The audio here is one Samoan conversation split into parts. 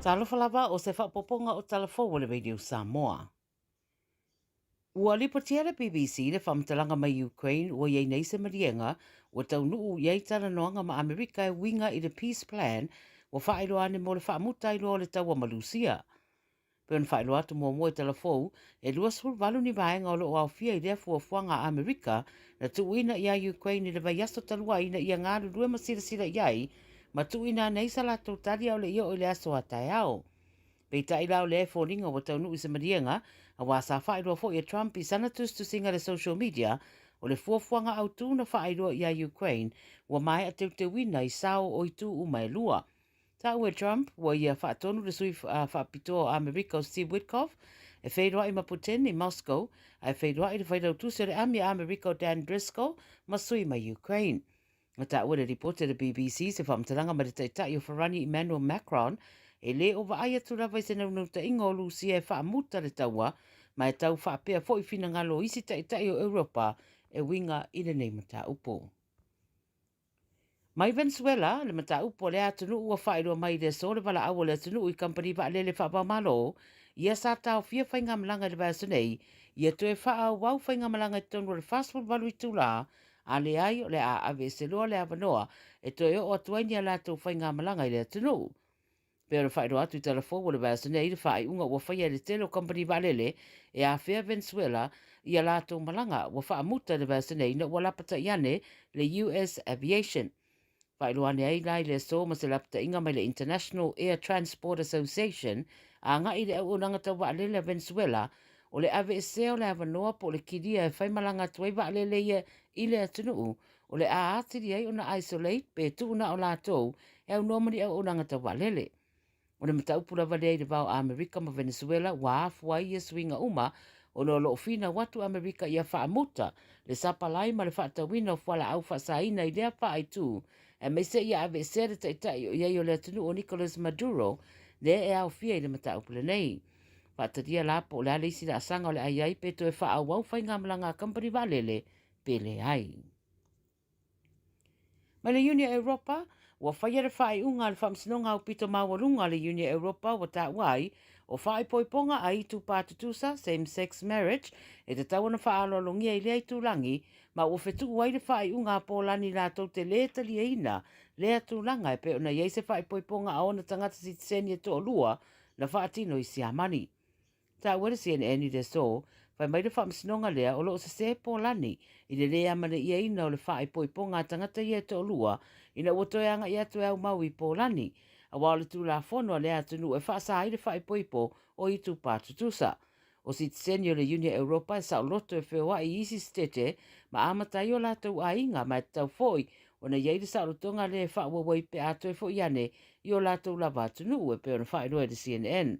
Talofa lava o se faaopoopoga o tala fou a le Radio Samoa. Ua lipotia e le BBC le faamatalaga mai Ukraine ua i ai nei se maliega ua taunuu i ai talanoaga ma Amerika e uiga i le Peace Plan ua faailoa ane mo le faamuta ai loa o le taua ma Lusia. Pei ona faailoa atu muamua i tala fou, e 28 ni vaega o lo o aofia i lea fuafuaga a Amerika na tuuina iā Ukraine i le vaiaso talu ai ina ia galulue ma silasila i ai ma tuuina ane ai sa latou tali a o le i oo i le aso a taeao. Peitai la o lea e foliga ua taunuu i se maliega, aua sa faailoa foi e Trump i sana tusitusiga i le social media, o le fuafuaga autu na faailoa iā Ukraine ua maea teuteuina i sao o itu uma e lua. Taua e Trump ua ia faatonu le sui faapitoa o Amerika o Steve Witkoff e feiloai ma Putin i Moscow, ae feiloai le failautusi o le ami a Amerika o Dan Driscoll ma sui mai Ukraine. Na taua le lipoti a le BBC se faamatalaga mai le taitai o Farani Emmanuel Macron e lē o vaai atu lava i se naunautaiga o Lusia e faamuta le taua ma e tau faapea foi finagalo o isi taitai o Europa e uiga i lenei mataupu. Mai Venezuela, le mataupu a lea atunuu ua faailoa mai i le aso le valaau a le atunuu i kamupani vaalele faava-o-Malo ia sa taofia faigamalaga i le vaiaso nei, ia toe faaauau faigamalaga i totonu o le 48 itulā, a leai o le a aveese loa le avanoa e toe oo atu ai ni a latou faigamalaga i le atunuu. Pei ona faailoa atu i tala fou o le vaiaso nei le faaiuga ua faia e le tele o kamupani vaalele e afea Venezuela i a latou malaga ua faamuta i le vaiaso nei ina ua lapatai ane le US Aviation. Faailoa ane ai la i le aso ma se lapataiga mai le International Air Transport Association agai i le auaunaga tau vaalele a Venezuela o le aveesea o le avanoa po o le kilia e faimalaga atu ai vaalele ia i le atunuu o le a atili ai ona isolate pe tuu na o latou e aunoa ma ni auaunaga tau vaalele. O le mataupu lava lea i le va o Amerika ma Venezuela ua afua ai ia suiga uma ona o lo o finau atu Amerika ia faamuta le sapalai ma le faatauina o fualaau faasaina i lea faaitu aemaise ia aveesea le taitai o i ai o le atunuu o Nicolas Maduro lea e aofia i le mataupu lenei. Faatalia la po o le a le isi laasaga o le a i ai pe toe faaauau faigamalaga a kamupani vaalele pe leai. Mai le Iuni a Europa, ua faia le faaiuga a le Faamasinoga Aupito Maualuga a le Iuni a Europa ua taua ai o faaipoipoga a itupa tutusa, same sex marriage, e tatau ona faaaloalogia i lea itulagi ma ua fetuu ai le faaiuga a Pōlani latou te lē taliaina lea tulaga e pei ona i ai se faaipoipoga a ona tagata sitiseni e toalua na faatino i Siamani. Taua le CNN i le aso, fai mai le faamasinoga lea o lo o sesē Pōlani i le lē amanaiaina o le faaipoipoga a tagata ia e toalua ina ua toe agai atu e aumau i Pōlani, aua o le tulafono a lea atunuu e faasa ai le faaipoipo o itupa tutusa. O sitiseni o le Iuni a Europa e saoloto e feoai i isi sitete ma amata ai o latou aiga ma e tatau foi ona i ai le saolotoga lea e faaauau ai pe a toe foi ane i o latou lava atunuu, e pei ona faailoa e le CNN.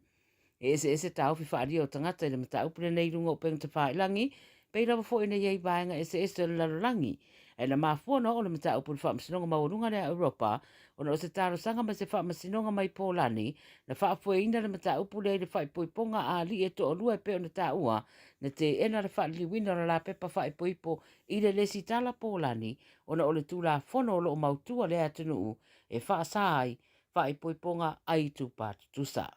E eseese taofi faaalia o tagata i le mataupu lenei i luga o upega tafailagi, pei lava foi ona i ai vaega eseese o le lalolagi. Ae na mafua ona oo le mataupu i le Faamasinoga Maualuga lea a Europa ona o se talosaga mai se faamasinoga mai Pōlani na faafoeina le mataupu lea i le faaipoipoga a alii e toalua e pei ona taua na teena le faaliliuina o le lapepa faaipoipo i le lesitala Pōlani ona o le tulafono o lo o mautu a lea atunuu e faasa ai faaipoipoga a itupa tutusa.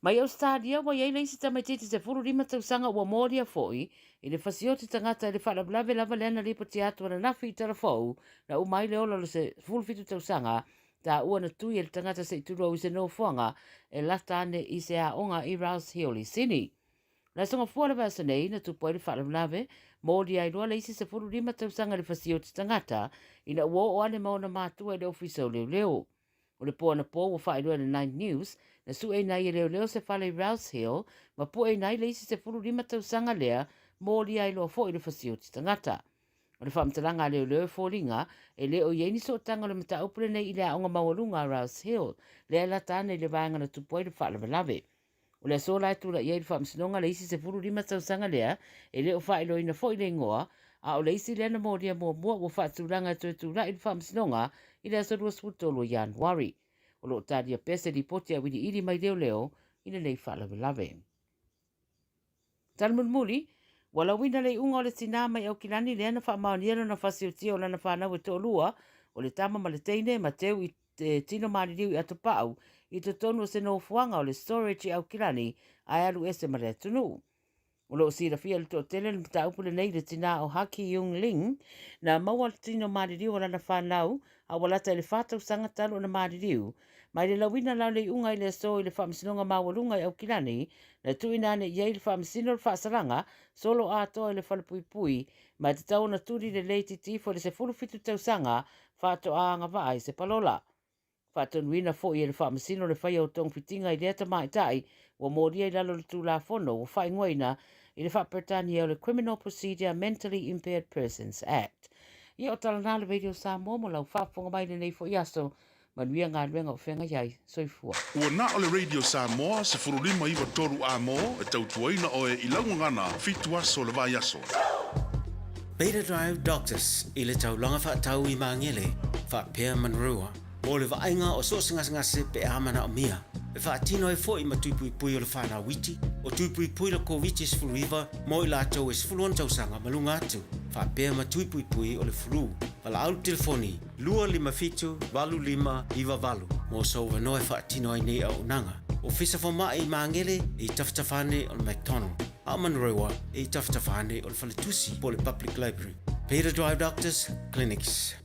Mai Ausetalia ua i ai le isi tamaitiiti 15 tausaga ua molia foi i le fasioti tagata i le faalavelave lava lea na lipotia atu ananafi i Talafou na uma ai le ola o le 17 tausaga taua na tui e le tagata se i tulou i se nofoaga e lata ane i se aoga i Rouse Hill i Sydney. Le aso Gafua o le vaiaso nei, na tupu ai le faalavelave, molia ai loa le isi 15 tausaga i le fasioti tagata ina ua oo ane ma ona matua i le ofisa o leoleo. O le po anapo ua faailoa e le Nine News, na sueina ai e leoleo se fale i Rouse Hill ma pueina ai le isi 15 tausaga lea, molia ai loa foi le fasioti tagata. O le faamatalaga a leoleo e foliga, e le o i ai ni sootaga o le mataupu lenei i le aoga maualuga a Rouse Hill, lea e lata ane i le vaega na tupu ai le faalavelave. O le aso la e tulai ai le faamasinoga le isi 15 tausaga lea, e le o faailoaina foi le igoa, a o le isi lea na molia muamua ua faatulaga e toe tulai i le faamasinoga i le aso 23 o Ianuari. O lo o talia pea se lipoti auiliili mai leoleo i lenei faalavelave. Tali mulimuli, ua lauina le iuga o le tinā mai Aukilani lea na faamaonia lona fasiotia o lana fanau e toalua, o le tama ma le teine, Mateu i. le tino maliliu i Atopa'u i totonu o se nofoaga o le Storage i Aukilani ae alu ese ma le atunuu. O lo o silafia e le toatele le mataupu lenei i le tinā o Ha Ki Yung Ling, na maua le tino maliliu o lana fanau a ua lata i le 4 tausaga talu ona maliliu. Mai le lauina la o le iuga i le aso i le Faamasinoga Maualuga i Aukilani, na tuuina ane i ai le Faamasino le faasalaga solo atoa i le falepuipui, ma e tatau ona tuli lelei titifo i le 17 tausaga faatoa agavaa i se palola. Faatonuina foi e le Faamasino le faia o togafitiga i lea tamaitai ua molia i lalo o le Tulafono ua faaigoaina i le faa-Peretania o le Criminal Procedure Mentally Impaired Persons Act. Ia o tala na le Radio Samoa mo lau faafofoga mai lenei foi aso. Manuia galuega o feagai ai. Soifua. Ua na o le Radio Samoa 1593 amo e tautuaina oe i lau gagana 7 aso le vaiaso. Beta Drive Doctors i le taulaga faatau i Magele, faapea Manurewa, mo le vaaiga o so o se gasegase pe a manaomia. E faatino ai foi ma tui puipui o le fanau iti, o tui puipui le Koviti-19 mo i latou e 16 tausaga ma luga atu, faapea ma tui puipui o le flu. Valaau le telefoni 257 8598 mo sou avanoa e faatino ai nei auaunaga. Ofisa Fomai i Magele e i tafatafa ane o le McDonald, a o Manurewa e i tafatafa ane o le Faletusi po o le Public Library. Beta Drive Doctors Clinics.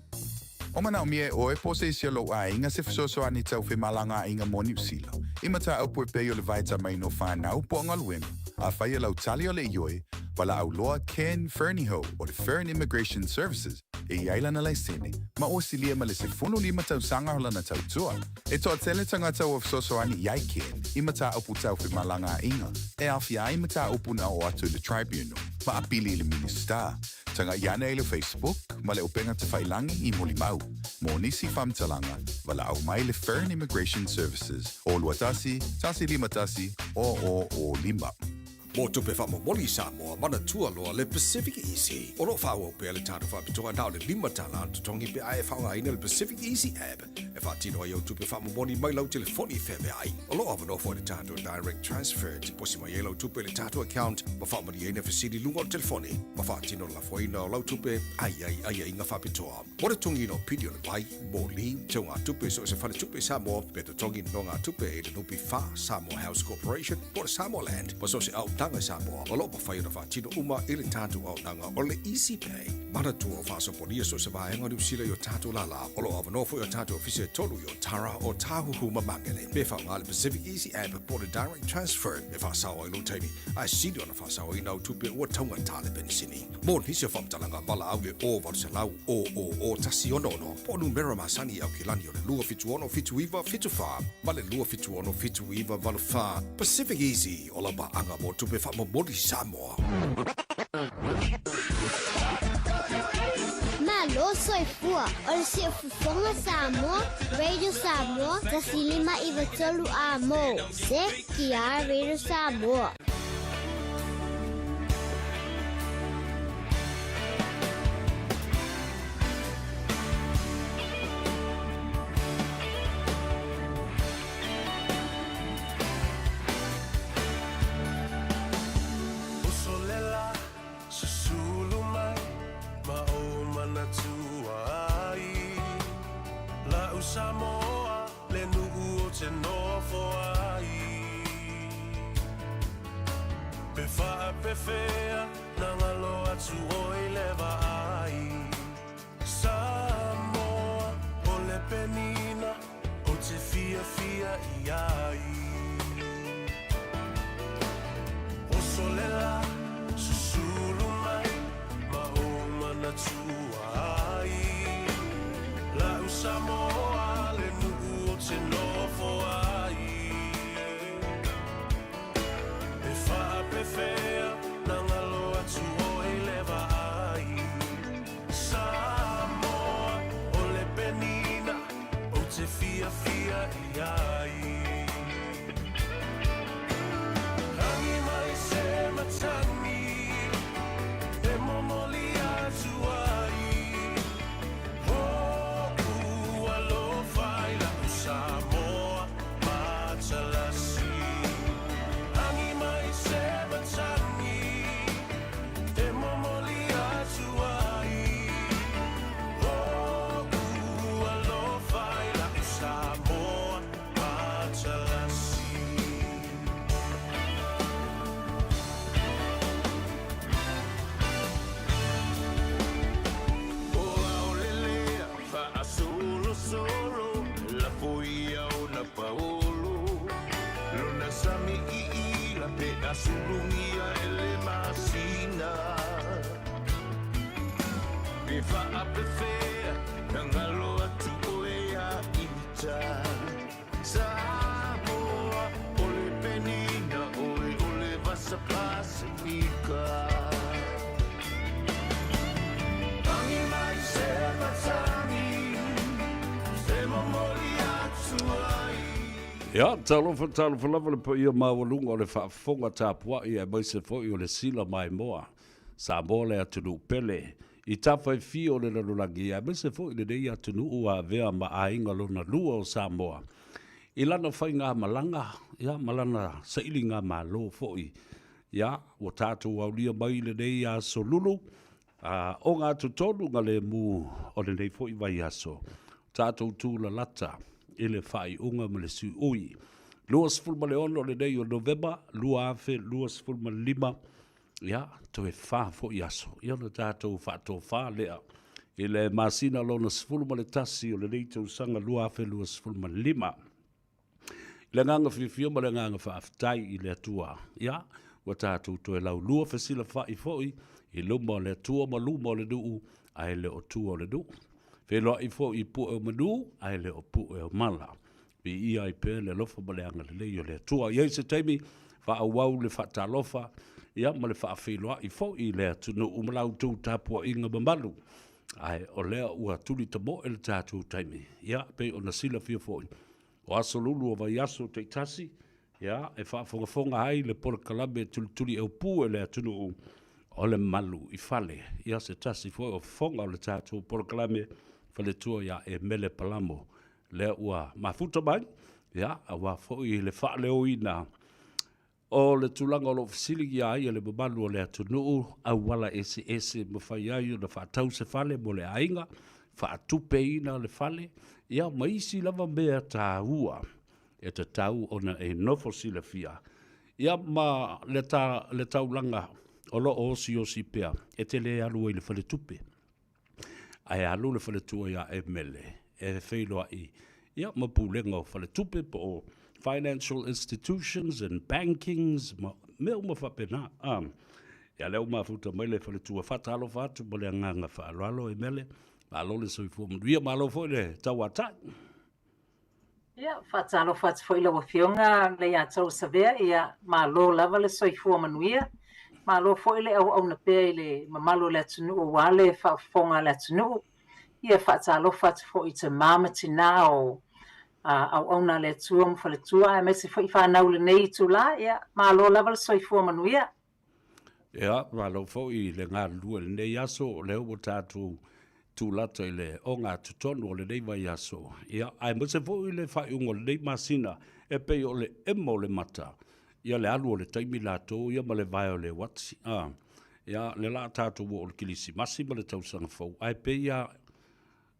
O manaomia e ʻoe po o se isi o lou ʻaiga se fesoasoani tau femalagaaiga mo Niu Sila, i mataupu e pei o le vaitamaina o whanau po o galuega, afai e lau tali o le ioe, valaau loa Ken Fernihough o le Fern Immigration Services e i ai lana laisene, ma ua silia ma le 15 tausaga o lana tautua. E toatele tagata ua fesoasoani i ai Ken i mataupu tau femalagaaiga e aofia ai mataupu na oo atu i le Tribunal ma apili i le Minisita. Taga'i ane i le Facebook ma le upega tafailagi i Molimau. Mo nisi faamatalaga, valaau mai le Fern Immigration Services o 21 151 0005. Mo tupe faamomoli i Samoa, manatua loa le Pacific Easy. O lo o faaauau pea le tatou faapitoa na o le $5 le totogi pe a e faaaogaina le Pacific Easy app e faatino ai au tupe faamomoli mai lau telefoni feaveai. O lo o avanoa foi le tatou Direct Transfer e tiposi mai ai lau tupe i le tatou account ma faamalieina fesili i luga o le telefoni ma faatino le lafoina o lau tupe a i ai aiaiga faapitoa. Mo le totogiina o pili o le vai, moli, teugatupe i so o se faletupe i Samoa, pe totogi nonogatupe i le NPF, Samoa House Corporation, po o le Samoa Land, ma so o se auaunaga i Samoa, o lo o mafai ona faatino uma i le tatou auaunaga o le Easy Pay. Manatua o faasopolia so o se vaega o Niu Sila i o tatou lālā. O lo o avanoa foi o tatou ofisa e tolu i Otara, Ōtāhuhu ma Māngere. Pe faaaoga le Pacific Easy App po o le Direct Transfer e faasao ai lou taimi, ae sili ona faasaoina au tupe ua taugata le penisini. Mo nisi o faamatalaga, valaau i le 0800 000 166 po o numera masani i Aukilani o le 276 7974 ma le 276 7984. Pacific Easy, o lau paaga mo tupe faamomoli Samoa. Malo soifua, o le Siufofoga Samoa, Radio Samoa, 1593 amo. CKR Radio Samoa. Uso lela, susulu mai, ma ou manatua ai. La'u Samoa, le nuu ou te nofo ai. Pe faapefea, na galo atu oe i le vaai. Samoa, o le penina, ou te fiafia i ai. Oso lela, susulu mai, ma ou manatua ai. La'u Samoa, le nuu ou te nofo ai. Pe faapefea, na galo atu oe i le vaai. Samoa, o le penina, ou te fiafia i ai. faapefea na galo atu oe ia ita Samoa o le penina oe o le vasa Pasifika Tangi mai se matangi Se momoli atu ai Ia, talofa, talofa lava le paia maualuga o le faafofoga tapuai aemaise foi o le sila maimoa. Samoa le atunuu pele i tafa e fia o le lalolagi aemaise foi lenei atunuu ua avea ma aiga lona lua o Samoa i lana faigamalaga ia ma lana sailigamalo foi. Ia, ua tatou aulia mai i lenei aso lulu a ogatotonu galemu o lenei foi vaiaso, tatou tulalata i le faaiuga ma le siui. 26 lenei o Novema 2025, Ia, toe fa foi aso, ia ona tatou faatofa lea i le masina lona 11 o lenei tausaga 2025. I le agaga fiafia ma le agaga faafetai i le Atua, ia, ua tatou toe laulua fesilafai foi i luma o le Atua ma luma o le nuu, ae le o tua o le nuu. Feiloai foi i pue o manu, ae le o pue o mala. Viia ai pea le alofa ma le agalelei o le Atua. I ai se taimi, faaauau le faatalofa ia ma le faafeiloai foi i le atunuu ma la outou tapuaiga mamalu. Ae o lea ua tuli tamoe le tatou taimi. Ia, pei ona silafia foi, o aso lulu o vaiaso taitasi, ia, e faafogafoga ai le polokalame tulituliaupu e le atunuu o le malu i fale. Ia, se tasi foi o fofoga o le tatou polokalame faletua ia Emele Palamo lea ua mafuta mai, ia, aua foi le faaleoina o le tulaga o lo o fesiligia ai e le mamalu o le atunuu auala eseese e mafai ai ona faatau se fale mo le aiga, faatupeina le fale, ia ma isi lava mea taua e tatau ona e nofo silafia, ia ma le, ta, le taulaga o lo o osiosi pea e te le alu ai i le faletupe. Ae alu le faletua ia Emele e feiloai ia ma pulega o faletupe po o financial institutions and bankings ma mea uma faapena. Ah, ia lea ua mafuta mai le faletua. Faatalofa atu ma le agaga faaaloalo Emele. Malo le soifua manuia, malo foi le tauatai. Ia, faatalofa atu foi i lau Afioga Leiataua Savea, ia malo lava le soifua manuia, malo foi le auauna pea i le mamalu o le atunuu aua le faafofoga a le atunuu. Ia, faatalofa atu foi i tama ma tina o auauna a le Atua ma faletua aemaise foi fanau i lenei itula, ia malo lava le soifua manuia. Ia, malo foi i le galulue i lenei aso, o lea ua tatou tulata i le ogatotonu o lenei vaiaso, ia, aemaise foi le faaiuga o lenei masina, e pei o le ema o le mata, ia le alu o le taimi latou ia ma le vae o le uati. A, ia, le la tatou oo i le Kilisimasi ma le tausaga fou, ae pei lava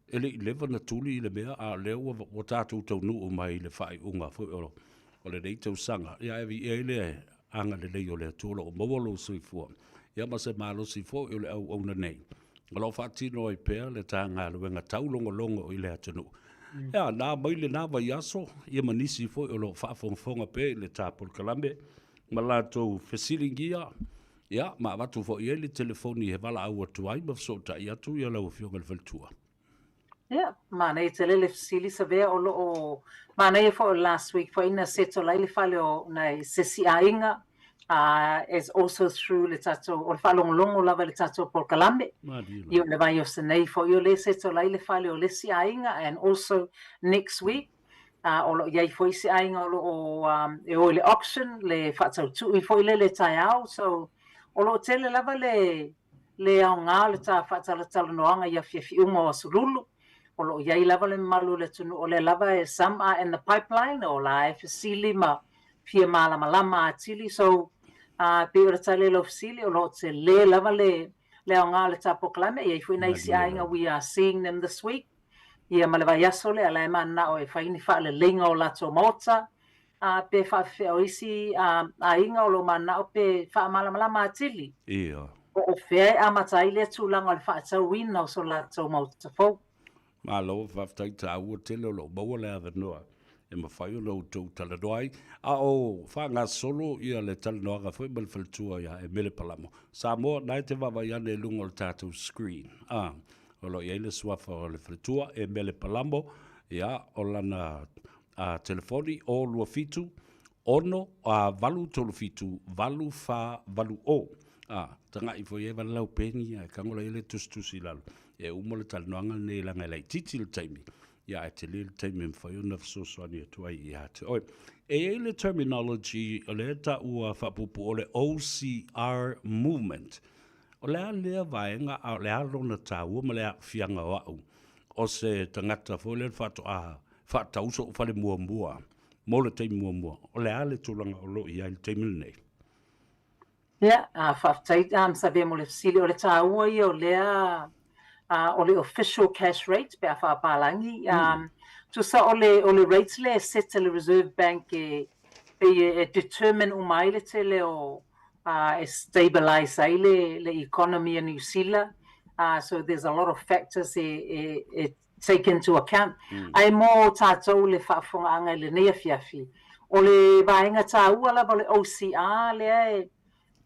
E le i leva na tuli le mea, a o lea ua, ua tatou taunuu mai i le faaiuga foi o, o lenei tausaga. Ia ae viia ai le agalelei o le Atua o lo o maua lou soifua, ia ma se malosi foi o le auauna nei, o lo o faatino ai pea le ta galuega taulogologo i le atunuu. Ia, na mai lena vaiaso, ia ma nisi foi o lo o faafogafoga pea i le ta polokalame ma latou fesiligia, Ia, ma avatu foi i ai le telefoni e valaau atu ai ma fesootai atu ia lau Afioga i le Faletua. Ia, manaia tele le fesili Savea o lo o manaia foi o last week foi na settle ai le fale o nai se isi aiga uh, as also through le tatou o le faalogologo lava i le tatou polokalame. Ia o le vaiaso nei foi o le settle ai le fale o le isi aiga and also next week Ā, o lo o i ai foi se aiga o lo o e o i le auction, le faatautui foi lele taeao. So, o lo o tele lava le, le aoga o le ta faatalatalanoaga i afiafi uma o Aso Lulu. O lo o i ai lava le mamalu o le atunuu o lea lava e some are in the pipeline, o la e fesili ma fia malamalama atili. So, ā, pei o le tali a lau fesili, o lo o tele lava le, le aoga o le ta polokalame. E i ai foi nai isi aiga we are seeing them this week. Ia ma le vaiaso lea, la e mananao e fai ni faaleleiga o latou maota, a pe faafefea o isi aiga o lo o mananao pe faamalamalama atili. Ia. Po o fea e amata ai lea tulaga o le faatauina o so latou maota fou. Malo, faafetai taua tele o lo o maua le avanoa e mafai ona outou talanoa ai, a o faagasolo ia le talanoaga foi ma le faletua ia Emele Palamo. Samoa, na e te vaavaai ane i luga o le tatou screen. A. O lo o i ai le suafa o le faletua e Mele Palamo, ia, o lana a, telefoni 0 2 7 6 a, 8 3 7 8 4 8 0. A, taga'i foi e wale lau peni, ae tago la i ai le tusitusi i lalo. E uma le talanoaga lenei leaga e laitiiti le taimi, ia ae tele le taimi e mafai ona fesoasoani atu ai ia te oe. E i ai le terminology o lea e taua faapuupuu o le OCR movement. O le a lea vaega a o le a lona taua ma le aafiaga o au o se tagata foi lea faatoa faatau so'u fale muamua mo le taimi muamua. O le a le tulaga o lo o i ai i le taimi lenei? Ia, faafetai Savea mo le fesili. O le taua ia o lea o le official cash rate pe a faapalagi. Tusa o le o le rate lea e set e le Reserve Bank e pei e determine uma ai le tele o e stabilise ai le le economy a Niu Sila. So there's a lot of factors e e take into account. Ae mō tātou le faafofogaaga i lenei afiafi, o le vaega tāua lava o le OCR lea e,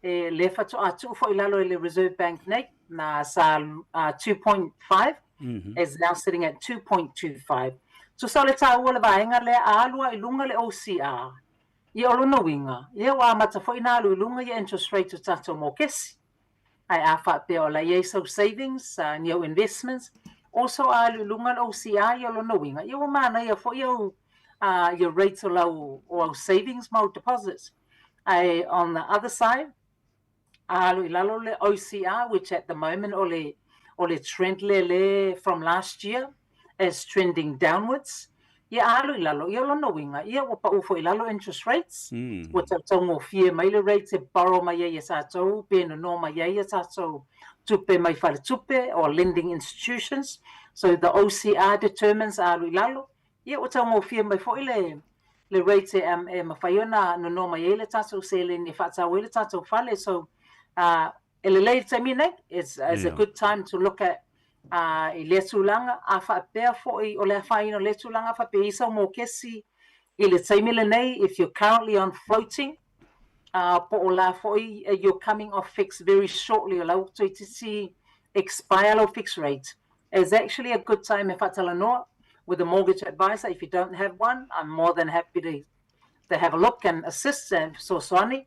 e lea faatoa tuu foi i lalo e le Reserve Bank nei, nā sa 2.5 is now sitting at 2.25. Tusa o le tāua o le vaega lea, a alu lava i luga le OCR, ia o lona uiga, ia ua amata foi ona alu i luga ia interest rate o tātou mokesi. Ae a faapea o la i ai sau savings, ni au investments, also a alu i luga le OCR ia o lona uiga, ia ua manaia foi au ia rates o lau o au savings ma au deposits. Ae on the other side, a alu i lalo le OCR which at the moment o le o le trend lea le from last year is trending downwards, ia a alu i lalo, ia o lona uiga, ia ua pau foi i lalo interest rates, ua tautaugofie mai le rates e borrow mai ai e tatou pe nono mai ai a tatou tupe mai faletupe or lending institutions. So the OCR determines a alu i lalo, ia ua taugofie mai foi le le rate e, e mafai ona nono mai ai le tatou seleni e faatau ai le tatou fale. So e lelei le taimi nei, it's, it's a good time to look at i lea tulaga. A faapea foi o le afaina o lea tulaga, faapea i ai sau mokesi i le taimi lenei, if you're currently on floating, po o la foi you're coming off fixed very shortly, o la ua toeitiiti expire lau fixed rate, it's actually a good time e faatalanoa with a mortgage advisor. If you don't have one, I'm more than happy to to have a look and assist and fesoasoani.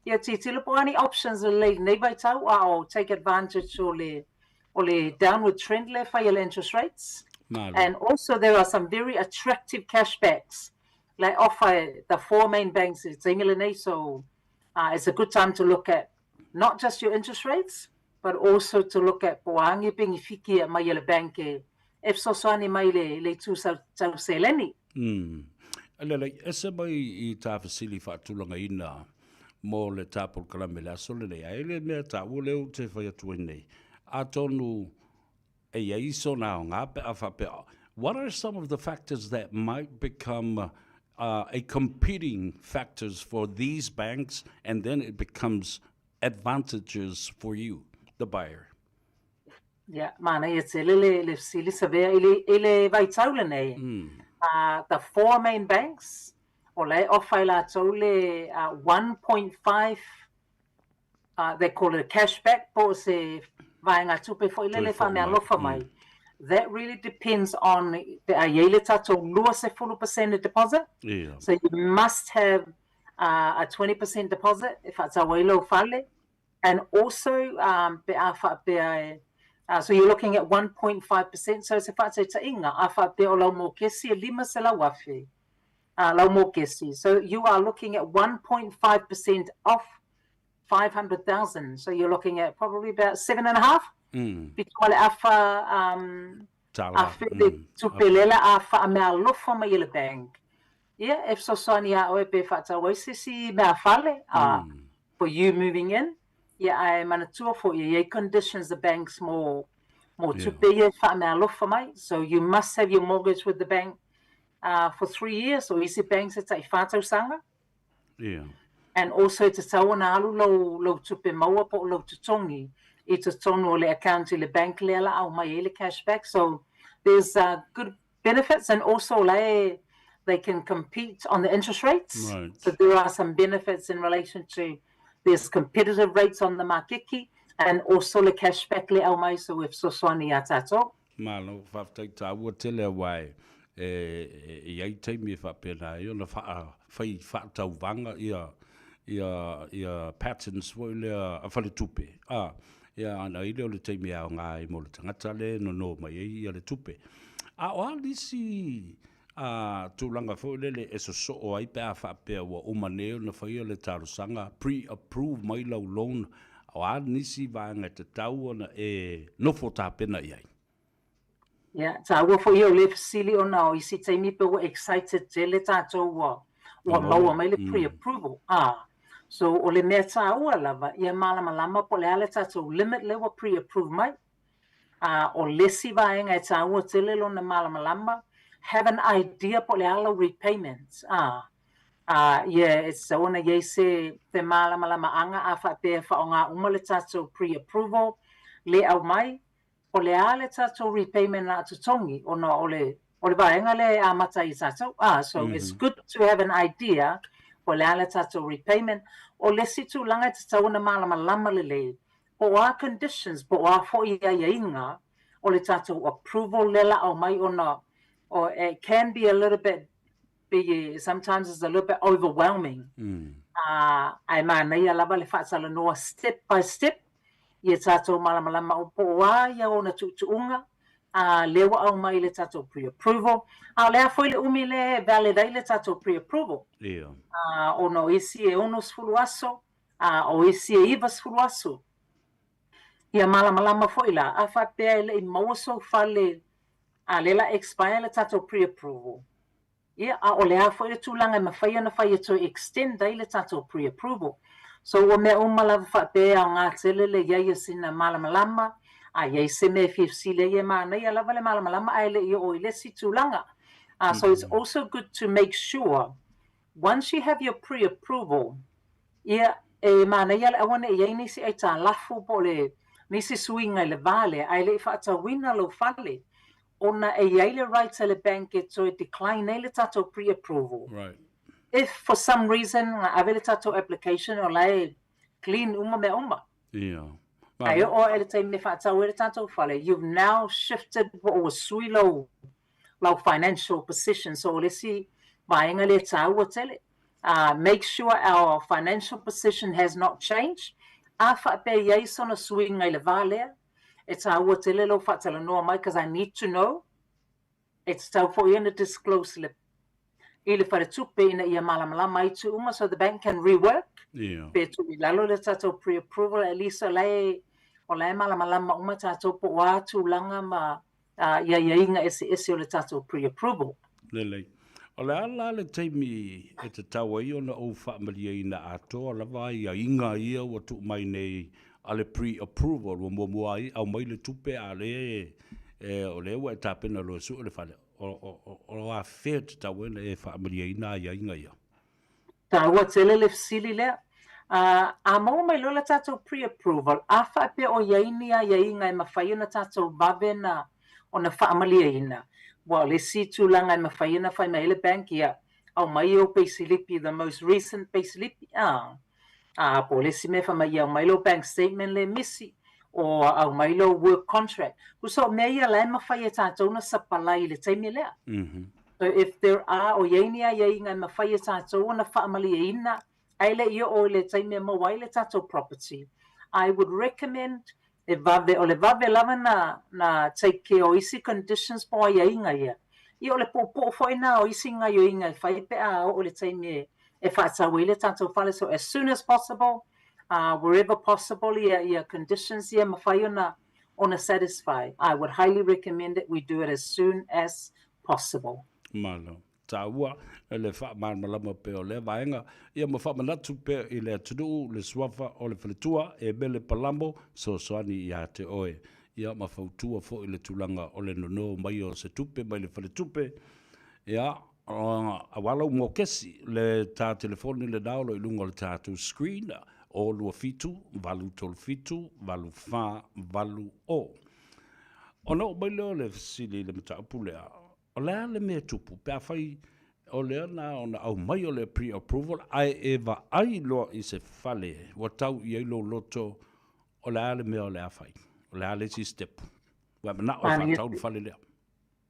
Ia tilotilo po o a ni options lelei i lenei vaitau a o take advantage o le o le downward trend lea e fai e le interest rates. Malo. And also there are some very attractive cashbacks la e offer e the four main banks i le taimi lenei so uh, it's a good time to look at not just your interest rates but also to look at po o a ni penefiti e aumai e le bank e e fesoasoani mai i le le itu tau seleni. Mm. Lelei, ese mai i tā fesili faatulagaina mō le tā polokalame le aso lenei, ae le mea taua lea ou te whai atu ai nei. Atonu e i ai sona aoga pe a faapea, what are some of the factors that might become a competing factors for these banks and then it becomes advantages for you, the buyer? Ia, manaia tele le, le fesili Savea i le, i le vaitau lenei. The four main banks, o la e offer e latou le 1.5, they call it a cashback po o se vaega tupe foi lele e faameaalofa mai. That really depends on pe a i ai le tatou 20% deposit. So you must have a 20% deposit e faatau ai lou fale. And also pe a faapea e, so you're looking at 1.5%, so se faataitaiga, a faapea o lau mokesi e 500,000 lau mokesi, so you are looking at 1.5% off 500,000, so you're looking at probably about 7.5, fitu ma le afa afe le tupe lela a faameaalofa mai e le bank. Ia, e fesoasoani iā oe pe faatau ai se isi mea fale, for you moving in, ia ae manatua foi e i ai conditions the banks mo mo tupe ia e faameaalofa mai, so you must have your mortgage with the bank for 3 years, o isi banks e tai whā tausaga. And also e tatau ona alu lou lou tupe maua po o lou totogi i totonu o le account i le bank lea la aumai ai le cash back, so there's good benefits and also la e they can compete on the interest rates. So there are some benefits in relation to there's competitive rates on the makeke and also le cash back le aumai, so e fesoasoani iā tatou. Malo, faafetai taua tele aua e e i ai taimi e faapena ai ona fai faatauvaga ia ia ia patterns foi lea a faletupe a, ia ona i ai lea o le taimi e aoga ai mo le tagata lea e nono mai ai ia le tupe. A o a nisi a tulaga foi lele e sosoo ai pe a faapea ua uma nei ona faia le talosaga, pre-approve mai lau loan, o a nisi vaega e tatau ona e nofo tapena i ai? Ia, taua foi ia o lea fesili ona o isi taimi pe ua excited tele tatou ua ua maua mai le pre-approval. Ah, so o le mea taua lava, ia malamalama po o le a le tatou limit lea ua pre-approve mai. A o le isi vaega e taua tele lona malamalama, have an idea po o le a lau repayment, a, a, ia e tatau ona i ai se femalamalamaanga a faapea e faaaoga uma le tatou pre-approval le aumai, o le a le tatou repayment o le a totogi ona o le o le vaega lea e amata ai i tatou, a, so it's good to have an idea po o le a le tatou repayment. O le isi tulaga e tatau ona malamalama lelei, Po o a conditions, po o a foi aiaiga o le tatou approval lea la aumai ona o it can be a little bit be sometimes it's a little bit overwhelming. Ā, ae manaia lava le faatalanoa step by step ia tatou malamalama po o a ia ona tuutuuga, ā, lea ua aumai i le tatou pre-approval. A o le a foi le umi lea e valid ai le tatou pre-approval? Ia. Ā, ona o isi e 60 aso, a o isi e 90 aso. Ia malamalama foi la, a faapea e le i maua sou fale a lea la expire le tatou pre-approval, ia, a o le a foi le tulaga e mafai ona fai e toe extend ai le tatou pre-approval. So ua mea uma lava faapea e aoga tele le i ai o sina malamalama, a i ai se mea e fia fesili ai e manaia lava le malamalama ae le i oo i le isi tulaga. So it's also good to make sure Once you have your pre-approval, ia, e manaia le aua ne i i ai nisi aitalafu po o le nisi suiga i le va lea ae le i faatauina lou fale, ona e i ai le right a le bank e toe decline ai le tatou pre-approval. Right. If for some reason na ave le tatou application o la e clean uma mea uma. Ia. Ae oo ae i le taimi e faatau ai le tatou fale, you've now shifted po o ua sui lou lau financial position. So o le isi vaega lea e taua tele, make sure our financial position has not changed. A faapea e i ai sona suiga i le va lea, e taua tele lou faatalanoa mai because I need to know. E tatau foi ona disclose le i le faletupe ina ia malamalama ai itu uma so the bank can rework. Yeah. Pe tuu i lalo le tatou pre-approval at least o la e o la e malamalama uma tatou po o a tulaga ma i aiaiga eseese o le tatou pre-approval. Lelei. O le a la le taimi e tatau ai ona ou faamalieina atoa lava aiaiga ia ua tuu mai nei a le pre-approval ua muamua ai aumai le tupe a o lea e, o lea ua e tapena loa e sue le fale. O, o, o a fea e tatau ai ona e faamalieina aiaiga ia? Taua tele le fesili lea. A, a maua mai loa le tatou pre-approval, a faapea o i ai ni aiaiga e mafai ona tatou vave na ona faamalieina, aua o le isi tulaga e mafai ona fai mai ai le bank, ia, aumai ou peisilipi, the most recent peisilipi, a, a po o le isi mea fai mai, ia aumai lou bank statement lea e misi, o aumai lou work contract. Tusa o mea ia la e mafai e tatou ona sapalai i le taimi lea. So if there are, o i ai ni aiaiga e mafai e tatou ona faamalieina ae le i oo i le taimi e maua ai le tatou property, I would recommend e vave, o le vave lava na, na take care o isi conditions po o aiaiga ia. Ia o le puupuu foi na o isi gaioiga e fai pe a oo i le taimi e, e faatau ai le tatou fale. So as soon as possible, wherever possible ia, ia conditions ia e mafai ona, ona satisfy. I would highly recommend it we do it as soon as possible. Malo. Taua le faamalamalama pea o lea vaega, ia ma faamanatu pea i le atunuu le suafa o le faletua e mele palamo fesoasoani ia te oe, ia ma fautua foi le tulaga o le nono mai o se tupe mai le faletupe, ia, aua lau mokesi, le ta telefoni lena o lo o i luga o le tatou screen, o 27 837 8480. Ona oo mai lea o le fesili i le mataupu lea, o le a le mea e tupu pe afai o lea na ona aumai o le pre-approval ae e vaai loa i se fale ua tau i ai lou loto, o le a le mea o le a fai? O le a le isi step? Ua e manao e faatau le fale lea.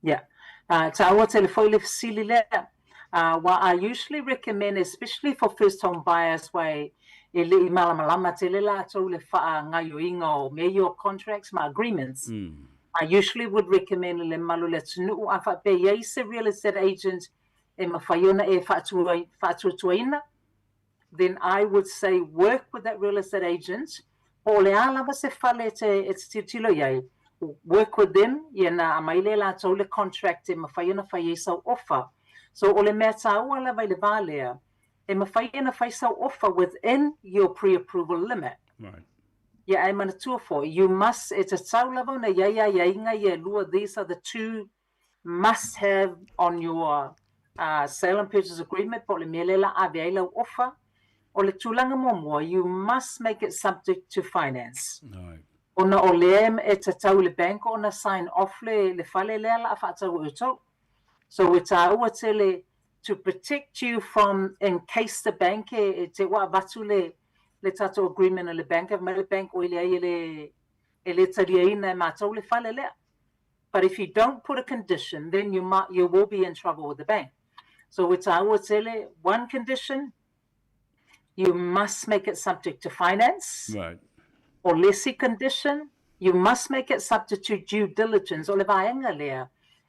Yeah. Taua tele foi le fesili lea. Aua I usually recommend, especially for first home buyers, wa e le i malamalama tele latou i le faagaioiga o mea ia o contracts ma agreements. I usually would recommend i le mamalu o le atunuu a faapea e i ai se real estate agent e mafai ona e faatuatuaina, then I would say work with that real estate agent, po o le a lava se fale e te e te tilotilo i ai, work with them, ia na aumai lea e latou le contract e mafai ona fai ai sau offer. So o le mea taua lava i le va lea, e mafai ona fai sau offer within your pre-approval limit. Right. Ia ae manatua foi, you must, e tatau lava ona i ai aiaiga ia e lua, these are the two must have on your sale and purchase agreement po o le mea lea la ave ai lau offer. O le tulaga muamua, you must make it subject to finance. Right. Ona o lea e tatau i le bank ona sign off le, le fale lea la a faatau e outou. So e taua tele to protect you from in case the bank e, e te ua avatu le, le tatou agreement a le bank, ave mai le bank oi leai e le, e le taliaina e matou le fale lea. But if you don't put a condition, then you might, you will be in trouble with the bank. So e taua tele, one condition, you must make it subject to finance. Right. O le isi condition, you must make it subject to due diligence. O le vaega lea,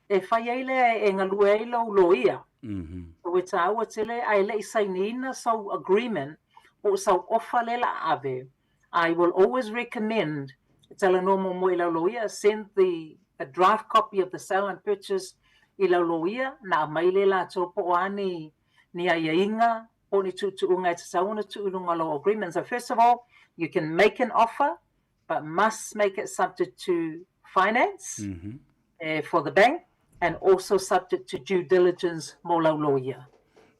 e fai ai lea e galue ai lou loia. So e taua tele, ae le i sainiina sau agreement po o sau offer lea la a ave, I will always recommend e talanoa muamua i lau loia, send the a draft copy of the sale and purchase i lau loia, na aumai lea e latou po o a ni ni aiaiga po o ni tuutuuga e tatau ona tuu i luga o lau agreement. So first of all, you can make an offer but must make it subject to finance for the bank and also subject to due diligence mo lau loia.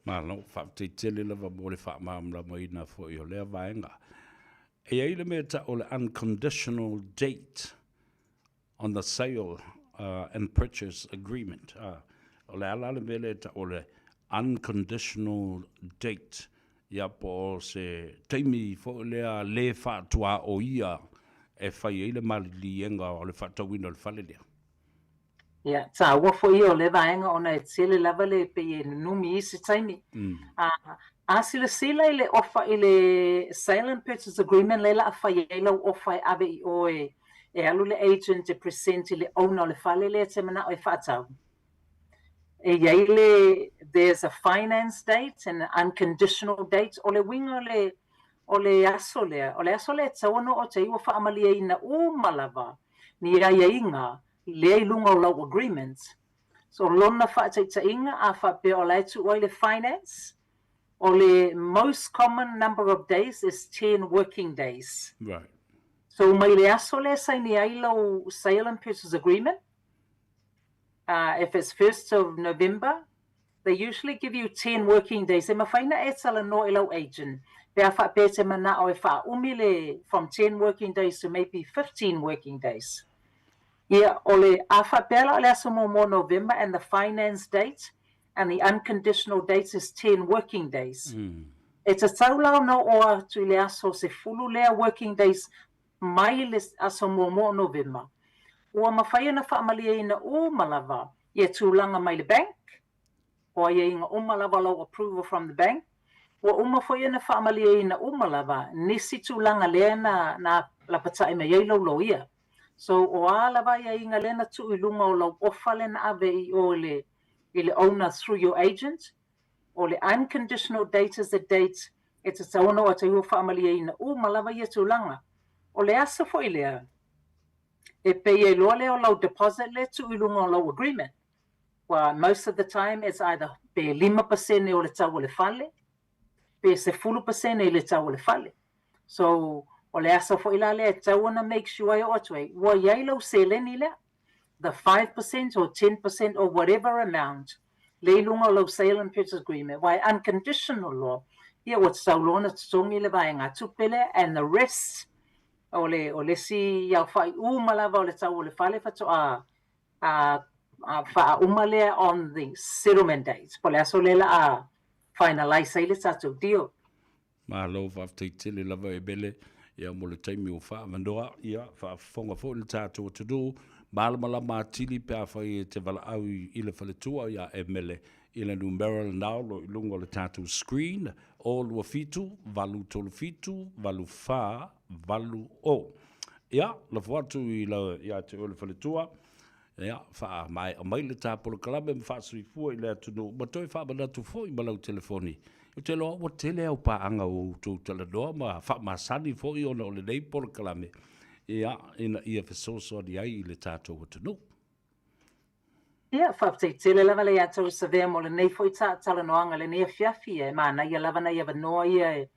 Malo, faafetai tele lava mo le faamalamalamaina foi o lea vaega. E i ai le mea e tau o le unconditional date on the sale and purchase agreement. O le a la le mea lea e tau o le unconditional date, ia po o se taimi foi lea le faatuaoia e fai ai le maliliega o le faatauina o le fale lea. Ia, taua foi ia o lea vaega ona e tele lava le pei e nunumi i isi taimi. A, a silasila i le ofa i le sale and purchase agreement lea la a fai ai lau ofa e ave i o e, e alu le agent e present i le owner o le fale lea e te manao e faatau. E i ai le, there's a finance date and an unconditional date, o le uiga o le, o le aso lea, o le aso lea e tatau ona oo atu ai ua faamalieina uma lava ni aiaiga lea i luga o lau agreement. So lona faataitaiga a faapea o la e tuu ai le finance, o le most common number of days is 10 working days. Right. So mai le aso lea e saini ai lau sale and purchase agreement, if it's 1st of November, They usually give you 10 working days e mafai na e talanoa i lau agent pe a faapea e te manao e faaumi le from 10 working days to maybe 15 working days. Ia, o le, a faapea la o le aso muamua o Novema and the finance date and the unconditional date is 10 working days. E tatau la ona oo atu i le aso 10 lea working days mai le aso muamua o Novema. Ua mafai ona faamalieina uma lava ia tulaga mai le bank, o aiaiga uma lava lau approval from the bank, ua uma foi ona faamalieina uma lava nisi tulaga lea na na lapatai mai ai lau loia. So o a lava aiaiga lea na tuu i luga o lau offer lea na ave i o i le i le owner through your agent, o le unconditional date is the date e tatau ona oo atu ai ua faamalieina uma lava ia tulaga. O le aso foi lea, e pei e iloa lea o lau deposit lea e tuu i luga o lau agreement. Ua most of the time it's either pe 5% o le tau o le fale, pe 10% i le tau o le fale. So, o le aso foi la lea e tatau ona make sure e oo atu ai, ua i ai lau seleni lea, the 5% or 10% or whatever amount lea i luga o lau sale and purchase agreement, ua e unconditional loa, ia ua tatau loa ona totogi le vaegatupe lea and the rest o le, o le isi aofai uma lava o le tau o le fale faatoa a faauma lea on the settlement date, po o le aso lea la a finalise ai le tatou deal. Malo faafetai tele lava e Mele ia mo le taimi ua faaavanoa, ia faafofoga foi le tatou atunuu. Malamalama atili pe afai e te valaau i le faletua ia Emele i le numera lena o lo o i luga o le tatou screen, 0 2 7 8 3 7 8 4 8 0. Ia, lafo atu i la, ia te oe le faletua, ia, faamaea mai le ta polokalame ma faasoifua i le atunuu, ma toe faamanatu foi ma lau telefoni. Ou te iloa ua tele au paaga ua outou talanoa ma faamasani foi ona o lenei polokalame, ia, ina ia fesoasoani ai i le tatou atunuu. Ia, faafetai tele lava le ia tou Savea mo lenei foi talanoaga i lenei afiafi. E manaia lava nai avanoa ia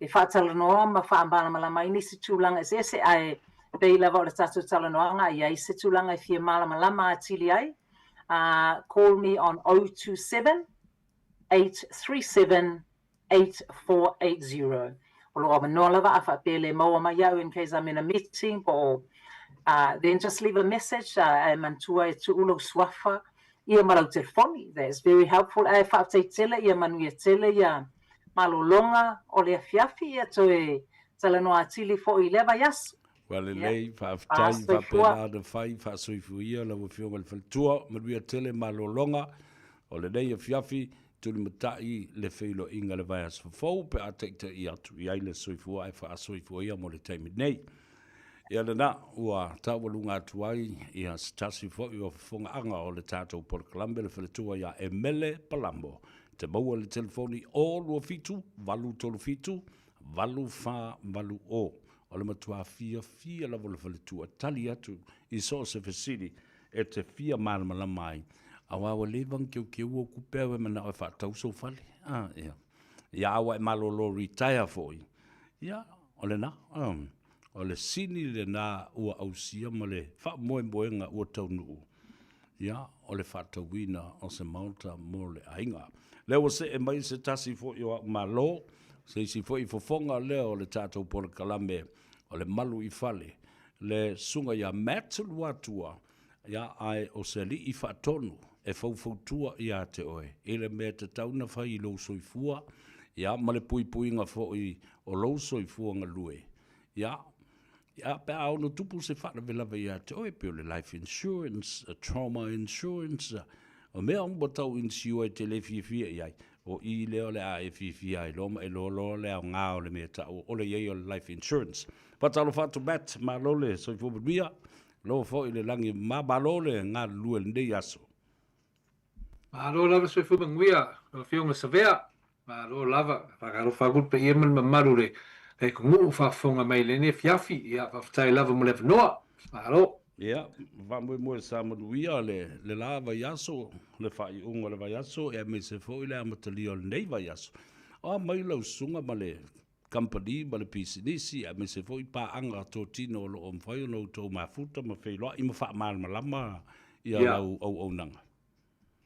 e faatalanoa ma faamalamalama ai nisi tulaga eseese, ae pei lava o le tatou talanoaga a i ai se tulaga e fia malamalama atili ai, call me on 027 837 8480. O lo o avanoa lava a faapea e le maua mai au in case I'm in a meeting po o then just leave a message ae manatua e tuu lou suafa ia ma lau telefoni. That is very helpful. Ae faafetai tele ia manuia tele ia malologa o le afiafi ia toe talanoa atili foi i lea vaiaso. Ua lelei, faafetai, faapena ona fai, faasoifuia lau Afioga i le Faletua, manuia tele malologa o lenei afiafi, tulimatai le feiloaiga i le vaiaso fou pe a taitai atu i ai le soifua ae faasoifuaia mo le taimi nei. Ia lena, ua taualuga atu ai ia se tasi foi o fofogaaga o le tatou polokalame le Faletua ia Emele Palamo. Te maua i le telefoni 027 837 8480. O le matua fiafia lava o le faletua e tali atu i so o se fesili e te fia malamalama ai, aua ua leva ona keukeu ou kupe au e manao e faatau sou fale. Ah, ia. Ia, a ua e malolo retire foi, ia, o lena, o le sini lena ua ausia ma le faamoemoega ua taunuu, ia, o le faatauina o se maota mo le aiga. Lea ua see mai se tasi foi o au malo, se isi foi fofoga lea o le tatou polokalame o le Malu i Fale, le susuga ia Matt Luatua, ia, ae o se alii faatonu e faufautua ia te oe i le mea e tatau ona fai i lou soifua, ia, ma le puipuiga foi o lou soifua galue, ia, Ia, pe a ono tupu se faalavelave ia te oe, pei o le life insurance, trauma insurance, o mea uma tau insure e te le fiafia i ai, o i lea o le a e fiafia ai loa ma e iloa loa le aoga o le mea e taua o le i ai o le life insurance. Faatalofa atu Matt, malo le soifua manuia, alofa foi i le lagi e mama, malo le galulue i lenei aso. Malo lava soifua manuia lau Afioga Savea. Malo lava. Faatalofa atu i le paia ma le mamalu o le atunuu o faafofoga mai i lenei afiafi. Ia, faafetai lava mo le avanoa. Malo. Ia, faamoemoe sa manuia le le la vaiaso, le faaiuga o le vaiaso, aemaise foi le amatalia o lenei vaiaso. O a mai lau susuga ma le kamupani ma le pisinisi, aemaise foi paaga totino o lo o mafai ona outou mafuta ma feiloai ma faamalamalama ia lau auaunaga.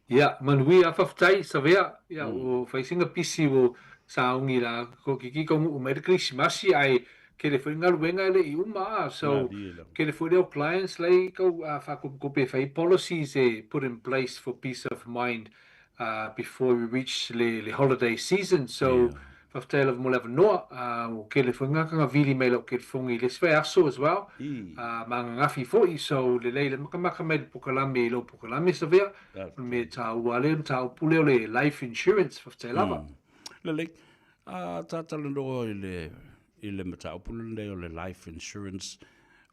Ia, manuia, faafetai, Savea. Ia, ua fai sina pisi ua sauni la ko kiki taunuu mai le Kerisimasi ae tele foi galuega e le i uma a. So, tele foi lea o clients la e tau faakopikopi e fai policies e put in place for peace of mind before we reach le holiday season. So, faafetai lava mo le avanoa. Ua tele foi gata vili mai lau telefoni i le isi vaiaso as well, ma ananafi foi. So, lelei le matamata mai le pokalame i lou pokalame Savea. O le mea taua lea mataupu lea o le life insurance. Faafetai lava. Lelei. Ta talanoa i le i le mataupu lenei o le life insurance.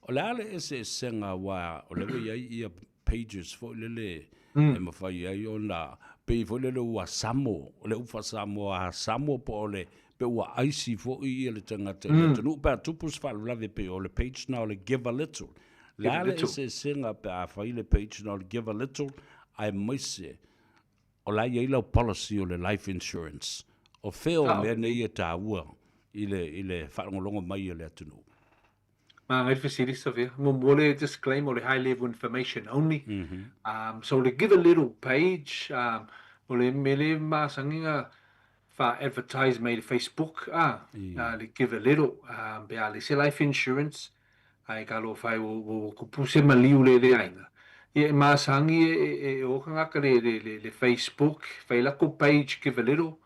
O le a le eseesega aua o lea ua i ai ia pages foi lele e mafai ai ona pei foi lele ua samo, o le upu faa-Samoa a samo po o le pe ua aisi foi ia le tagata i le atunuu pe a tupu se faalavelave pei o le page na o le give a little. Le a le eseesega pe a fai le page na o le give a little aemaise o la e i ai lau policy o le life insurance. O fea o mea nei e taua i le i le faalogologo mai a le atunuu? Maangai le fesili Savea. Muamua le disclaimer o le high level information only. So le give a little page o le mea le masani na fa advertise mai le Facebook a le give a little pe a le se life insurance ae ka lofa e ua kupu se maliu le le aiga. Ia e masani e o tagata le Facebook fai latou page give a little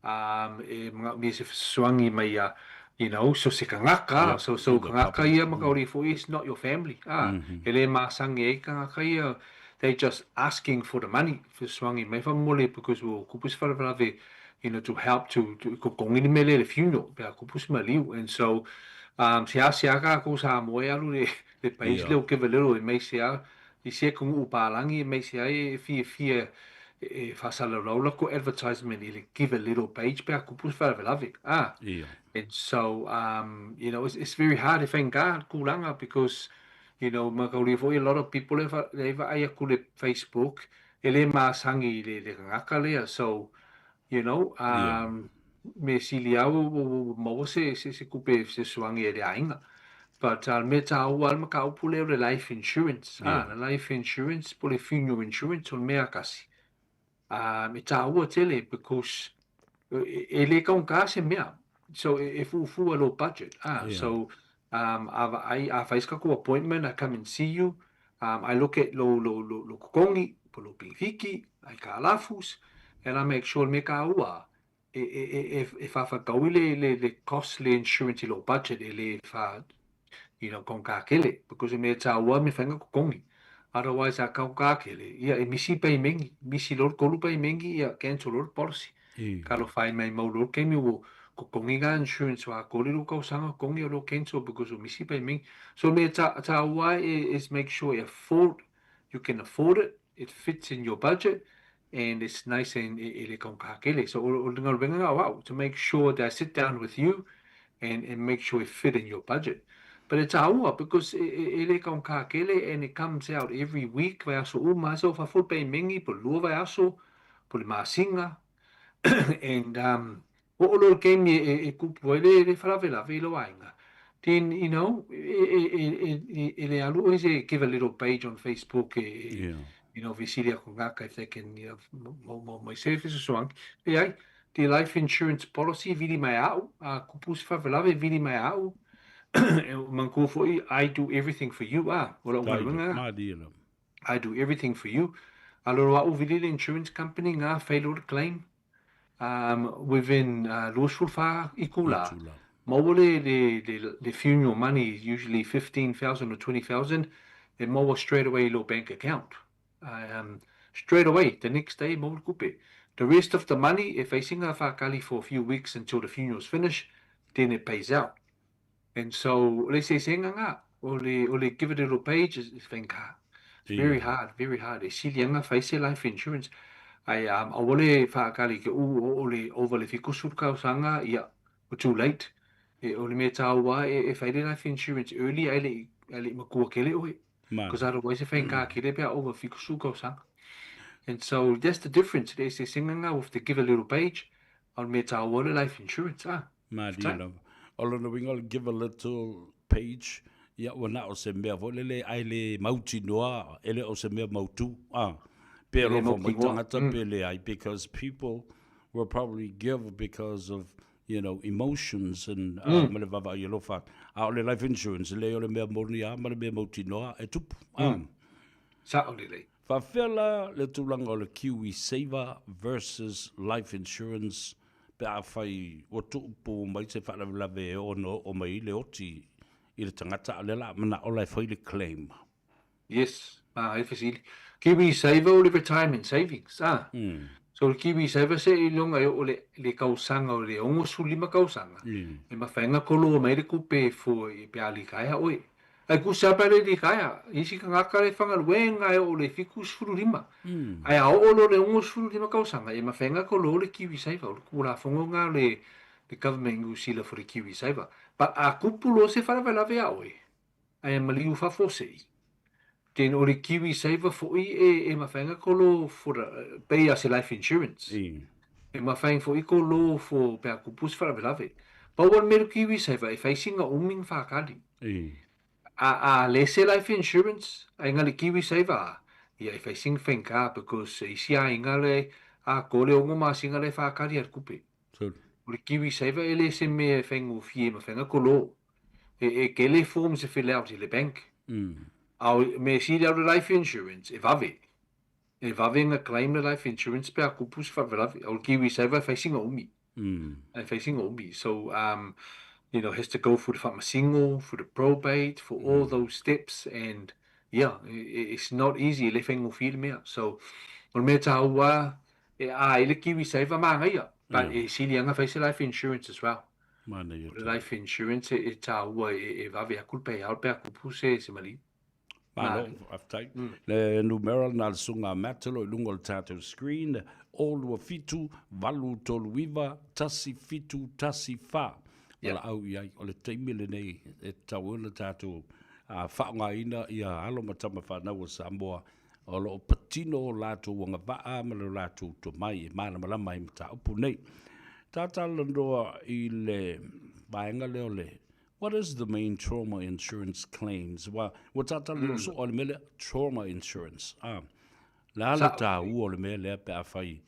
e manaomia se fesoasoani mai ia. you know, so se tagata, so so tagata ia ma kauli foi, it's not your family. Ah, e le masangi ai tagata ia, they just asking for the money, fesoasoani mai faamolemole because ua kupu se faalavelave, you know, to help to, to totogi le mea lea i le funeral pe a kupu se maliu. And so, um, seasea tatou Samoa e alu i le, le page lea o Give a Little e maise a i se atunuu palagi e maise ai e fiafia e faasalaulau latou advertisement i le Give a Little page pe a kupu se faalavelave. Ah. And so, um, you know, it's, it's very hard e faigata le tulaga because, you know, mataulia foi a lot of people e vaai atu le Facebook e le masani i le, le tagata lea. So, you know, um, mea sili lava ua, ua, ua maua se, se, se tupe e fesoasoani ai i le aiga. But uh, le mea taua le mataupu lea o le life insurance. Yeah. Ah, le life insurance po le funeral insurance o le mea kasi. Um, e taua tele because e, e le kaunga se mea. So e, e fuafua lou budget. Ah, yeah. So um, a vaai, a fai se tatou appointment, I come and see you, um, I look at lou, lou, lou, lou totogi, po lou penefiti, aikalafus, and I make sure le mea taua, e, e, e, e, e faafataui le, le, le cost le insurance i lou budget e le fa, you know, kaunga tele, because o mea taua me whainga totogi. Otherwise, a kaunga tele, ia, e misi paimengi, misi loa le tolu paimengi, ia, cancel loa le policy. Talofa ai mai mau loa le taimi ua totogi nga insurance ua atoa le lua tausaga totogi o loa cancel because ua misi paimengi. So mea taua ai is make sure e afford, you can afford it, it fits in your budget and it's nice and e le kaungaha tele. So o le galuega na o au to make sure that I sit down with you and and make sure it fit in your budget. But e taua because e le kaungaha tele and it comes out every week, vaiaso uma, so faafull paimengi po o le lua vaiaso, po o le masina and um oo loa le taimi e tupu ai le faalavelave i lou aiga, then you know e le alu oe se give a little page on Facebook e you know fesili atu tagata if they can you know maumau mai se fesoasoani. Leai, the life insurance policy vili mai a au, a tupu se faalavelave vili mai a au, e manatua foi I do everything for you a, o lau galuega lena. I do everything for you. A lolo a'u vili le insurance company nga fai loa le claim um, within 24 itula. Maua le, le, le, le funeral money, usually 15,000 or 20,000, e maua straight away i lou bank account. Um, straight away, the next day, maua le tupe. The rest of the money, e fai singa whakali for a few weeks until the funeral's finished, then it pays out. And so, o le eseesega nga, o le, o le give it a little page is, is faigata. It's very hard, very hard. E sili aga fai se life insurance. Ae um, aua le whaakali ke u o o le over le 70 tausaga, ia, ua too late. E, o le mea taua e, e fai le life insurance early ae le, ae le i matua kele oe. Because otherwise e faigata kele pe a over 70 tausaga. And so that's the difference, le eseesega nga with the give a little page, a o le mea taua o le life insurance, ah. Malie lava. O lona uiga o le give a little page, ia ua na o se mea foi lele ae le mautinoa, e le o se mea mautū, a. Pe alofa mai tagata pe leai, because people will probably give because of, you know, emotions and ma le vaavaai alofa atu. A o le life insurance, leai o le mea moni lava ma le mea mautinoa e tupu, a. Sao lelei. Faafefea la le tulaga o le Kiwi Saver versus life insurance pe afai ua tuupu mai se faalavelave e ono oo mai ai le oti i le tagata, a o lea o le a manao la e fai le claim. Yes, ma e fesili. Kiwi Saver o le retirement savings, ah. So le Kiwi Saver se iloga e oo le le tausaga o le 65 tausaga, e mafai ona koloa mai le tupe e fua pe a litaea oe. Ai kusa pa le litaea, isi tagata le fagaluega e oo le 75. Ae a oo loa le 65 tausaga, e mafai ona koloa le Kiwi Saver, o le Tulafono lena o le le Government New Zealand for the Kiwi Saver. But a tupu loa se faalavelave ia oe, ae maliu faafuasei, then o le Kiwi Saver foi e e mafai ona kolo for the, pei lava se life insurance. E mafai foi kolo for pe a tupu se faalavelave. Pau lava le mea o le Kiwi Saver, e fai sina umi ona faatali. A a le se life insurance aiga le kiwi saver a ia e fai sing faigata because isi aiga le atoa le ono masina le faatali a le tupe. O le kiwi saver e le se mea e faigofie ma faiga kolo. E e tele forms e fill out i le bank. A o mea sili au le life insurance e vave. E vave ona claim le life insurance pe a tupu se faalavelave. O le kiwi saver e fai sina umi. Ai fai singa umi. So, um, you know, has to go through the faamasino, through the probate, for all those steps and yeah, it's not easy, e le faigofie le mea. So, o le mea taua, e ai le KiwiSaver manaia, but e sili anga fai se life insurance as well. Manaia O le life insurance e taua e vave atu le payout pe a tupu se se maliu. Malo, faafetai. Le numera lena a le Susuga a Matt o lo o i luga o le tatou screen, 0 2 7 8 3 9 1 7 1 4. Valaau i ai, o le taimi lenei e tatau ai ona tatou faaaogaina ia alo ma tama fanau a Samoa o lo o patino o latou agavaa ma lo latou tomai e malamalama ai i mataupu nei. Tatalanoa i le vaega lea o le What is the main trauma insurance claims? Ua, ua tatalanoa soo i le mea lea, trauma insurance. Ah, le a le taua o le mea lea pe afai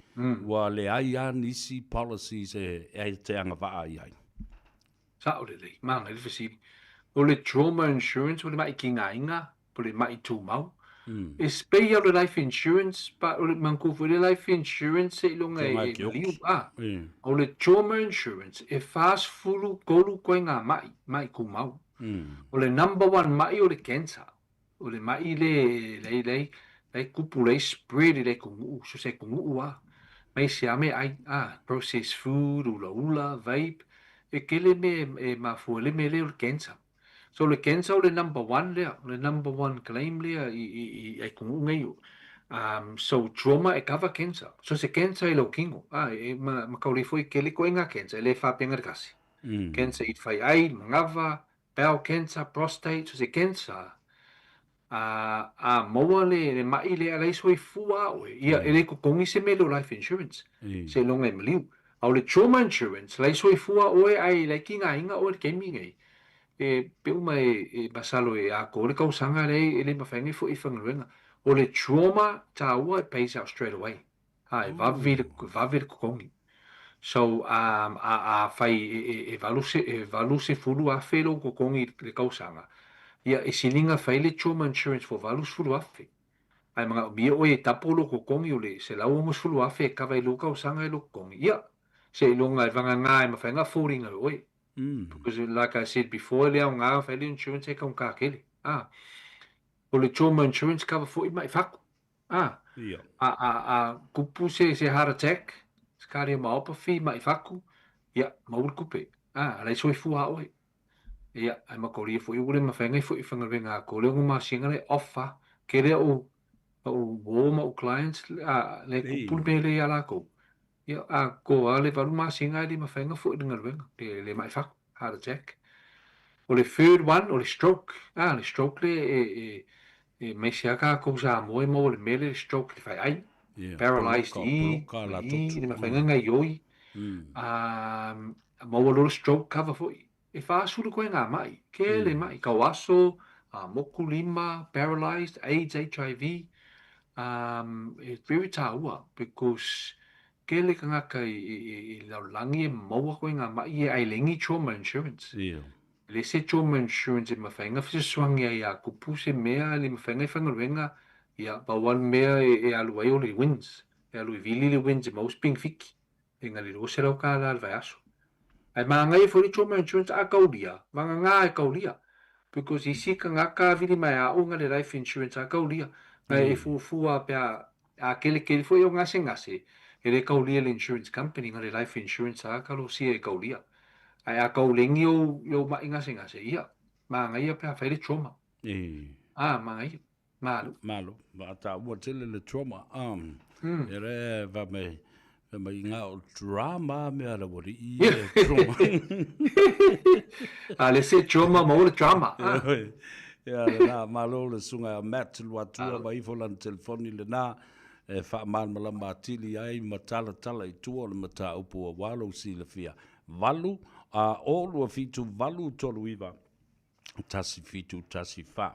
ua leai lava nisi policies e, e te agavaa i ai? Sao lelei, manaia le fesili. O le trauma insurance o le ma'i tigaina po o le ma'i tumau. E pei lava o le life insurance but o le manatua foi le life insurance seiloga e maliu a. O le trauma insurance e 43 koe ngā ma'i, ma'i tumau. O le number one ma'i o le cancer. O le ma'i le lei lei lei kupu lei spread i le atunuu, so se atunuu a. Mai se a meaai a, processed food, ulaula, vape, e tele mea e mafua ai le mea lea o le cancer. So o le cancer o le number one lea, o le number one claim lea i i i atunuu nei. Um, so trauma e cover cancer. So se cancer i lou kino, a e ma ma kaulei foi tele koe ngā cancer, e le faapea le tasi. Cancer i te whaiai, manava, bowel cancer, prostate, so se cancer, a, a maua le, le ma'i lea a leai soifua a oe, ia, e le totogi se mea lea o life insurance, seiloga e maliu. A o le trauma insurance, leai soifua oe ae leai tigaina oe i le taimi nei, e pei uma e, e masalo e atoa le tausaga lea e le mafai ona e fo'i i faigaluega. O le trauma taua it pays out straight away. A e vave le, vave le totogi. So, um, a, afai e, e, e valu se, e 80,000 lou totogi i le tausaga, ia, e siliga fai le trauma insurance for 80,000. Ae manaomia oe e tapo lou totogi o le 160,000 e kava i lua tausaga i lou totogi, ia, seiloga e vagana e mafai ona afford-ina e oe. Because like I said before, e le aoga ona fai le insurance e taugata tele. A, o le trauma insurance kava foi ma'i fatu. A, Ia. a, a, a kupu se, se heart attack, se cardiomyopathy, ma'i fatu, ia, maua le tupe. A, leai soifua a oe. Ia, ae mataulia foi ua le mafai ona e fo'i i faigaluega a ko le ono masina le off a, tele a'u, a'u uō ma a'u clients, a, le kupu le mea lea iā lakou. Ia, a ko a le valu masina e le mafai ona fo'i i le galuega, le, le ma'i fatu, heart attack. O le third one, o le stroke. A, le stroke lea e, e, e maise a tatou Samoa e maua i le mea lea le stroke i le faiai. Ia, Paralyzed poloka, i, poloka la i, totu. le mafai ona gaioi. A, maua loa le stroke cover foi. E 40 koe ngā ma'i, kele ma'i, tauaso, a, moku lima, paralyzed, AIDS, HIV, um, e very tāua because kele tagata i, i, i, i lalolagi e maua koe ngā ma'i e ailengi trauma insurance. Ia. E le se trauma insurance e mafai ona fesoasoani ai ia kupu se mea e le mafai ona e faigaluega, ia, pau lava le mea e, e alu ai o le wins, e alu e vili le wins e maua se penefiti. E na le $200 le vaiaso. Ae manaia foi le trauma insurance a kaulia, vagana e kaulia. Because isi tagata vili mai a a'u na le life insurance a kaulia. Na e fuafua pe a, a kelikeli foi o gasegase, e le kaulia le insurance company na le life insurance a kalosia e kaulia. Ae a kaulegi ou, i ou ma'i gasegase, ia, manaia pe a fai le trauma. A, manaia. Malo. Malo. Faataua tele le trauma. Um, E re va me va mai ngā o drama me ala wari i e trauma. A le se trauma ma o le drama. Ah. Ia le nā, malo le sunga a Matt Luatua ma ifo lana telefoni le nā e whaamalamalama atili ai ma talatala i tua o le mataupu auā lou silafia. 8 a 0 2 7 8 3 9 1 7 1 4.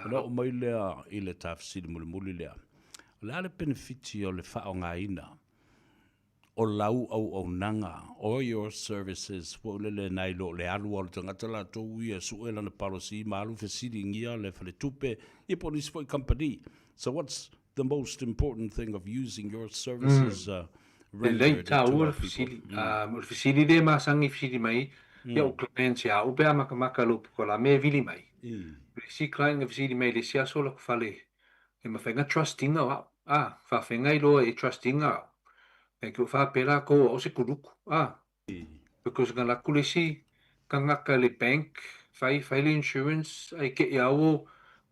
Ona oo mai lea i le ta fesili mulimuli lea, o le a le penefiti o le faaaogaina o lau auaunaga or your services foi lele nai lo le alu o le tagata latou ia e sue lana policy ma alu fesiligia le faletupe ia po o nisi foi company. So what's the most important thing of using your services Lelei rendered to taua our le people? fesili. O le fesili lea e masani fesili mai. Ia o clients ia au pe a makamaka lou pokalame e vili mai. O le isi client na fesili mai i le isi aso o laku fale e mafai na trust ina o au. A, faafegai loa e trust ina au. Nai ke o faapea lakou o au se kuluku. A, because na laku le isi tagata i le bank fai fai le insurance ae kei au o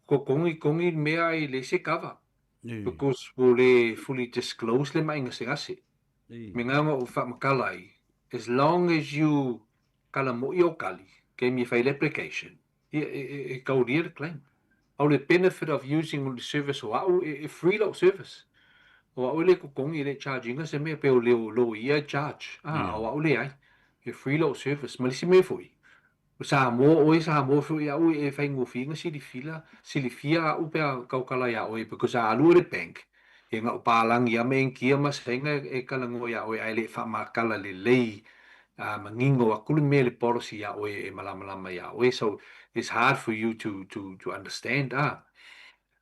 kokongi kongi le mea ae leai se cover. Because ua le fully disclose le ma'i gasegase. Me nga na ou faamatala ai, as long as you kala mo'i o kali, kei mi fai le application, ia e kaulia le claim. A o le benefit of using le service o a'u, e free la'u service. O a'u e le totogi, e le charge ina se mea, pei o le loia e charge, a o a'u leai, e free la'u service. Ma le isi mea foi, O Samoa oe Samoa foi a'u e faigofie na silifila silifia a'u pe a tautala iā oe because a alu i le bank ia na o palagi a ma enkia ma saina e talanoa iā oe ae le faamatala lelei a manino atu le mea le policy iā oe e malamalama iā oe so it's hard for you to to to understand a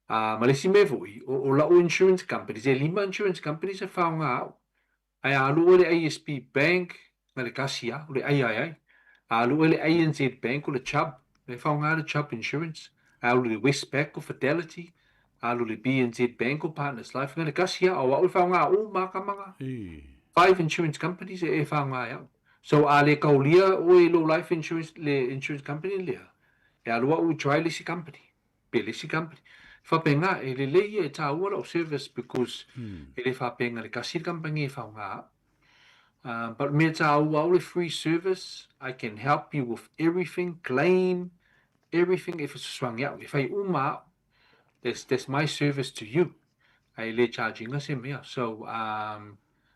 a ma le isi mea foi o o la'u insurance companies e lima insurance companies e faaaoga a'u Ae a alu oe le ASB Bank na le kasi a, o le AIA. A alu oe le ANZ Bank o le Chubb, e faaaoga le Chubb Insurance. A alu le Westpac o Fidelity, a alu le BNZ Bank o Partners Life, na le kasi a, o au e faaaoga uma a tama na. Five insurance companies e faaaoga e au. So a le kaulia oe i lou life insurance, le insurance company lea, e alu au e try le isi company. Pe le isi company. Faapena, e lelei ia e taua lau service because e le faapena le tasi le company e faaaoga au. But mea taua au le free service, I can help you with everything, claim, everything e fesoasoani au, e fai uma au. That's, that's my service to you. Ae le charge ina se mea. So,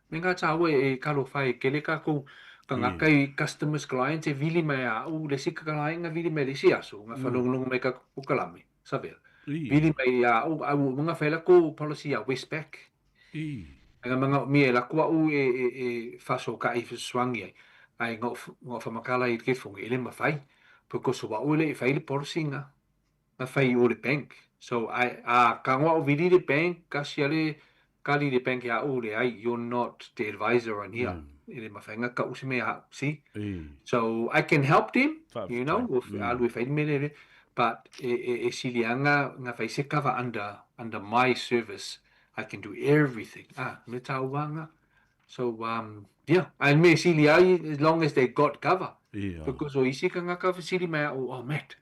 Me ngā tāua e talofa e kele kākou tangata i customers clients e vili mai a au le isi client nga vili mai le isi aso nga whalongolongo mai ka pokalame sabea vili mai a au au nga whai lako policy a Westpac nga manga mi e lako au e e e whaso ka i swangi ai ai nga nga whamakala i ke fongi ele mawhai because o au le whai le policy nga na whai i o le bank. So I a ka ngoa o vili le bank kasi ale kali le bank ia o le ai you're not the advisor on here. E le mawhainga ka usi me a see. So I can help them, you know, with alu e whai me le but e e e silianga nga whai se cover under under my service. I can do everything. Ah, me tauanga. So um yeah, and me sili ai as long as they got cover. Yeah. Because o isi kangaka fesili mai au, oh Matt,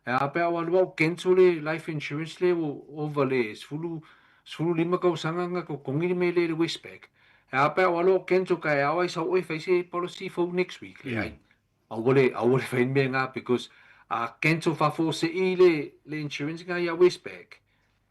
e a pea o alu au cancel le life insurance le o over le sefulu, 15 kausanga nga ko kongi le me le le Westpac. E a pea o alu au cancel ka e ao ai sau oe fai se policy fou next week. Le ai. Aua le, aua le fai mea nga because a cancel faafuasei le, le insurance nga ia Westpac.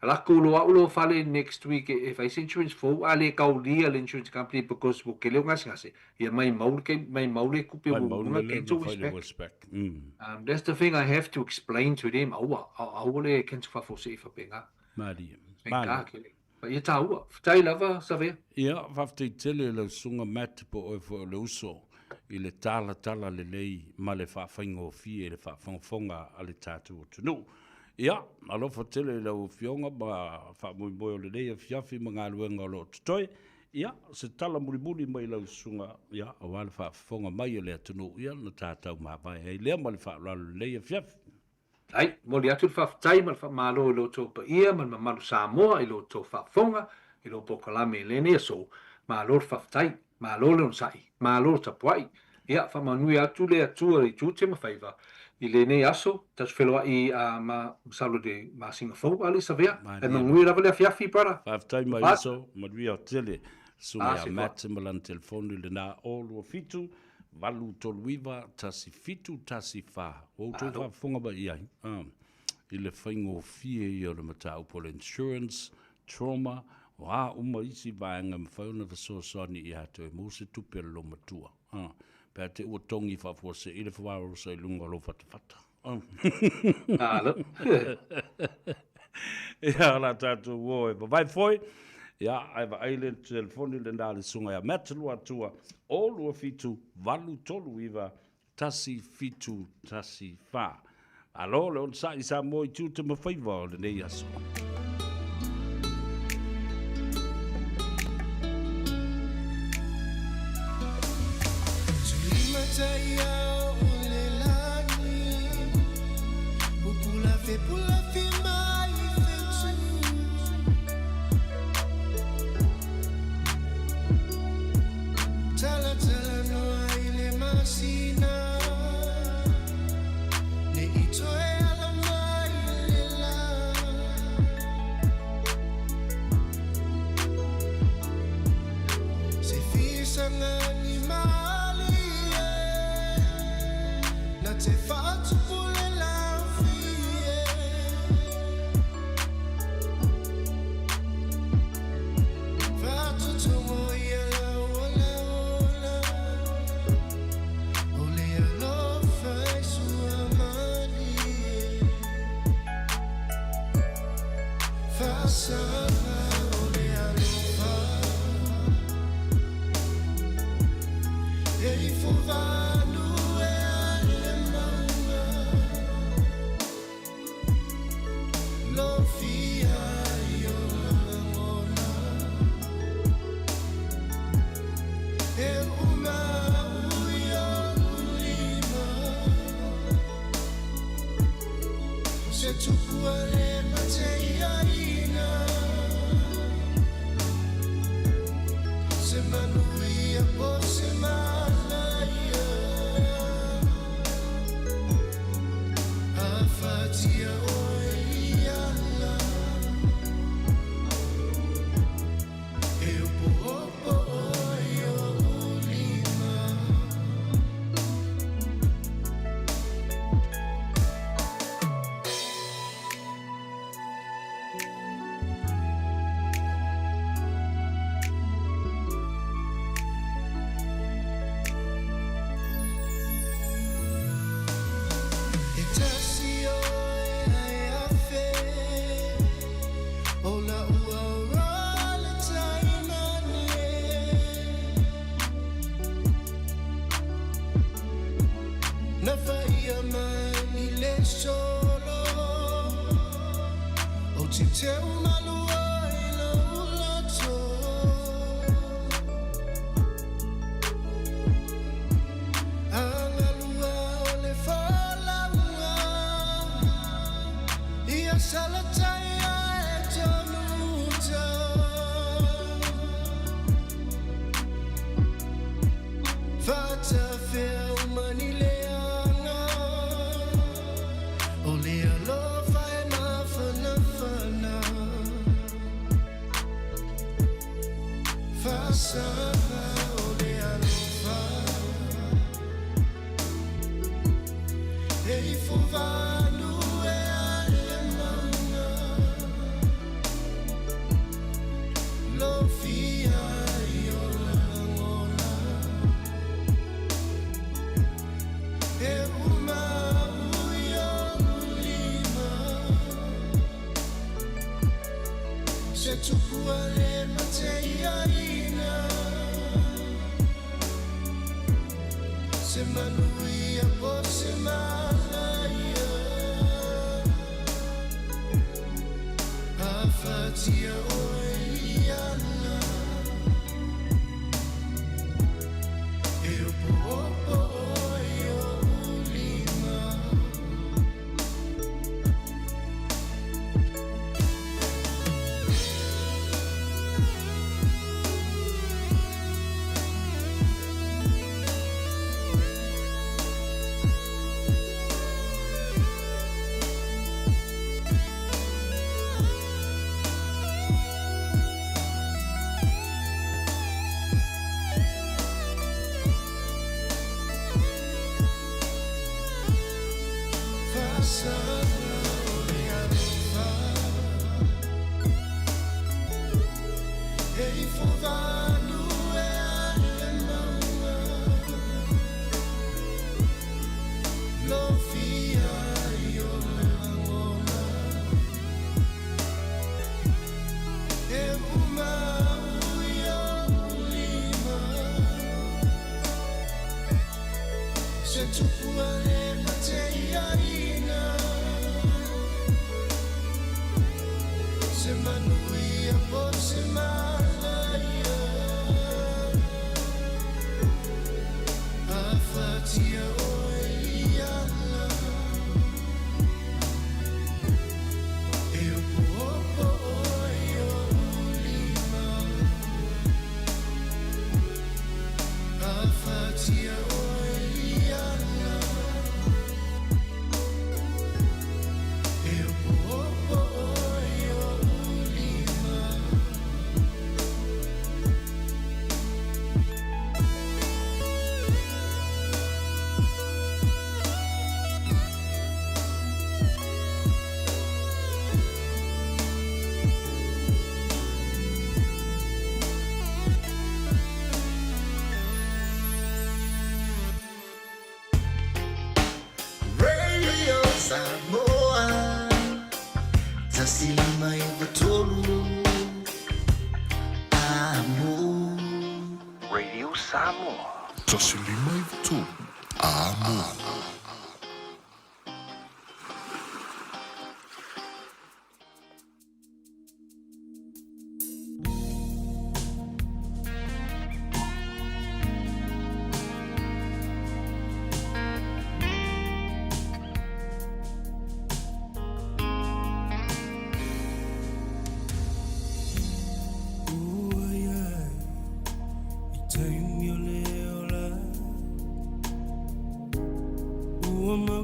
Lako loa au lo fale next week e, e fai se insurance fou a le kaulia le insurance company because ua kele o gasegase. Ia mai mau le, mai mau le kupe Mai ua mau nga le le cancel na fai le Westpac. Westpac. That's the thing I have to explain to them, aua, aua le cancel faafuasei faapena. Malie. Thank Malie. God, kele. Fa ia tāua. Fatai lava, Savea. Ia, faafetai tele i lau susuga Matt po o oe foi o le uso i le talatala lelei ma le faafaigofie i le faafogafoga a le tatou atunuu. Ia, alofa tele i lau Afioga ma faamoemoe o lenei afiafi ma galuega o lo o totoe. Ia, se tala mulimuli mai lau susuga, ia, aua le faafofoga mai a le atunuu, ia, na tatou mavae ai lea ma le faaaloalo i lenei afiafi. Ai, momoli atu le faafetai ma le faamalo i lo outou paia ma le mamalu Samoa i lo outou faafofoga i lo polokalame i lenei aso. Malo le faafetai, malo le onosai, malo le tapuai. Ia, faamanuia atu le Atua i tiute ma faiva i lenei aso, tatou feloai a ma masalo i le masina fou a le Savea. Ae manuia lava le afiafi brother. Faafetai mai uso, manuia tele. Susuga ia Matt ma lana telefoni lena 027 839 17 14. Ua outou faafofoga mai i ai i le faigofie ia o le mataupu o le insurance, trauma, o a uma isi vaega e mafai ona fesoasoani ia te oe maua se tupe a le loomatua. Pe a te ua togi faafuasei le faarosa i luga o lou fatafata. Alo. Ia, o le a tatou o e vavae foi. Ia, ae vaai le telefoni lena a le susuga ia Matt Luatua, 027 839 1714. Malo le onosai i Samoa i tiute ma faiva o lenei aso.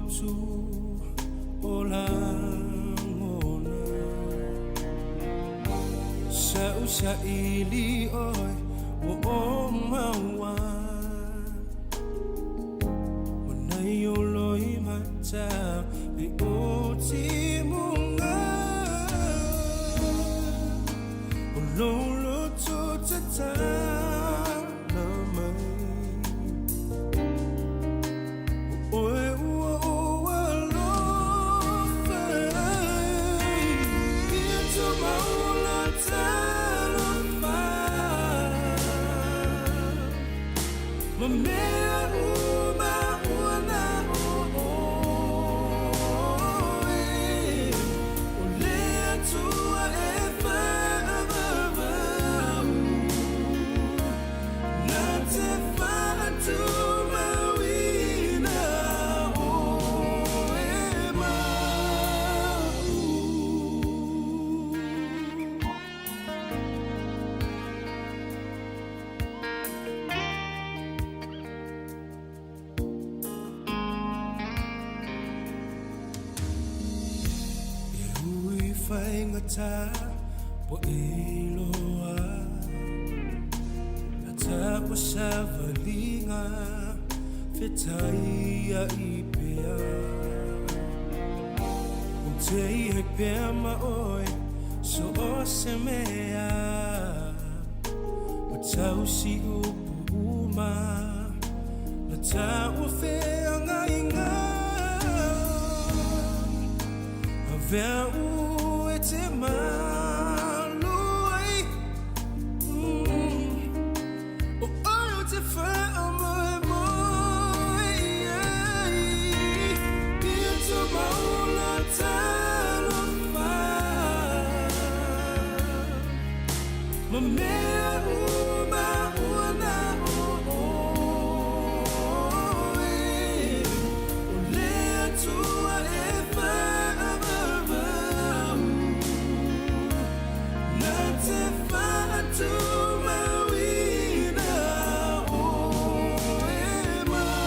lotu o lagona. Sa u saili ʻoe ua o maua Ma nai o loi mata me o timuga O lou loto tatala mai O ʻoe ua ou alofa ai Ia tumaula talofa Ma mea uma ua na ʻoe O le Atua e faavavau Na te faatumauina ʻoe maʻu. E ui faigata ua iloa Na taua savaliga fetaiai pea Ou te i ai pea ma oe so o se mea Ua tausi upu uma na taua feagaiga Avea u e te malu ai O oe ou te faamoemoe i ai Ia tumaula talofa Ma mea uma ua na ʻoe O le Atua e faavavau Na te faatumauina ʻoe maʻu.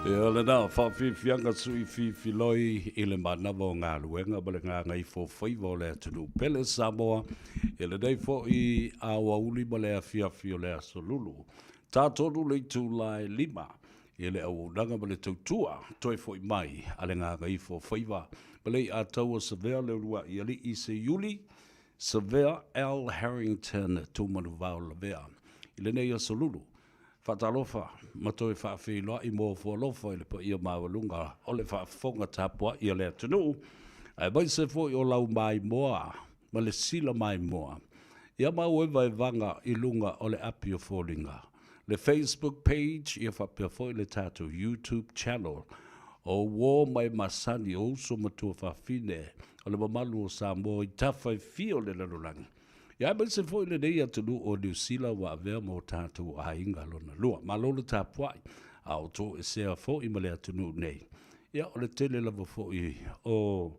Ia lena faafiafiaga sui fifiloi i le manava o galuega ma le gagaifo faiva o le atunuu pele Samoa i lenei foi aoauli ma le afiafi o le aso Lulu. Tatonu le itula e 5 i le auaunaga ma le tautua toe foi mai a le gagaifo faiva ma le iataua Savea Leuluai Alii Seiuli Savea L. Harrington Tumanuvao Lavea i lenei aso Lulu. Faatalofa ma toe faafeiloai mo ofo alofa i le paia maualuga o le faafofoga tapuai a le atunuu, aemaise foi o lau maimoa ma le sila maimoa ia mau evaevaga i luga o le api o foliga, le Facebook page ia faapea foi le tatou YouTube channel o uō mai masani o uso ma tuafafine o le mamalu o Samoa i tafa e fia o le lalolagi. Ia aemaise foi lenei atunuu o Niu Sila ua avea ma o tatou aiga lona lua. Malo le tapuai, a o toesea foi ma le atunuu nei. Ia o le tele lava foi o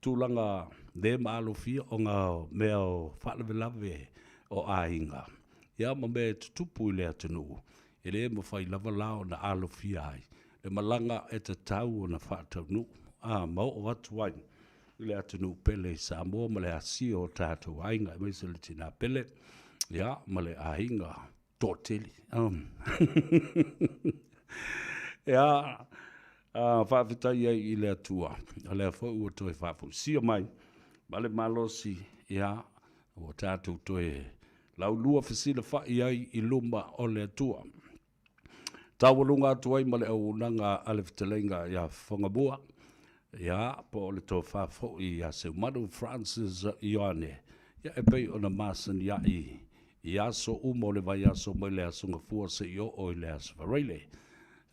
tulaga le maalofia ona o mea o faalavelave o aiga, ia ma mea e tutupu i le atunuu, e le mafai lava la ona alofia ai le malaga e tatau ona faataunuu, a ma oo atu ai i le atunuu pele i Samoa ma le Asia o tatou aiga, aemaise le tina pele, ia, ma le aiga toatele. Ia, faafetai ai i le Atua, o lea foi ua toe faafoisia mai ma le malosi, ia, ua tatou toe La ulua fesilafa'i ai i luma o le Atua. Taualuga atu ai ma le auaunaga a le fetalaiga ia Fogamua, ia, po o le tofa foi ia Seumanu Francis Ioane, ia e pei ona masania'i i aso uma o le vaiaso mai le Aso Gafua seia oo i le Aso Faraile.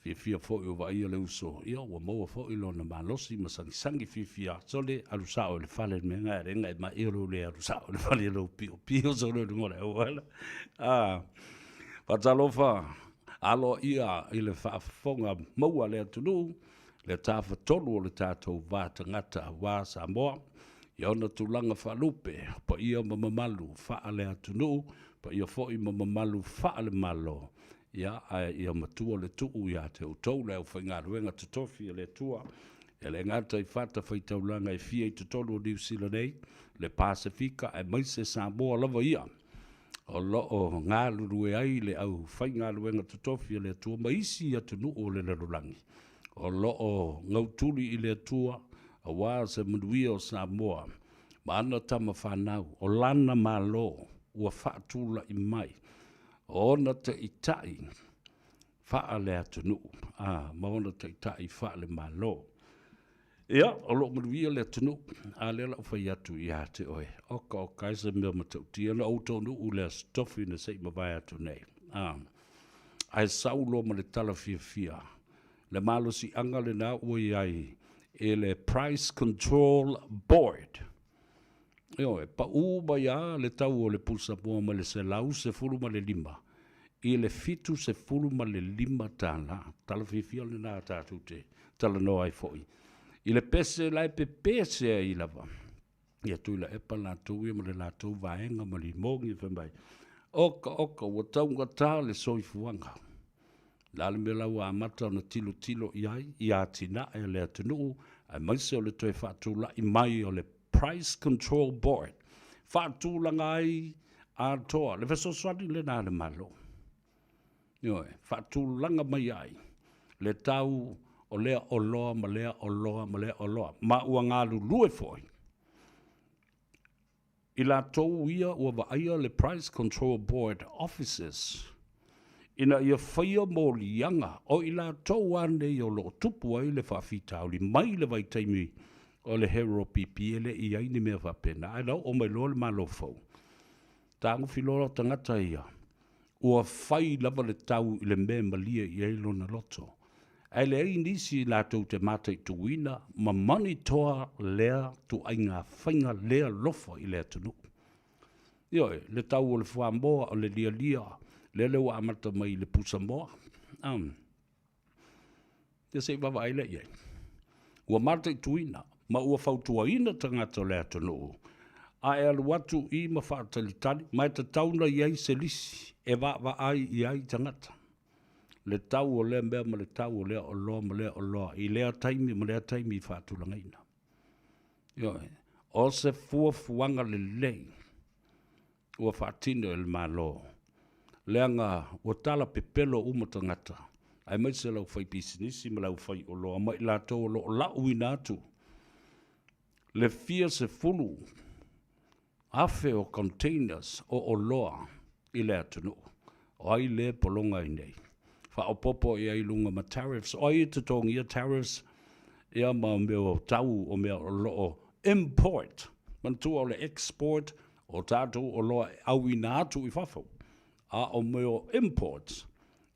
Fiafia foi ua vaaia le uso, ia ua maua foi lona malosi ma sagisagi fiafia, sole, alu sao i le fale le mea na e lenga e mai o lou le alu sao i le fale lou piopio sole i luga o le auala. Ah, faatalofa aloaia i le faafofoga maua a le atunuu, le tafatolu o le tatou va tagata aua Samoa i ona tulaga faalupe, paia ma mamalu faale-atunuu, paia foi ma mamalu faale-Malo, ia, ae ia matua le tuu ia te outou le aufaigaluega totofi a le Atua, e le gata i fatafaitaulaga e fia i totonu o Niu Sila nei, le Pasefika aemaise Samoa lava ia, o lo o galulue ai le aufaigaluega totofi a le Atua ma isi atunuu o le lalolagi, o lo o gautuli i le Atua aua se manuia o Samoa ma ana tama fanau, o lana Malo ua faatulai mai, o ona taitai faale-atunuu, a, ma ona taitai faale-Malo. Ia, o lo o manuia le atunuu, a lea la ua fai atu ia te oe, oka oka e se mea matautia na ou taunuu i le Aso Tofi na se i mavae atu nei, a, ae sau loa ma le tala fiafia, le malosiaga lena ua i ai i le Price Control Board. Ioe, pau mai lava le tau o le pusamoa mai le 115 i le $75. Tala fiafia lena tatou te talanoa ai foi i le pese la e pepese ai lava ia Tuilaepa latou ia ma le latou vaega ma Limogi fai mai, oka oka ua taugata le soifuaga. O le a le mea la ua amata ona tilotilo i ai i atinae a le atunuu aemaise o le toe faatulai mai o le Price Control Board, faatulaga ai atoa le fesoasoani lena a le Malo. Ioe, faatulaga mai ai le tau o lea oloa ma lea oloa ma lea oloa, ma ua galulue foi i latou ia ua vaaia le Price Control Board Officers ina ia faia moliaga o i latou lava nei o lo o tupu ai le faafitauli mai le vaitaimi o le HEROPP e le i i ai ni mea faapena, ae na oo mai loa le Malo fou, tagofi loa tagata ia, ua fai lava le tau i le mea e malie i ai lona loto, ae leai nisi latou te mataituina ma manitoa lea tuaiga faiga lea lofa i le atunuu. Ioe, le tau o le fuamoa, o le lialia, lele ua amata mai i le pusamoa. Um. Ia se i vaavaai lea i ai. Ua mataituina ma ua fautuaina tagata o le atunuu, a e alu atu i ma faatalitali, ma e tatau ona i ai se lisi e vaavaai i ai tagata. Le tau o lea mea ma le tau o lea oloa ma lea oloa i lea taimi ma lea taimi i faatulagaina. Ioe, o se fuafuaga lelei ua faatino e le Malo, leaga ua tala pepelo uma tagata, aemaise le aufaipisinisi ma le aufaioloa ma i latou o lo o lauina atu le fia 10,000 o containers o oloa i le atunuu. O ai lea e pologa ai nei? Faaopoopo i ai i luga ma tariffs. O ai e totogia tariffs ia ma mea o tau o mea o lo o import? Manatua o le export o tatou oloa e auina atu i fafo, a o mea o imports,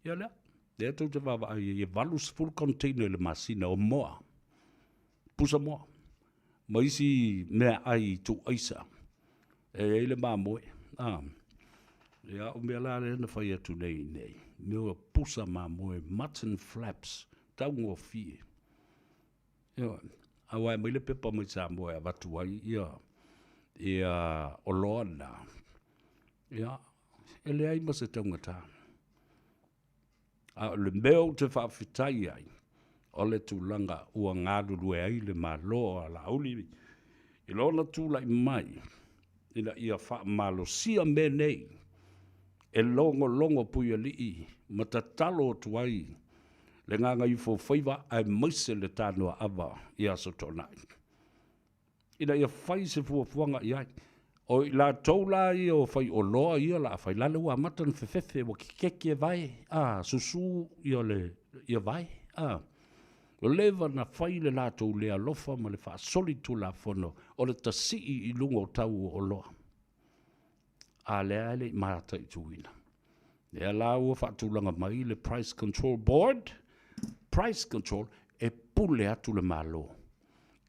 ia lea, lea tou te vaavaai ai e 80 container i le masina o moa, pusa moa, ma isi meaai tuuaisa e i ai le mamoe. A, ia, o mea la lea na fai atu nei nei, mea o pusa mamoe, mutton flaps, taugofie. Ioe, aua e aumai le pepa mai Samoa e avatu ai ia, ia oloa na, ia, e leai ma se taugata. A o le mea ou te faafetai ai, o le tulaga ua galulue ai le Malo a Laauli i lona tulai mai ina ia faamalosia mea nei e logologo puialii ma tatalo atu ai le Gagaifofaiva aemaise le Tanoaava i Aso Toonai ina ia fai se fuafuaga i ai. O i latou la ia o faioloa ia o le a fai, la le ua amata ona fefefe, ua kekeke vae, a, susu ia le, ia vae, a. Ua leva ona fai le latou le alofa ma le faasolitulafono o le tasii i luga o tau o oloa. A lea e le i mataituina. Lea la ua faatulaga mai le Price Control Board, Price Control, e pule atu le Malo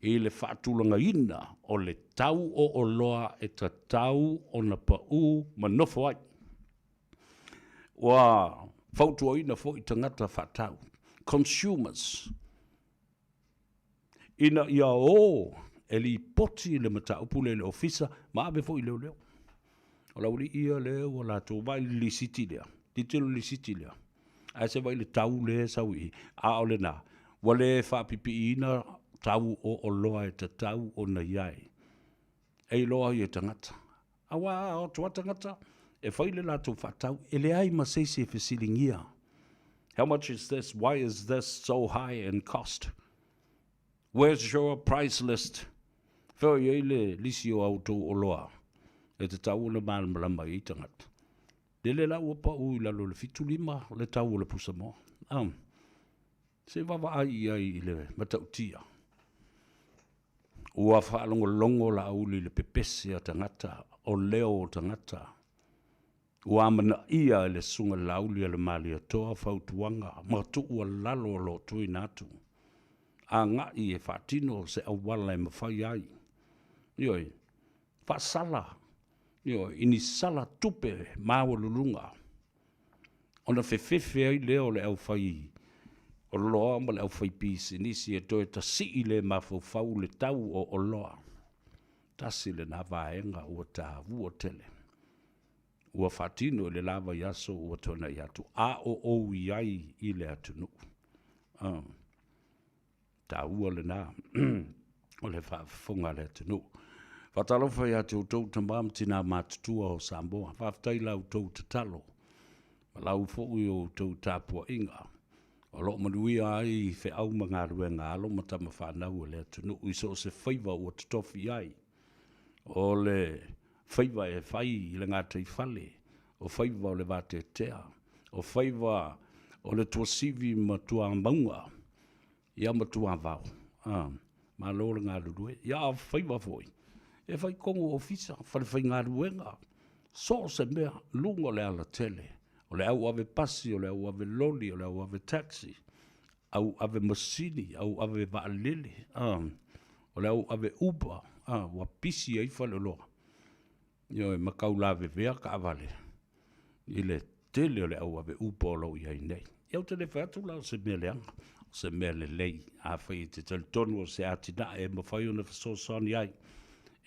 i le faatulagaina o le tau o oloa e tatau ona pau ma nofo ai. Ua fautuaina foi tagata faatau, consumers, ina ia o e lipoti le mataupu lea i le ofisa ma ave foi i leoleo. O le aualii ia lea ua latou vaai i le lisiti lea, tilotilo i le lisiti lea, ae se vaai i le tau lea e sau i i, a o lena, ua le faapipiiina tau o oloa e tatau ona i ai. E iloa ai e tagata. Aua a o atu lava tagata e fai le latou faatau, e leai ma se isi e fesiligia, How much is this? Why is this so high in cost? Where's your price list? Fea o i ai le lisi o a outou oloa e tatau ona malamalama i ai tagata? Lele la ua pau i lalo o le 75 le tau o le pusamoa. Se i vaavaai i ai i le matautia. Ua faalogologo Laauli i le pepese a tagata, o leo o tagata. Ua amanaia e le Susuga Laauli a le Malietoa fautuaga ma tuualalo o lo o tuuina atu, agai e faatino se auala e mafai ai, ioe, faasala, ioe, i ni sala tupe maualuluga ona fefefe ai lea o le aufai oloa ma le aufaipisinisi e toe tasii le mafaufau le tau o oloa. Tasi lena vaega ua taua tele ua faatino i le la vaiaso ua tuanai atu, a o ou i ai i le atunuu. Taua lena o le faafofoga a le atunuu. Faatalofa ia te outou tama ma tina matutua o Samoa. Faafetai i la outou tatalo ma lau foi o outou tapuaiga o lo o manuia ai feau ma galuega a alo ma tama fanau a le atunuu i so o se faiva ua totofi i ai. O le faiva e fai i le gataifale, o faiva o le vateatea, o faiva o le tuasivi ma tuamauga, ia ma tuavao. A, malo le galulue. Ia a o faiva foi, e fai i totonu o ofisa, falefaigaluega, so o se mea, luga o le alatele, o le au ave pasi, o le au ave loli, o le au ave taxi, au ave masini, au ave vaalele, a, o le au ave Uber, a, ua pisi ai faleoloa. Ioe, ma tau lavevea taavale i le tele o le au ave Uber o lo o i ai nei. Ia ou te le fai atu la o se mea leaga, o se mea lelei. Afai e te talitonu o se atinae e mafai ona fesoasoani ai,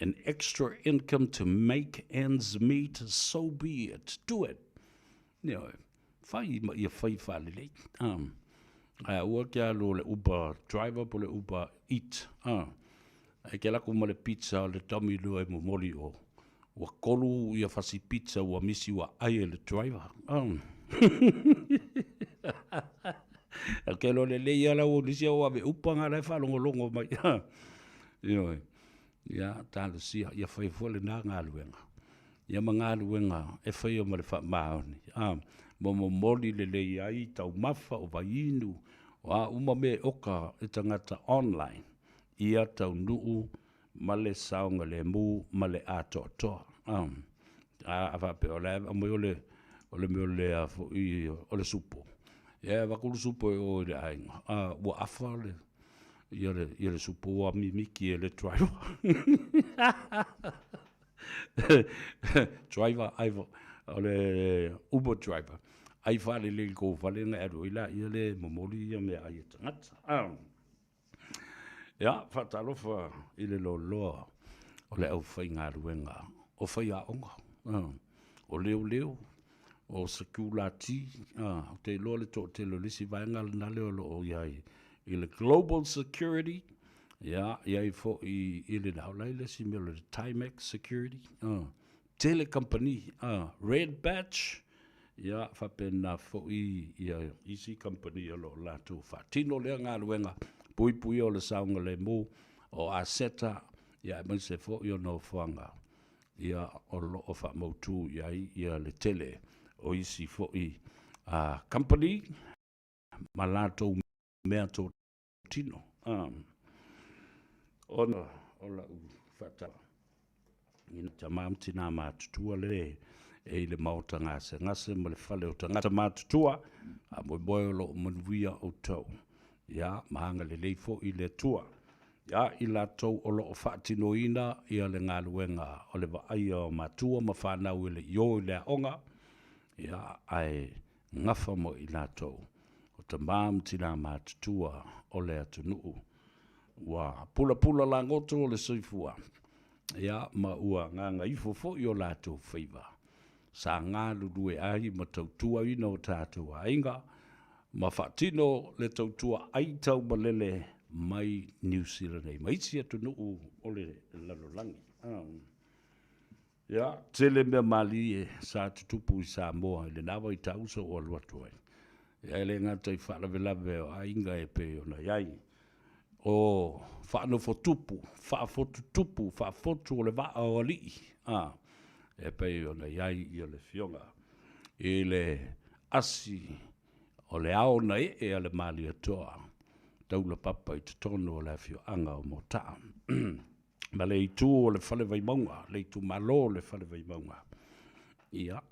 an extra income to make ends meet, so be it, do it. Ioe, fai ma ia fai faalelei. Ae aua ke alu o le Uber driver po o le Uber Eat. Ae ke alu atu ma le pizza o le Domino e momoli i o. Ua kolu ia fasi pizza ua misi ua ai e le driver. Ou te iloa lelei lava la ua nisi au ave upa na la e faalogologo mai. Ioe. Ia, talosia, ia fai foi lena galuega. Ia ma galuega e faia ma le faamaoni, a, ma momoli lelei ai taumafa, o vaiinu, o a uma mea e oka e tagata online, ia taunuu ma le saogalemu ma le atoatoa. A, a faapea o la e aumai o le, o le mea o le a foi, o le supo, ia e avatu le supo i o i le aiga, a, ua afa le, ia le, ia le supo ua mimiti e le driver. Driver, ai, o le Uber driver, ai faalelei i le tou fale ona e alu ai laia lea e momoli ia meaai a tagata. Ia, faatalofa i le loaloa o le aufaigaluega o faiaoga, o leoleo, o sekulati, ou te iloa le toatele o le isi vaega lena lea o lo o i ai i le Global Security, ia, i ai foi i le o la e le isi mea o le Timex Security, tele kamupani, Red Batch, ia, faapena foi ia isi kamupani o lo o latou faatino lea galuega puipuia o le saogalemu o aseta, ia aemaise foi o nofoaga. Ia, o lo o faamautu i ai ia le tele o isi foi a company ma latou mea totino. Ona o lau faatala i nai tama ma tina matutua le e i le maota gasegase ma le fale o tagata matutua, faamoemoe o lo o manuia outou. Ia, ma agalelei foi le Atua ia i latou o lo o faatinoina ia le galuega o le vaaia o matua ma fanau e le i o i le aoga, ia, ae gafa ma i latou o tama ma tina matutua o le atunuu. Ua pulapula lagoto le soifua, ia, ma ua gagaifo foi o latou faiva sa galulue ai ma tautuaina o tatou aiga ma faatino le tautua ai taumalele mai Niu Sila nei ma isi atunuu o le lalolagi. Ia, tele mea malie sa tutupu i Samoa i lena vaitau sa ou alu atu ai. Ia, e le gata i faalavelave o aiga e pei ona i ai, o faanofotupu, faafotutupu, faafotu o le vaa o alii, a, e pei ona i ai ia le Afioga i le asi o le ao na ee a le Malietoa Taulapapa i totonu o le afioaga o Motaa ma le itu o le Fale Vaimauga, le itumalo o le Fale Vaimauga. Ia,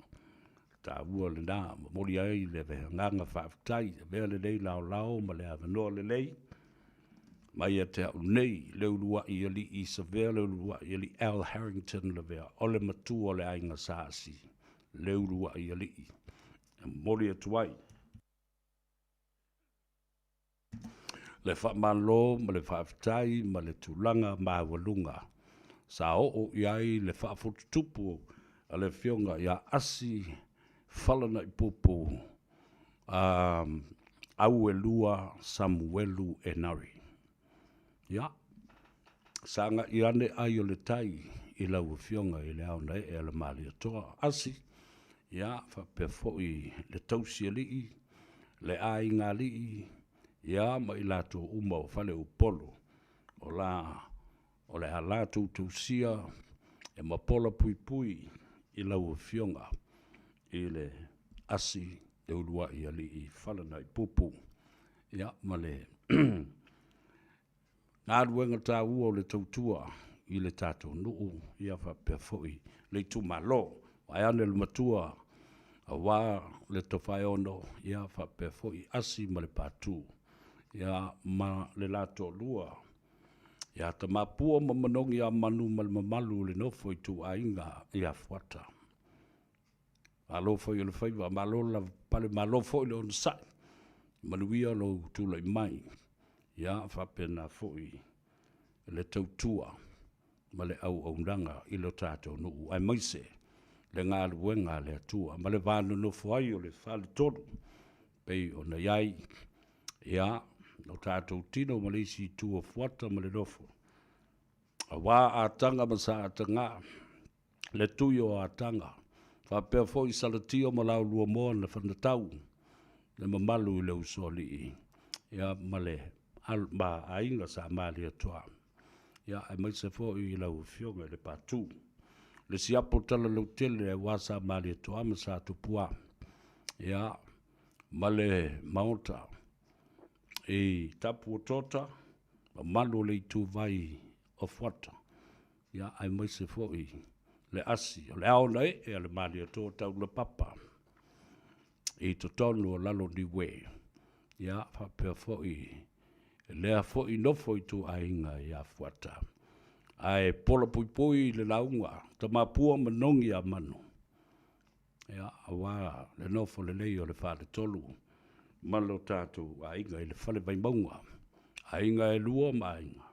taua lena, momoli ai le agaga faafetai, avea lenei laolao ma le avanoa lelei mai ia te au nei, le uluai alii Savea, le uluai alii Al Harrington Lavea, o le matua o le aiga Sa Asi, le uluai alii e momoli atu ai le faamalo ma le faafetai ma le tulaga maualuga sa oo i ai le faafotutupu a le Afioga ia Asi Falanaipupu a Auelua Samuelu Enari. Ia, sagai ane ai o le tai i lau Afioga i le Aonaee a le Malietoa Asi, ia, faapea foi le Tausialii, le Aigaalii, ia, ma i latou uma o Faleupolu, o la o le a latou tausia e mapola puipui i lau Afioga i le Asi le uluai alii Falanaipupu, ia, ma le galuega taua o le tautua i le tatou nuu, ia faapea foi le itumalo. Vaeane le matua aua le Tofaeono, ia faapea foi Asi ma le Patu, ia ma le la toalua ia Tamapua ma Manogiamanu ma le mamalu o le nofo a ituaiga ia Fuata. Malo fai o le faiva, malo le lavapapale, malo foi le onosai. Manuia lou tulai mai, ia faapena foi le tautua ma le auaunaga i lo tatou nuu, aemaise le galuega a le Atua ma le va nonofo ai o le Faletolu pei ona i ai ia lo tatou tino ma le isi itu o Fuata ma le nofo, aua Ataga ma Saataga, le tui o Ataga, faapea foi Salatio ma Lauluamoa na fanatau le mamalu i le Usoalii, ia, ma le ma aiga Sa Malietoa, ia, aemaise foi i lau Afioga i le Patu, le siapo talalautele aua Sa Malietoa ma Sa Tupua, ia, ma le Maota i Tapuotota, mamalu o le ituvai o Fuata, ia, aemaise foi le asi o le ao na ee a le Malietoa Taulapapa i totonu o Laloniue, ia, faapea foi lea foi nofo ituaiga ia Fuata. Ae pola puipui le lauga Tamapua Manogi a Manu, ia, aua le nofo lelei o le Faletolu ma lo tatou aiga i le Fale Vaimauga, aiga e lua ma aiga,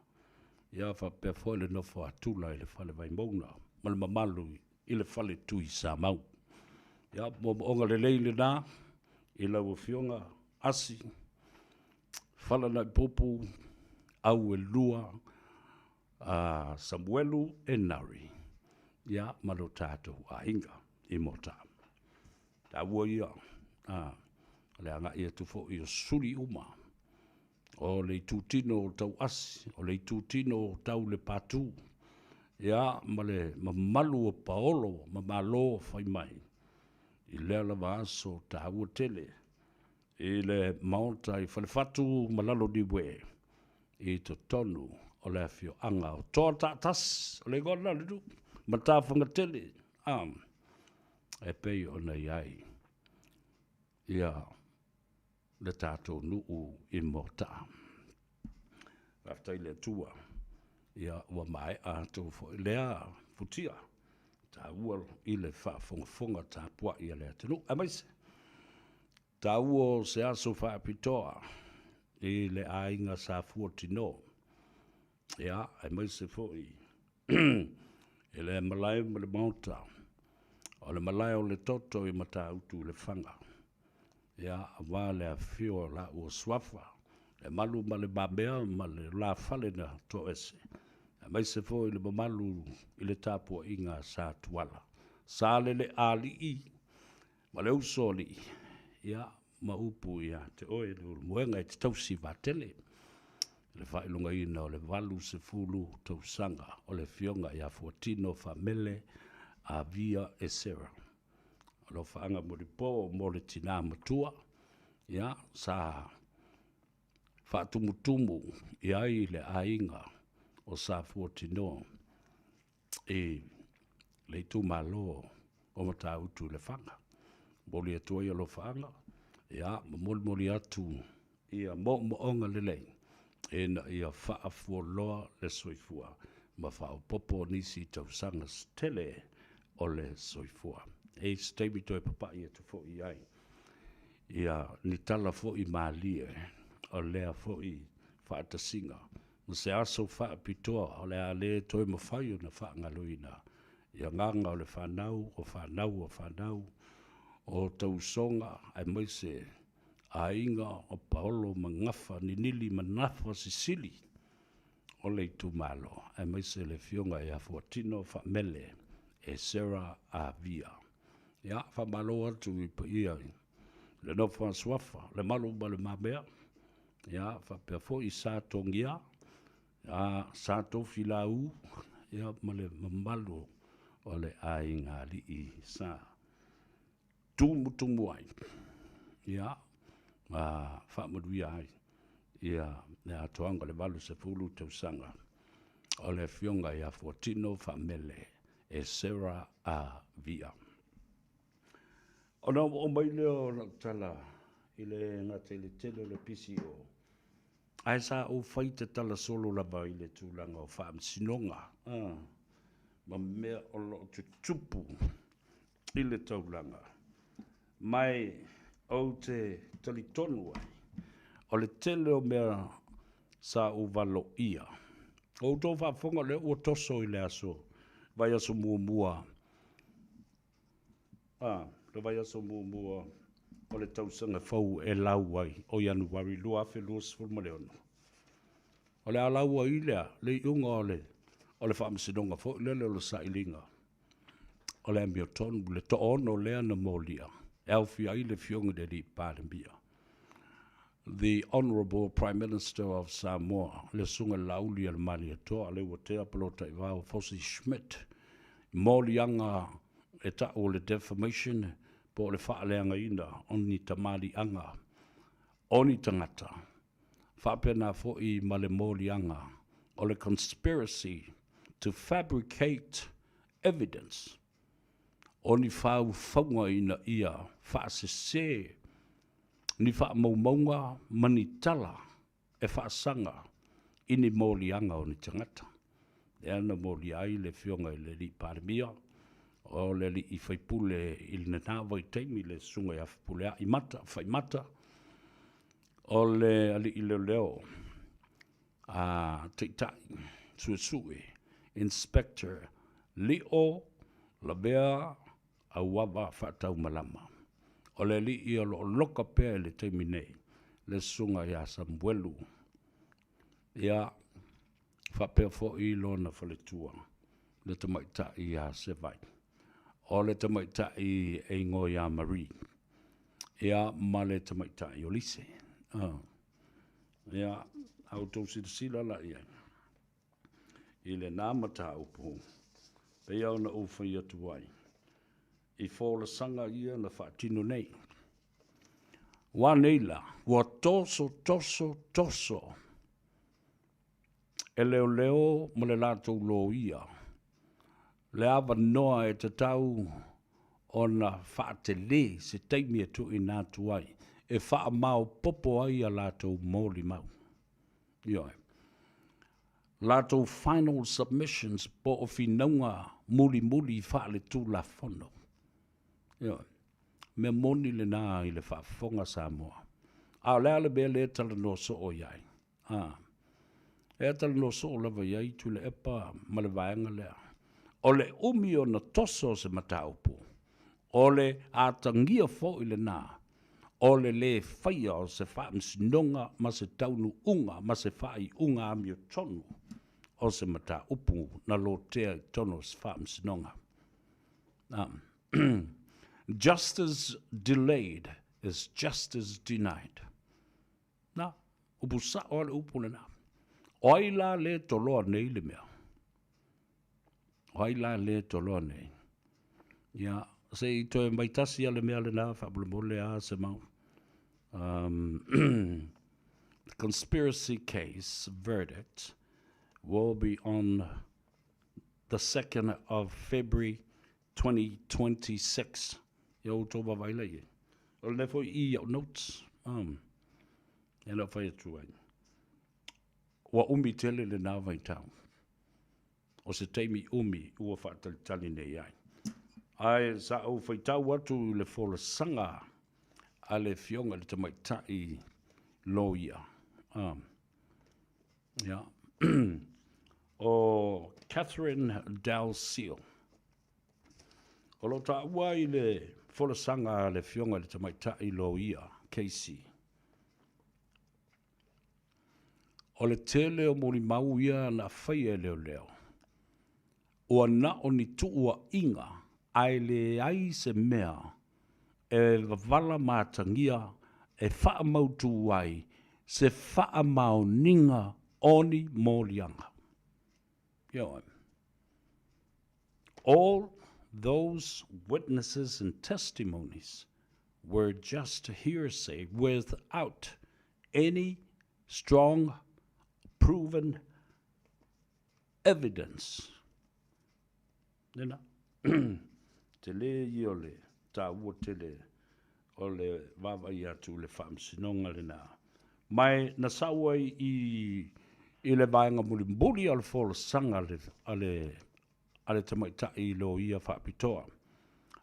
ia, faapea foi le nofo a Tula i le Fale Vaimauga ma le mamalu i le Fale Tui Samau. Ia, moomooga lelei lena i lau Afioga Asi Falanaipupu Auelua a Samuelu Enari, ia, ma lo tatou aiga i Motaa. Taua ia, a, le agai atu foi o suli uma, o le itutino o tau asi, o le itutino o tau le patu. Ia, ma le mamalu o paolo ma malo o fai mai i lea lava aso taua tele i le Maota i Falefatu ma Laloniue i totonu o le afioaga o Toataatasi, o le igoa lena o le nuu, Matafagatele, a, e pei ona i ai ia le tatou nuu i Moataa. Faafetai i le Atua, ia ua maea atu foi lea futia taua i le faafogafoga tapuai a le atunuu, aemaise taua o se aso faapitoa i le aiga Sa Fuatino, ia, aemaise foi i le malae ma le maota o le malae o le toto i Matautu i Lefaga, ia, aua le afifio o laua suafa, le malu ma le mamea ma le lafale na toese, aemaise foi le mamalu i le tapuaiga a Sa Tuala, Sa Lelealii ma le Usoalii, ia, ma upu ia te oe le Ulumoega e te tausi vaatele le faailogaina o le 80 tausaga o le Afioga ia Fuatino Faamele Avia Esera. Alofaaga molipo mo le tinā matua, ia, sa faatumutumu i ai le aiga o Sa Fuatino i le itumalo o Matautu i Lefaga. Momoli atu ai alofaaga, ia, ma molimoli atu ia moomooga lelei ina ia faafualoa le soifua ma faaopoopo nisi tausaga se tele o le soifua. E i ai se taimi toe papai atu foi i ai ia ni tala foi malie o lea foi faatasiga ma se aso faapitoa o le a le toe mafai ona faagaloina i agaga o le fanau, o fanau a fanau, o tausoga aemaise aiga o paolo ma gafa ninili ma nafa sisili o le itumalo, aemaise le Afioga ia Fuatino Faamele e Sarah Avia. Ia, faamalo atu i paia i le nofo a Suafa, le Malu ma le Mamea, ia, faapea foi Sa Togia, ia, Sa Tofilau, ia, ma le mamalu o le aiga alii sa tumutumu ai, ia, ma faamanuia ai ia le atoaga o le 80 tausaga o le Afioga ia Fuatino Faamele e Sarah Avia. Ona oo mai lea o lau tala i le gata i le tele o le PCO, ae sa ou fai tatala solo lava i le tulaga o faamasinoga ma mea o lo o tutupu i le taulaga. Ma ou te talitonu ai, o le tele o mea sa ou valoia. O outou faafofoga o lea ua toso i le aso vaiaso muamua, a, le vaiaso muamua o le tausaga fou e lau ai o Ianuari 2026. O le a lau ai lea le iuga o le o le faamasinoga foi lele o le sailiga o le amiotonu, le toaono lea na molia e aofia ai le Afioga i le Alii Palemia, the Honourable Prime Minister of Samoa, le Susuga i le Laauli a le Malietoa, Leuatea Polataivao Fosi Schmidt, moliaga e ta'u o le defamation po o le faaleagaina o ni tamaliiaga o ni tagata, faapena foi ma le moliaga o le conspiracy to fabricate evidence, o ni faufauga ina ia faasese ni faamaumauga ma ni tala e faasaga i ni moliaga o ni tagata. Lea na molia ai le Afioga i le Alii Palemia, o le alii faipule i lena vaitaimi, le Susuga ia Fepuleai Mata, Faimata, o le alii leoleo a Taitai Suesue, Inspector Lio Lavea Auava Faataumalama. O le alii o lo o loka pea i le taimi nei, le Susuga ia Samuelu, ia, faapea foi lona faletua, le tamaitai ia Sevai. O le tamaitai e igoa ia Marie, ia, ma le tamaitai o Lise. Ia, a outou silasila la i ai. i lenā mataupu, pei ona ou fai atu ai, i folasaga ia na faatino nei. Ua nei la, ua toso, toso, toso e leoleo ma le latou loia le avanoa e tatau ona faatele se taimi e tuuina atu ai e faamaopoopo ai a latou molimau. Ioe. Latou final submissions po o finauga mulimuli faaletulafono. Ioe. Mea moni lena i le faafofoga a Samoa. A o le a le mea lea e talanoa soo i ai? A. E talanoa soo lava i ai Tuilaepa ma le vaega lea. O le umi ona toso o se mataupu, o le atagia foi lena o le lē faia o se faamasinoga ma se taunuuga ma se faaiuga amiotonu o se mataupu na lotea i totonu o se faamasinoga. Justice delayed is justice denied. Na, upu sa'o lava le upu lena. O ai la lē toloa nei le mea? O ai la lē toloa nei? Ia, se i toe mai tasi a le mea lena faamolemole a se mau. The conspiracy case verdict will be on the 2nd of February 2026. Ia outou vaavaai la i ai. O lenei foi i au notes. E le o fai atu ai. Ua umi tele lenā vaitau. O se taimi umi ua faatalitali nei ai. Ae sa ou faitau atu i le folasaga a le Afioga i le Tamaitai Loia. Ia. O Catherine Dalziel. O lo o taua i le folasaga a le Afioga i le Tamaitai Loia, KC. O le tele o molimau ia na faia e leoleo, ua na o ni tuuaiga ae leai se mea e wavala matagia e faamautū ai se faamaoniga o ni moliaga. Ioe. All those witnesses and testimonies were just hearsay without any strong proven evidence. Nena, tele ia o le taua tele o le vaavaai atu i le faamasinoga lena. Ma e na sau ai i, i le vaega mulimuli o le folasaga a le, a le, a le tamaitai loia faapitoa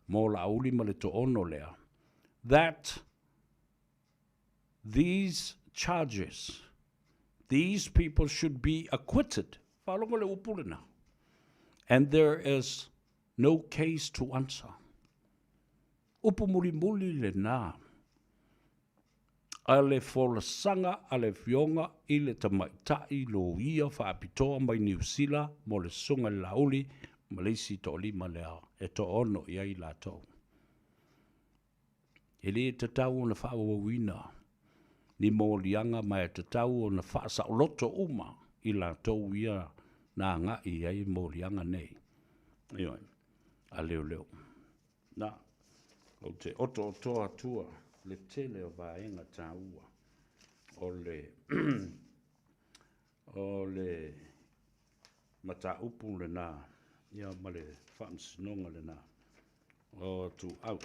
mo Laauli ma le Toono lea, that these charges, these people should be acquitted. Faalogo le upu lena. And there is no case to answer. Upu mulimuli lena a le folasaga a le Afioga i le Tamaitai Loia Faapitoa mai Niu Sila mo le Susuga i le Laauli ma le isi toalima lea e toaono i ai latou. E le tatau ona faaauauina ni moliaga ma e tatau ona faasaoloto uma i latou ia na agai i ai moliaga nei. Ioe, a leoleo. Na, ou te otootoa atua le tele o vaega taua o le o le mataupu lena ia ma le faamasinoga lena o Tuau.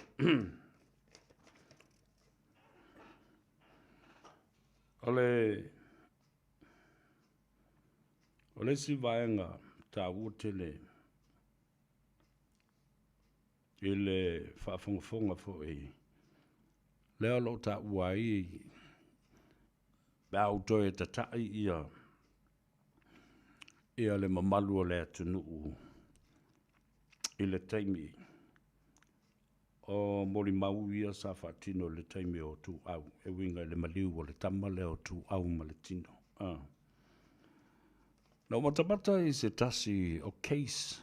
O le o le isi vaega taua tele i le faafogafoga foi lea o lo o taua ai pe a ou toe tatai ia ia le mamalu o le atunuu i le taimi o molimau ia sa faatino i le taimi o Tuau e uiga i le maliu o le tama lea o Tuau ma le tino. Na ou matamata i se tasi o case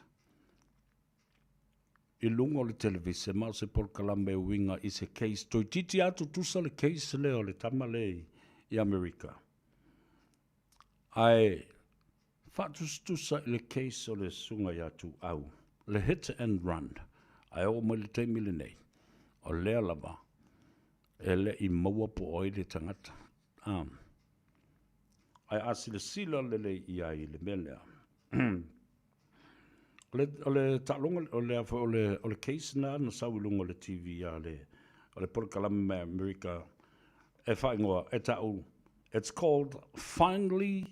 i luga o le televise ma o se polokalame e uiga i se case toeitiiti lava tutusa le case lea o le tama lea i Amerika. Ae. Faatusatusa i le case o le Susuga ia Tuuau, le hit and run, ae oo mai le taimi lenei, o lea lava e le i maua po o ai le tagata. A. Ae a silasila lelei i ai i le mea lea, o le, o le taaloga, o le, o le, o le case na na sau i luga o le TV a le, o le polokalame mai Amerika e faaigoa, e ta'u, it's called Finally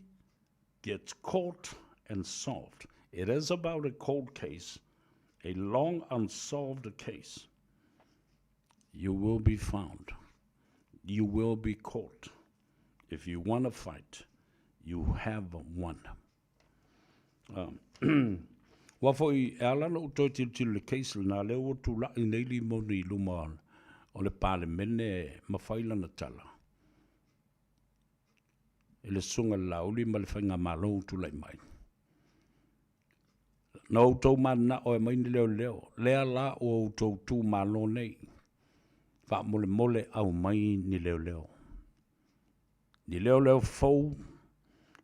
Gets Caught and Solved. It is about a cold case, a long unsolved case. You will be found. You will be caught. If you want to fight, you have won. Aua foi e ala ona ou toe tilotilo i le case lena, lea ua tulai nei Limoni i luma o le Palemene ma fai lana tala i le Susuga i le Laauli ma le Faigamalo ua tulai mai. Na outou mananao e aumai ni leoleo, lea la ua outou tu malo nei, faamolemole aumai ni leoleo. Ni leoleo fou,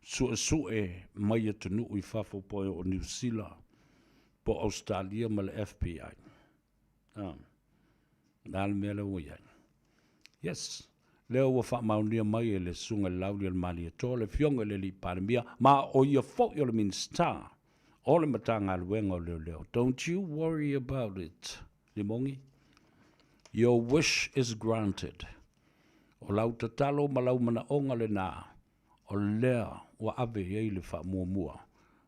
suesue mai atunuu i fafo po o Niu Sila, po o Ausetalia ma le FBI. A, le a le mea lea ua i ai? Yes, lea ua faamaonia mai e le Susuga i le Laaulialemalietoa, le Afioga i le Alii Palemia, ma o ia foi o le Minisita o le Matagaluega o Leoleo. Don't you worry about it, Limogi. Your wish is granted. O lau tatalo ma lau manaoga lena, o lea ua ave i ai le faamuamua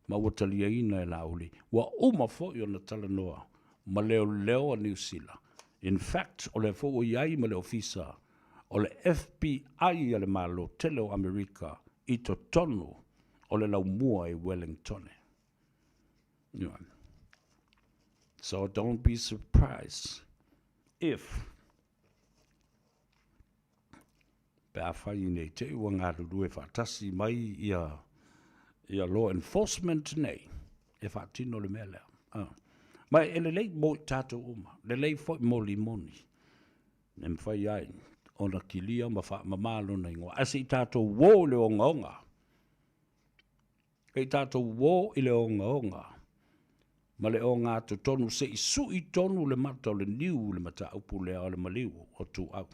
ma ua taliaina e Laauli. Ua uma foi ona talanoa ma leoleo a Niu Sila. In fact, o lea foi ua i ai ma le ofisa o le FBI a le Malo tele o Amerika i totonu o le laumua i Wellingtone. So don't be surprised if Pe afai nei te i ua galulue faatasi mai ia ia law enforcement nei e faatino le mea lea. Ah. Ma e lelei mo i tatou uma, lelei foi mo Limoni. E mafai ai ona kilia ma faamama lona igoa. Ae se i tatou uo i le ogaoga. Kei tatou uo i le ogaoga ma le ogatotonu se i sui tonu le mata o le niu i le mataupu lea o le maliu o Tuuau.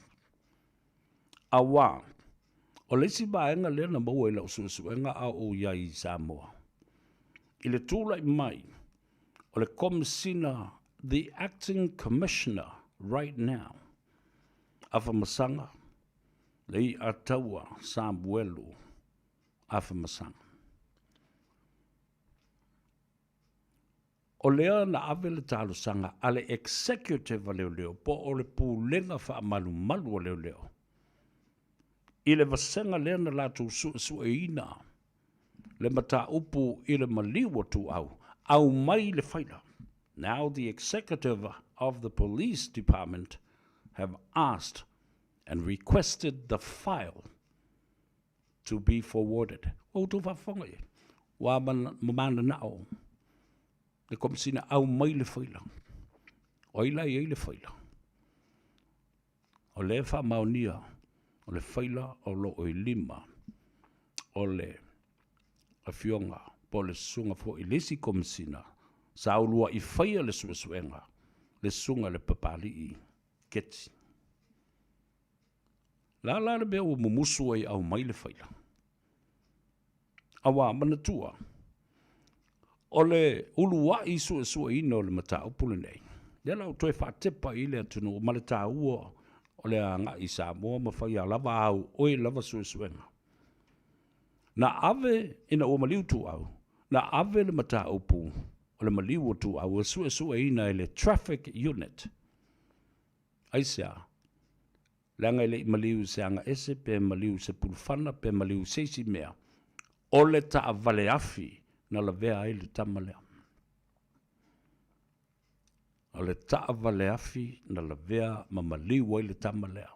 Auā, o le isi vaega lea na maua i lau suesuega a o ou i ai i Samoa, i le tulai mai o le Komesina, the Acting Commissioner right now, Afamasaga Leiataua Samuelu Afamasaga. O lea na ave le talosaga a le Executive a Leoleo po o le Pulega Faamalumalu a Leoleo i le vasega lea na latou suesueina le mataupu i le maliu o Tuuau, aumai le faila. Now the Executive of the Police Department have asked and requested the file to be forwarded. Ua outou faafofoga i ai. Ua mananao le Komesina aumai le faila. O ai la e i ai le faila? O lea e faamaonia o le faila o lo o i lima o le afioga po o le susuga foi i le isi Komesina sa uluai faia le suesuega, le susuga i le Papalii Keti. Le a la le mea ua mumusu ai aumai le faila? Auā, manatua, o le uluai suesueina o le mataupu lenei, lea la ua toe faatepa i le atunuu ma le taua o le agai i Samoa ma fai lava au oe lava suesuega. Na ave, ina ua maliu Tuuau, na ave le mataupu o le maliu o Tuuau e suesueina e le Traffic Unit. Aisea? Leaga e le i maliu i se agaese, pe maliu i se pulufana, pe maliu i se isi mea, o le taavale afi na lavea ai le tama lea. O le taavale afi na lavea ma maliu ai le tama lea.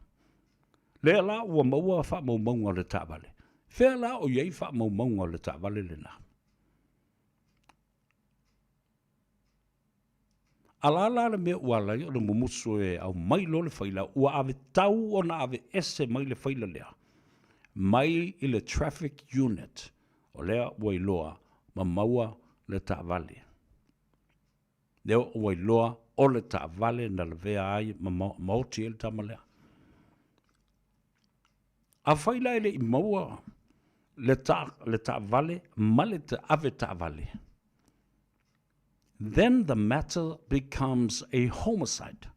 Lea la ua maua faamaumauga o le taavale. Fea la o i ai faamaumauga o le taavale lena? A la la le mea ua ala ai ona mumusu e aumai loa le faila, ua ave tau ona ave ese mai le faila lea mai i le traffic unit, o lea ua iloa ma maua le taavale. Lea ua iloa o le taavale na lavea ai ma maoti ai le tama lea. Afai la e le i maua le, ta, le taavale ma le ave taavale, then the matter becomes a homicide.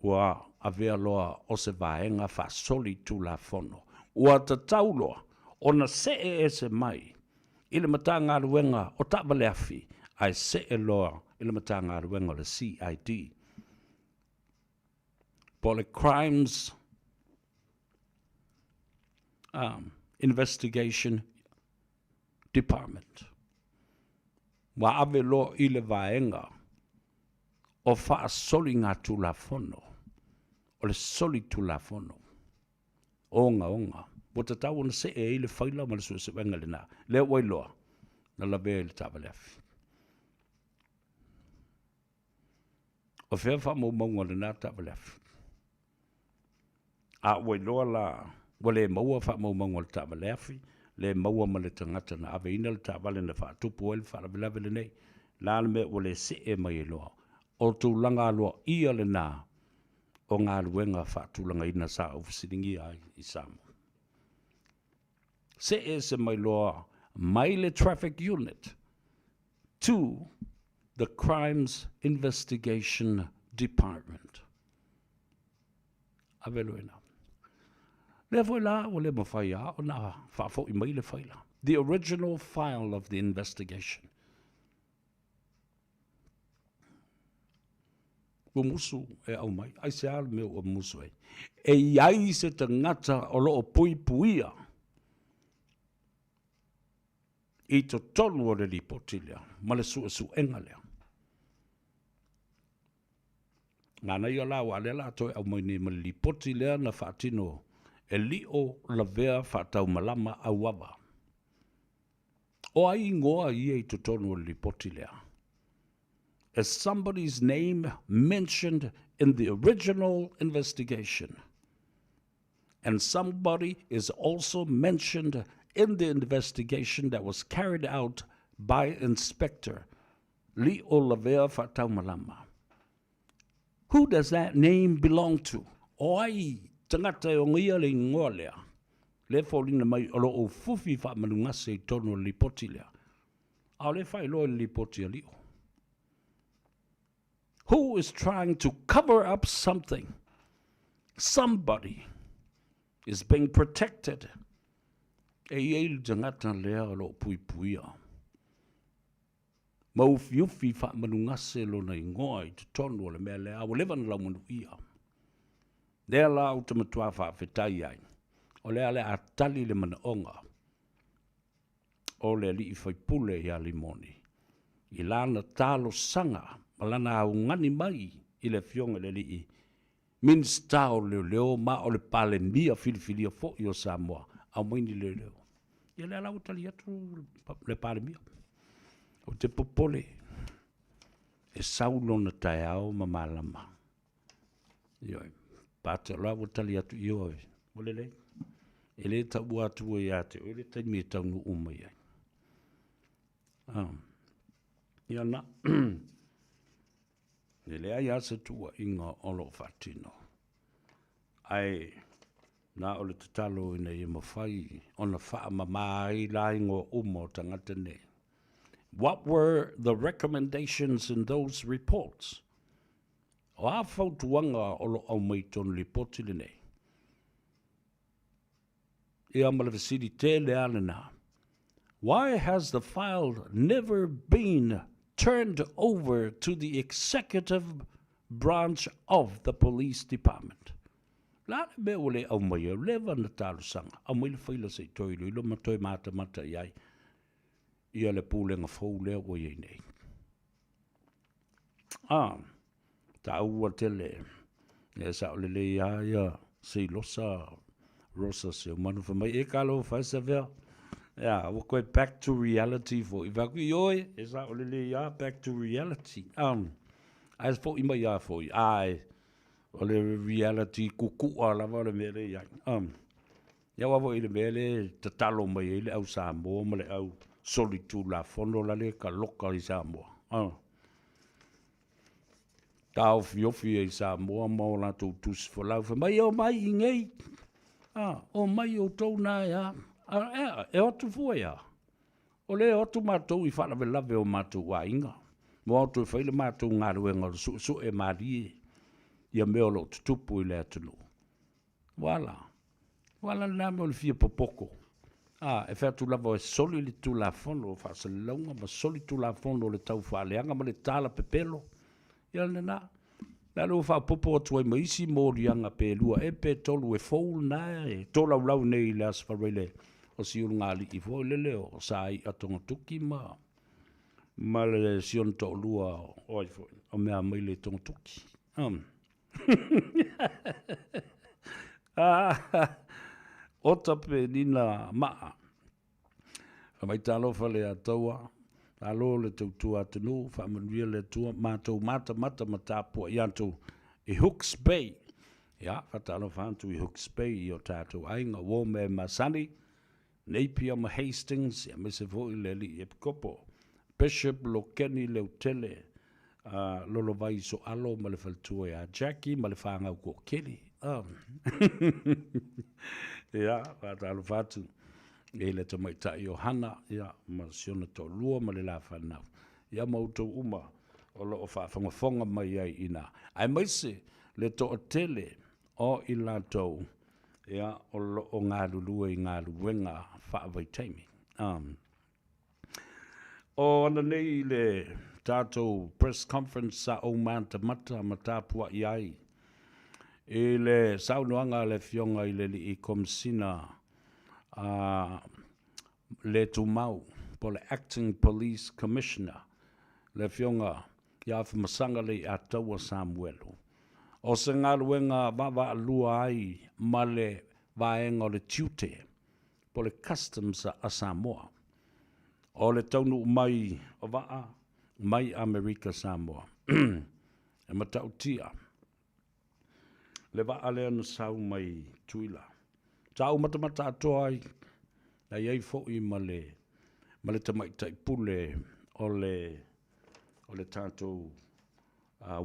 Ua avea loa o se vaega faasoli Tulafono. Ua tatau loa ona see ese mai i le Matagaluega o Taavaleafi ae see loa i le Matagaluega o le CID po o le Crimes um, Investigation Department. Ua ave loa i le vaega o faasoligatulafono, o le solitulafono ogaoga. Ua tatau ona see ai le faila ma le suesuega lena. Lea ua iloa, na lavea i le taavale afi. O fea faamaumauga o lena taavale afi? A ua iloa la, ua le maua faamaumauga o le taavale afi, le maua ma le tagata na aveina le taavale na faatupu ai le faalavelave lenei. O le a le mea ua le see mai ai loa? O tulaga aloaia lena o galuega faatulagaina sa ou fesiligia ai i Samoa. See ese mai loa mai le traffic unit to the Crimes Investigation Department. Ave loa ina. Lea foi la ua le mafai lava ona faafoi mai le faila. The original file of the investigation. Ua musu e aumai. Aisea le mea ua musu ai? E i ai se tagata o lo o puipuia i totonu o le lipoti lea ma le suesuega lea. Manaia la aua lea la toe aumai nei ma le lipoti lea na faatino e Lio Lavea Faataumalama Auava. O ai ingoa ia i totonu o le lipoti lea? Is somebody's name mentioned in the original investigation? And somebody is also mentioned in the investigation that was carried out by Inspector Lio Lavea Faataumalama. Who does that name belong to? O ai tagata e ogaia le ingoa lea? Lea e foliga mai o lo o ufufi faamalugase i totonu o le lipoti lea. A o lea e faailoa i le lipoti a Lio. Who is trying to cover up something? Somebody is being protected. E i ai le tagata lea o lo o puipuia. Ma ufiufi faamalugase lona ingoa i totonu o le mea lea, a ua leva ona laumanuia. Lea la ou te matua faafetai ai, o lea le a tali le manaoga o le alii faipule ia Limoni i lana talosaga ma lana augani mai i le Afioga i le Alii Minisita o Leoleo ma o le Palemia filifilia foi o Samoa, aumai ni leoleo. Ia lea la ua tali atu le Palemia. Ou te popole e sau lona taeao ma malama. Ioe, pate o la ua tali atu, ioe, ua lelei. E le taua atu ia te oe le taimi e taunuu mai ai. Ah. Ia na, e leai lava se tuuaiga o lo o faatino. Ae na o le tatalo ina ia mafai ona faamama ai la ingoa uma o tagata nei. What were the recommendations in those reports? O a fautuaga o lo o aumai i tonu lipoti lenei? Ia ma le fesili tele a lena. Why has the file never been turned over to the executive branch of the police department? Le a le mea ua le aumai ai? Ua leva ona talosaga. Aumai le faila se i toe iloilo ma toe matamata i ai ia le pulega fou lea ua i ai nei. A, taua tele, e sao lelei lava ia Seilosa Rosa Seumanu fai mai, e talofa e Savea, ea, ua toe back to reality foi. Fai atu, ioe, e sao lelei lava, back to reality. Um, ae foi mai lava foi, ae, o le reality kukua lava o le mea lea i ai. Um, ia aua foi le mea lea e tatalo mai ai le au Samoa ma le au. Solitulafono la le ka loka i Samoa. Ah. Taofiofi ai i Samoa ma o latou tusi folau fai mai, E omai i nei. Ah, omai outou na e a. Ah, e, e o atu fua ia. O lea e o atu matou i faalavelave o matou aiga, ma o atu e fai le matou galuega o le suesue malie ia mea o lo o tutupu i le atunuu. Ua ala. Ua ala lena mea o le fia popoto. A, e fai atu lava e soli le Tulafono o Faasalalauga ma soli Tulafono o le Taufaaleaga ma le Tala Pepelo. Ia lena. La lea ua faaopoopo atu ai ma isi moliaga pe lua ea pe tolu e fou lena e tolaulau nei i le Aso Faraile o si ulugalii foi lele o Sai'a Togatuki ma ma le si ona toalua o ai foi o Meamaile Togatuki. Um. Ota pe nina maa. Fai mai talofa le Ataua, malo le tautua atunuu, faamanuia le Atua, matou matamata ma tapuai atu i Hooks Bay. Ia, faatalofa atu i Hooks Bay i o tatou aiga, uo mea e masani, Napier ma Hastings, aemaise foi le alii Epikopo, Bishop Lokeni Leutele, a Lolovai Soalo ma le faletua ia Jackie ma le fanau toatele. Ia, faatalofa atu i le tamaitai o Hana, ia, ma si ona toalua ma le la fanau. Ia, ma outou uma o lo o faafogafoga mai ai i ina, aemaise le toatele o i latou, ia, o lo o galulue i galuega faavaitaimi. O ana nei i le tatou press conference sa ou matamata ma tapuai ai i le saunoaga a le Afioga i le Alii Komesina a le Tumau po o le Acting Police Commissioner, le Afioga ia Afamasaga Leiataua Samuelu. O se galuega vaavaalua ai ma le vaega o le tiute po o le Customs a Samoa. O le taunuu mai o vaa mai Amerika Samoa. E matautia le vaa lea na sau mai Tuila. Sa ou matamata atoa ai, na i ai foi ma le, ma le tamaitai pule o le, o le tatou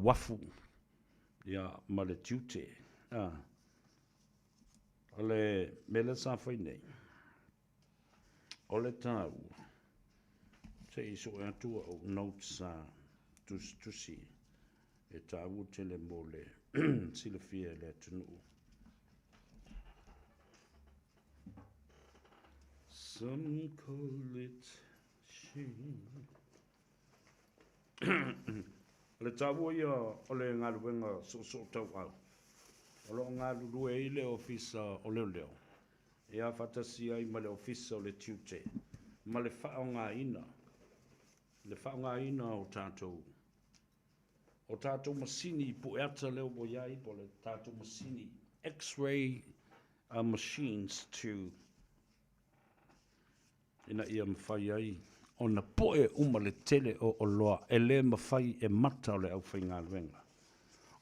uafu, ia, ma le tiute. O le mea lea sa fai nei, o le taua, se i sue atu au notes sa tusitusi e taua tele mo le silafia e le atunuu. Some call it shame. O le taua ia o le galuega soosoo tauau o lo o galulue ai le Ofisa o Leoleo ia faatasi ai ma le Ofisa o le Tiute ma le faaaogaina le faaaogaina o tatou o tatou masini pueata lea ua i ai po o le tatou masini X-ray machines to ina ia mafai ai ona poe uma le tele o oloa e le mafai e mata o le aufaigaluega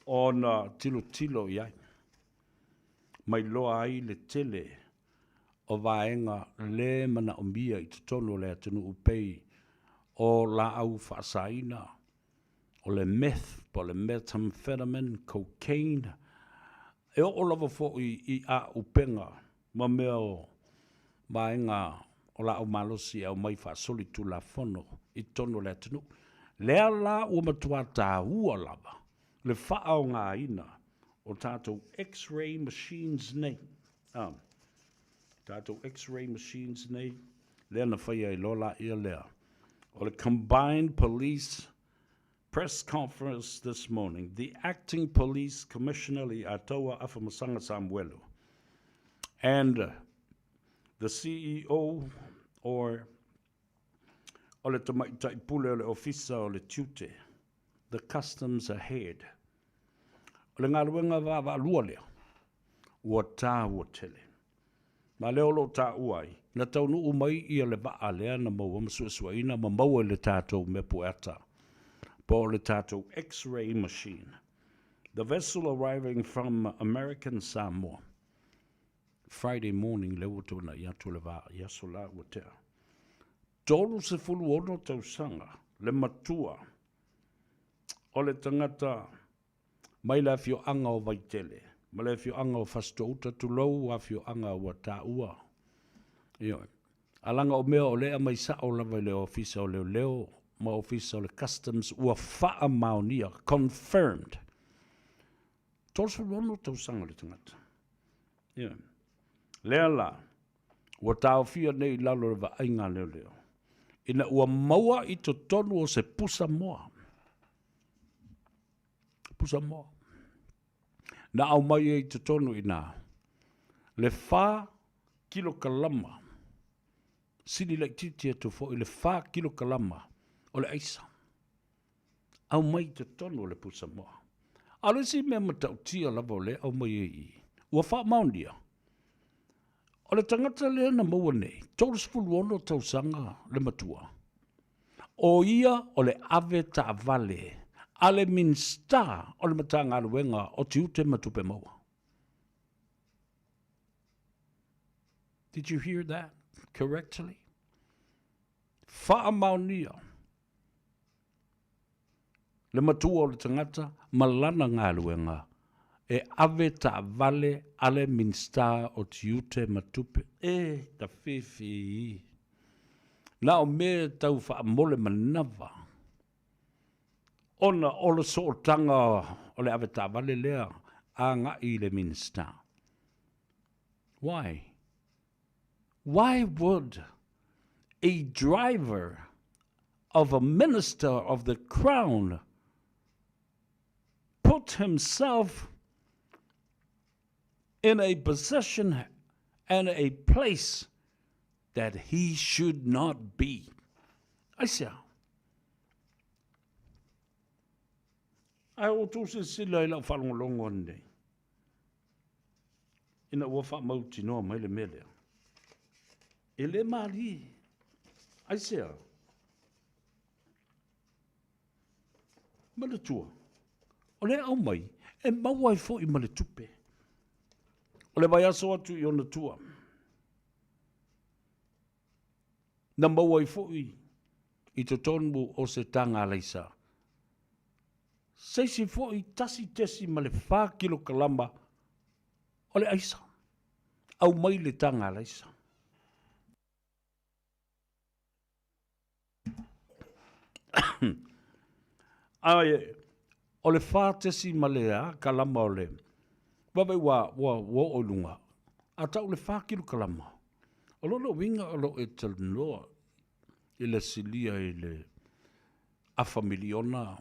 ona tilotilo i ai, ma iloa ai le tele o vaega le manaomia i totonu o le atunuu pei o laau faasaina, o le meth po o le methamphetamine, cocaine, e oo lava foi i aupega ma mea o vaega o laau malosi e aumai faasolitulafono i totonu o le atunuu. Lea la ua matua taua lava le faaaogaina o tatou X-ray machines nei, a, tatou X-ray machines nei, lea na faia ai loa laia lea o le Combined Police Press conference this morning, the acting police commissioner Leiataua Afamasaga Samuelu and the CEO or o le tamaitai pule o le ofisa o le tiute, the customs head. O le galuega vaavaalua lea, ua taua tele. Ma lea o lo o taua ai, na taunuu mai ia le vaa lea na maua ma suesueina ma maua i le tatou mea pueata, po o le tatou X-ray machine. The vessel arriving from American Samoa, Friday morning, lea ua tuanai atu le vaa i aso la ua tea. 36 tausaga le matua o le tagata mai le afioaga o Vaitele ma le afioaga o Fasitoo-uta, tulou afioaga ua taua. Ioe. A laga o mea o lea e aumai sao lava i le Ofisa o Leoleo ma Ofisa o le Customs ua faamaonia, confirmed. 36 tausaga le tagata. Ioe. Lea la, ua taofia nei i lalo o le vaaiga a leoleo, ina ua maua i totonu o se pusa moa. Pusa moa. Na aumai ai i totonu i ina le 4 kilokalama, sili laitiiti atu foi le 4 kilokalama o le aisa. Aumai i totonu o le pusa moa. A o le isi mea matautia lava o lea e aumai ai i i, ua faamaonia, o le tagata lea na maua nei, 36 tausaga le matua, o ia o le ave taavale a le Minisita o le Matagaluega o Tiute ma Tupe Maua. Did you hear that correctly? Faamaonia le matua o le tagata ma lana galuega e ave taavale a le Minisita o Tiute ma Tupe. E tafefe na o mea tau faamole manava ona o le sootaga o le ave taavale lea agai i le Minisita. Why? Why would a driver of a minister of the crown put himself in a position and a place that he should not be? Aisea? Ae ua outou silasila i lau faalogologo ananei, ina ua faamautinoa mai le mea lea. E le malie. Aisea? Manatua, o lea aumai, e maua ai foi ma le tupe. O le vaiaso atu i ona tua, na maua ai foi i totonu o se taga alaisa, se isi foi 1.4 kilokalama o le aisa. Aumai le taga alaisa. Ae, o le 4 ma le kalama o le vave ua, ua, ua oo i luga, a tau le 4 kilokalama, o lona uiga o lo o e talanoa i le silia i le afa miliona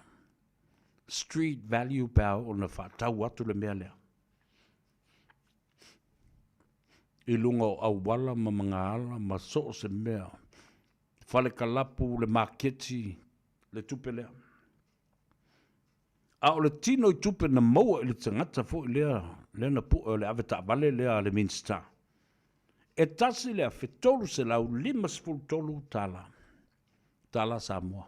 street value pe a oo ina faatau atu le mea lea i luga o auala ma magaala ma so o se mea, fale kalapu, le maketi, le tupe lea. A o le tino i tupe na maua i le tagata foi lea, lea na pue o le ave taavale lea a le Minisita, e $1,353, tala Samoa.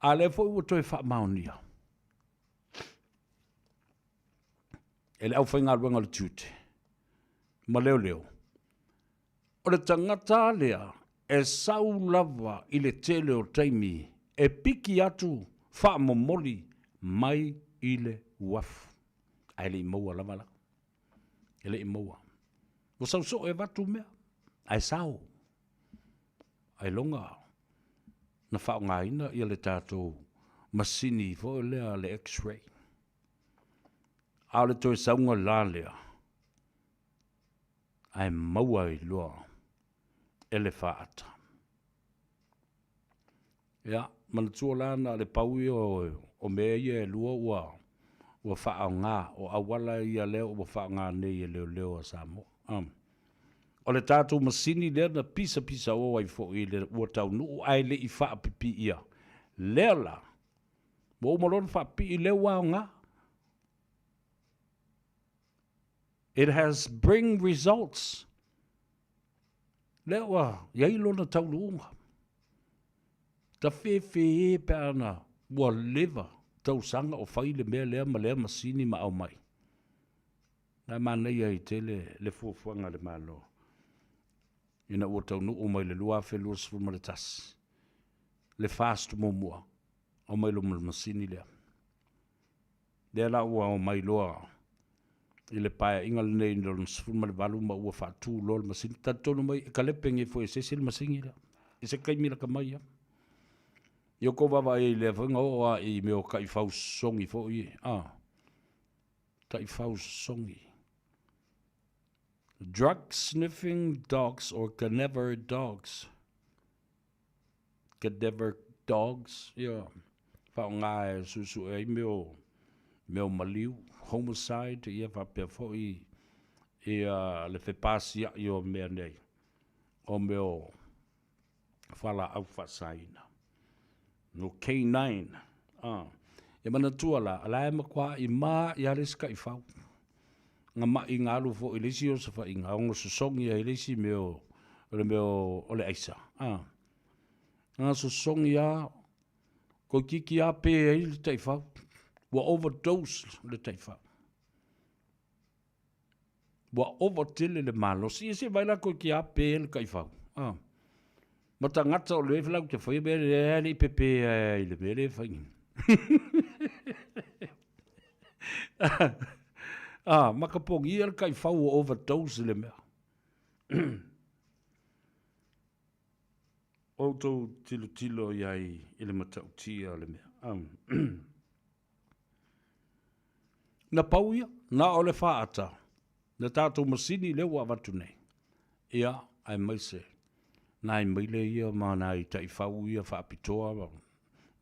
A lea foi ua toe faamaonia e le aufaigaluega o le tiute ma leoleo, o le tagata lea e sau lava i le tele o taimi e piki atu faamomoli mai i le uafu. Ae le i maua lava la. E le i maua. Ua sau soo e avatu mea, ae sao. Ailoga na faaaogaina ia le tatou masini foi lea le x-ray. A o le toe sauga la lea, ae maua ai loa e le faata. Ia, manatua la na o le pau ia o mea ia e lua ua ua faaaoga, o auala ia lea ua faaaoga nei e leoleo a Samoa. Um. O le tatou masini lea na pisapisao ai foi le ua taunuu ae le i faapipiia. Lea la, ua uma loa ona faapipii lea ua aoga. It has bring results. Lea ua i ai lona taunuuga. Tafefe pe a na ua leva tausaga o fai le mea lea ma lea masini ma aumai. Na manaia ai tele le fuafuaga a le Malo. Ina ua taunuu mai le 2021, le FAST muamua, omai loa ma le masini lea. Lea la ua omai loa i le paeaiga lenei i lona 18 ma ua faatu loa le masini. Talitonu mai e kalepe nei foi e se isi le masini lea i se taimi lata mai ia. Ia outou vaavaai ai i lea foi na oo lava i mea o taifau sosogi foi ia, a, taifau sosogi. Drug sniffing dogs or cadaver dogs. Cadaver dogs, ia, faaaoga e suesue ai mea o, mea o maliu, homicide, ia faapea foi ia le fepasiai o mea nei, o mea o fualaau faasaina. No K9, a. Ia manatua la, o la e matuai ma'i lava le isi taifau. Na ma'i na alu foi i le isi osofaiga, ono sosogi ai le isi mea o le mea o le aisa, a. Na sosogi lava, toeitiiti lava pe ai le taifau, ua overdose le taifau. Ua ova tele le malosi. Ia se i vaai la toeitiiti lava pe le taifau, a. Ma tagata o le latou te faia mea lea e le i pepe i le mea lea e fai nei. A, matapogia le taifau ua overdose i le mea. Outou tilotilo i ai i le matautia o le mea. Na pau ia, na o le faata, le tatou masini lea ua avatu nei, ia, aemaise nai maile ia ma nai taifau ia faapitoa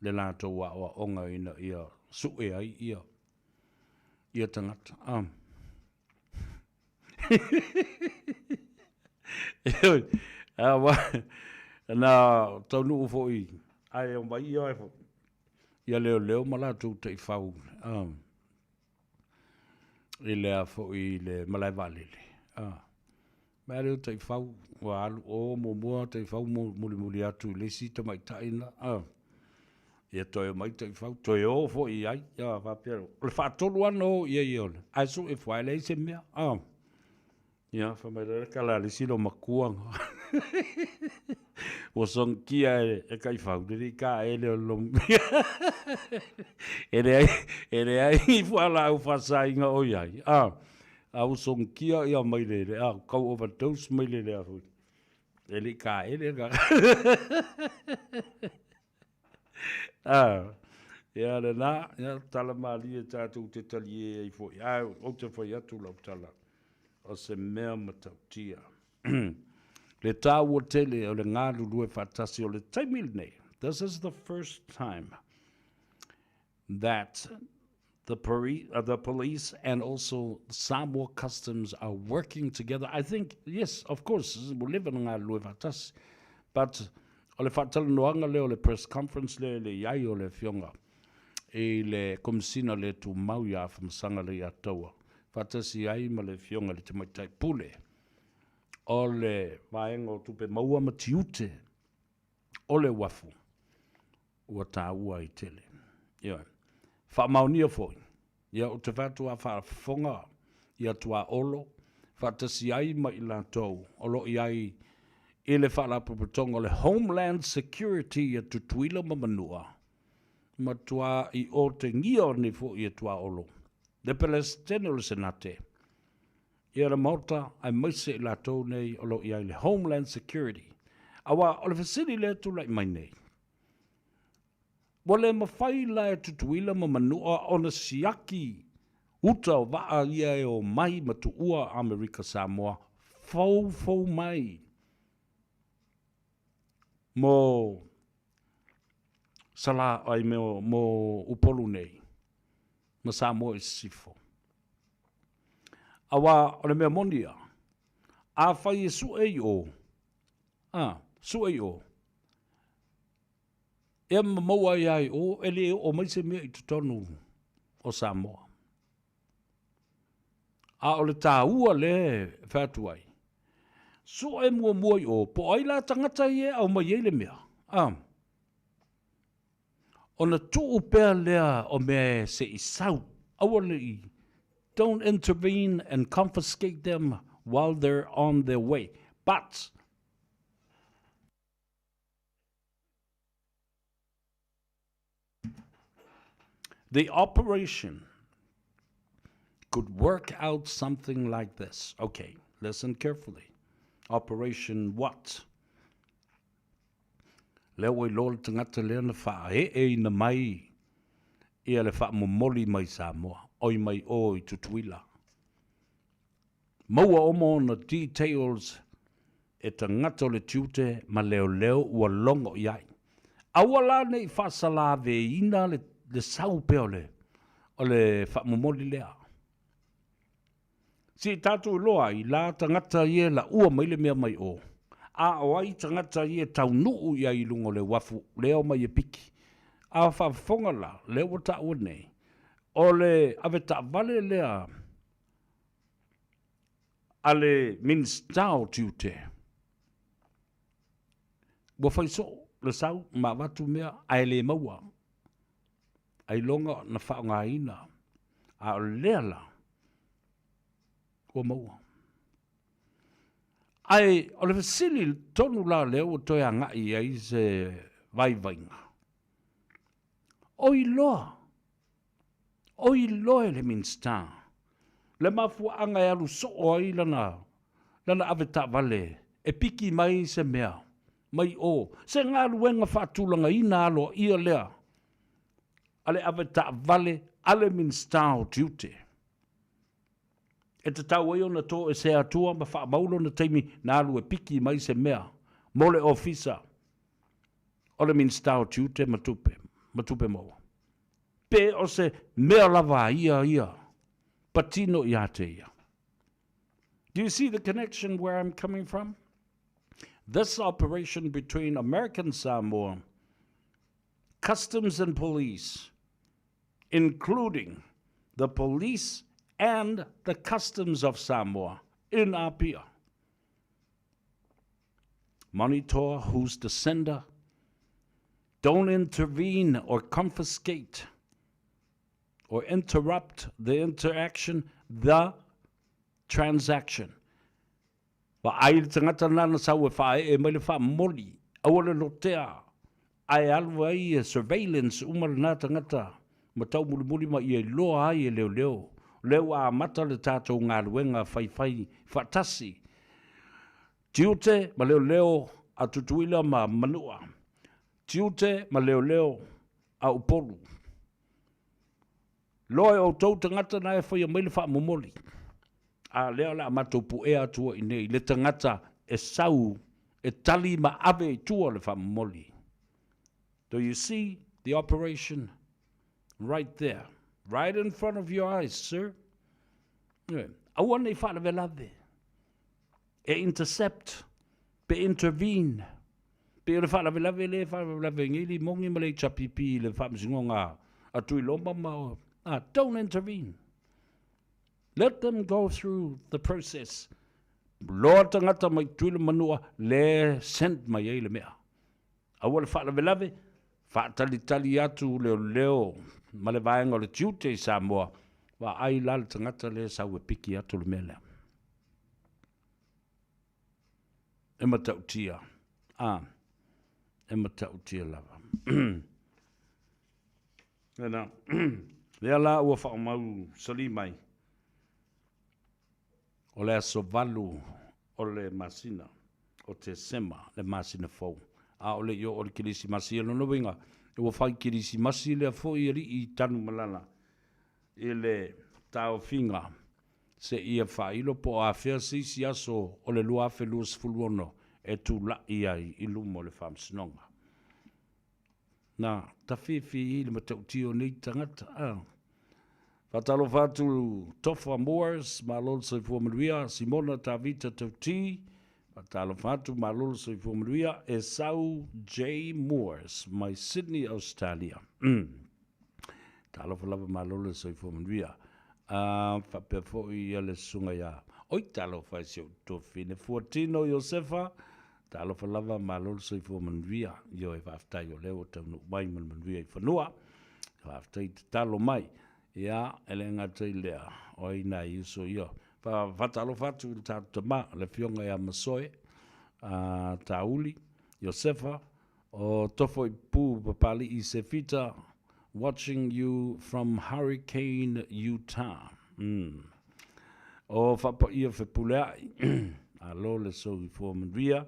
le latou aoaoga ina ia sue ai ia ia tagata. Ah. Ioe, na taunuu foi ae omai ia ia leoleo ma latou taifau i le a foi i le malae vaalele. Mea lea o taifau ua alu o muamua taifau mulimuli atu i le isi tamaitai na. Ia toe omai taifau, toe o foi i ai. Ia faapea, o le faatolu lava ona o i ai o le, ae sue fua e leai se mea. Ia, fai mai le tala a le isi loomatua ua sogitia e taifau, le alii taele o le E leai, e leai ni fualaau faasaina o i ai, a, a ua sogitia ia mai le, a, tau overdose mai le, le a foi, e le i taele na. A, ia lena, ia, tala malie tatou te talie ai foi, ae ou te fai atu lau tala, o se mea matautia. Le taua tele o le galulue faatasi o le taimi lenei. This is the first time that the, the police and also Samoa Customs are working together. I think, yes, of course, ua leva ona galulue faatasi. But o le faatalanoaga lea o le press conference lea e le i ai o le Afioga i le Komesina le Tumau ia Afamasaga Leiataua faatasi ai ma le Afioga i le Tamaitai Pule o le Vaega o Tupe Maua ma Tiute o le Uafu ua taua ai tele. Ioe. Faamaonia foi, ia ou te fai atu a faafofoga ia Tuaolo faatasi ai ma i latou o lo o i ai i le Faalapotopotoga o le Homeland Security ia Tutuila ma Manua, matua i otegia nei foi e Tuaolo le Peresetene o le Senate, ia le Maota aemaise i latou nei o lo o i ai le Homeland Security. Aua o le fesili lea e tulai mai nei, ua le mafai la e Tutuila ma Manua ona siaki uta o vaa ia e omai ma tuua Amerika Samoa foufou mai mo Sala, ai mo Upolu nei ma Samoa i Sisifo. Aua o le mea moni ia, afai e sue i o, a, sue i o, ea ma maua ai lava i o, e le oo mai se mea i totonu o Samoa. A o le taua lea e fai atu ai, sue muamua i o, po o ai la tagata ia e aumai ai le mea, a, Ona tuu pea lea o mea se i sau, aua ne i, don't intervene and confiscate them while they're on their way. But, The operation could work out something like this. Okay, listen carefully. Operation what? Lea ua iloa le tagata lea na faaeeina mai ia le faamomoli mai Samoa, oi mai o i Tutuila. Maua uma ona details e tagata o le tiute ma leoleo ua logo i ai. Aua la ne i faasalaveina le, le sau pea o le, o le faamomoli lea. Se i tatou iloa ai la tagata ia e laua mai le mea mai o, a o ai tagata ia e taunuu i ai i luga o le uafu lea omai e piki. A faafofoga la, lea ua taua nei, o le avetaavale lea a le Minisita o Tiute, ua fai soo le sau ma avatu mea ae le maua, ailoga na faaaogaina, a o lea la ua maua. Ae o le fesili tonu la lea ua toe agai i ai se vaivaiga, o iloa, o iloa e le Minisita le mafuaaga e alu soo ai lana, lana avetaavale e piki mai se mea mai o, se galuega faatulagaina aloaia lea a le avetaavale a le Minisita o Tiute. E tatau ai ona toesea atua ma faamau lona taimi na alu e piki mai se mea mo le ofisa o le Minisita o Tiute ma Tupe, ma Tupe Maua. Pe o se mea lava a ia ia patino ia te ia. Do you see the connection where I'm coming from? This operation between American Samoa, Customs and Police, including the police and the customs of Samoa in Apia. Monitor who's the sender. Don't intervene or confiscate or interrupt the interaction, the transaction. Vaai le tagata nana sau e faaee mai le faamomoli, aua le lotea, ae alu ai e surveillance uma lena tagata ma taumulimuli ma ia iloa ai e leoleo, lea ua amata le tatou galuega faifai faatasi, tiute ma leoleo a Tutuila ma Manua, tiute ma leoleo a Upolu. Loa e outou tagata na e faia mai le faamomoli, a lea o le a matou puea atu ai nei le tagata e sau e tali ma ave i tua le faamomoli. Do you see the operation right there, right in front of your eyes, sir? Aua ne i faalavelave e intercept pe intervene. Pei o le faalavelave lea e faalavelave ai nei le Imogi ma le HRPP i le faamasinoga a Tuiloma ma a don't intervene. Let them go through the process. Loa tagata mai Tutuila Manua le send mai ai le mea. Aua le faalavelave, faatalitali atu leoleo ma le vaega o le tiute i Samoa, vaai la le tagata lea sau e piki atu le mea lea. E matautia. A, e matautia lava. Lena, lea la ua whaamau sali mai, o le aso valu o le masina o Tesema, le masina fou. A o le i o le Kerisimasi, o lona uiga, ua fai Kerisimasi lea foi alii i Tanumalala i le taofiga seia faailo po o afea se isi aso o le 2026 e tula'i ai i luma o le Faamasinoga. Na tawhiwhi i le matautia o nei tagata. A. Faatalofa atu Tofa Moores, malo le soifua manuia, Simona Tavita Tauti, faatalofa atu, malo le soifua manuia, Esau J. Moores mai Sydney, Australia. Mm. Talofa lava malo le soifua manuia. A faapea foi ia le susuga ia Oi talofa e si ou tuafafine Fuatino Iosefa, talofa lava malo le soifua manuia. Ioe faafetai o lea ua taunuu mai ma le manuia i fanua. Faafetai tatalo mai. Ia, e le gata i lea, o ai nai uso ia. Faatalofa atu i le tatou tama, le afioga ia Masoe, a Tauli, Iosefa, O Tofoipu Papali'i Sefita, Watching you from Hurricane, Utah. Mm. O Faapaia Fepuleai, malo le soifua manuia.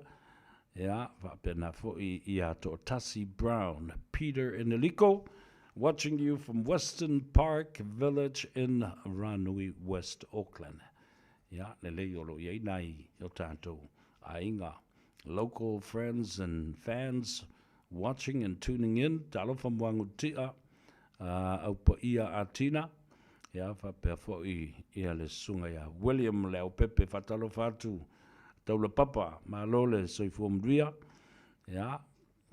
Ia, faapena foi ia Toatasi Brown. Peter Eneliko, watching you from Western Park Village in Ranui, West Auckland. Ia, lelei o lo o i ai nai o tatou aiga, local friends and fans watching and tuning in. Talofa Muagutia, au paia a Tina, ia, faapea foi ia le susuga ia William Leaupepe. Faatalofa atu Taulapapa, malo le soifua manuia. Ia,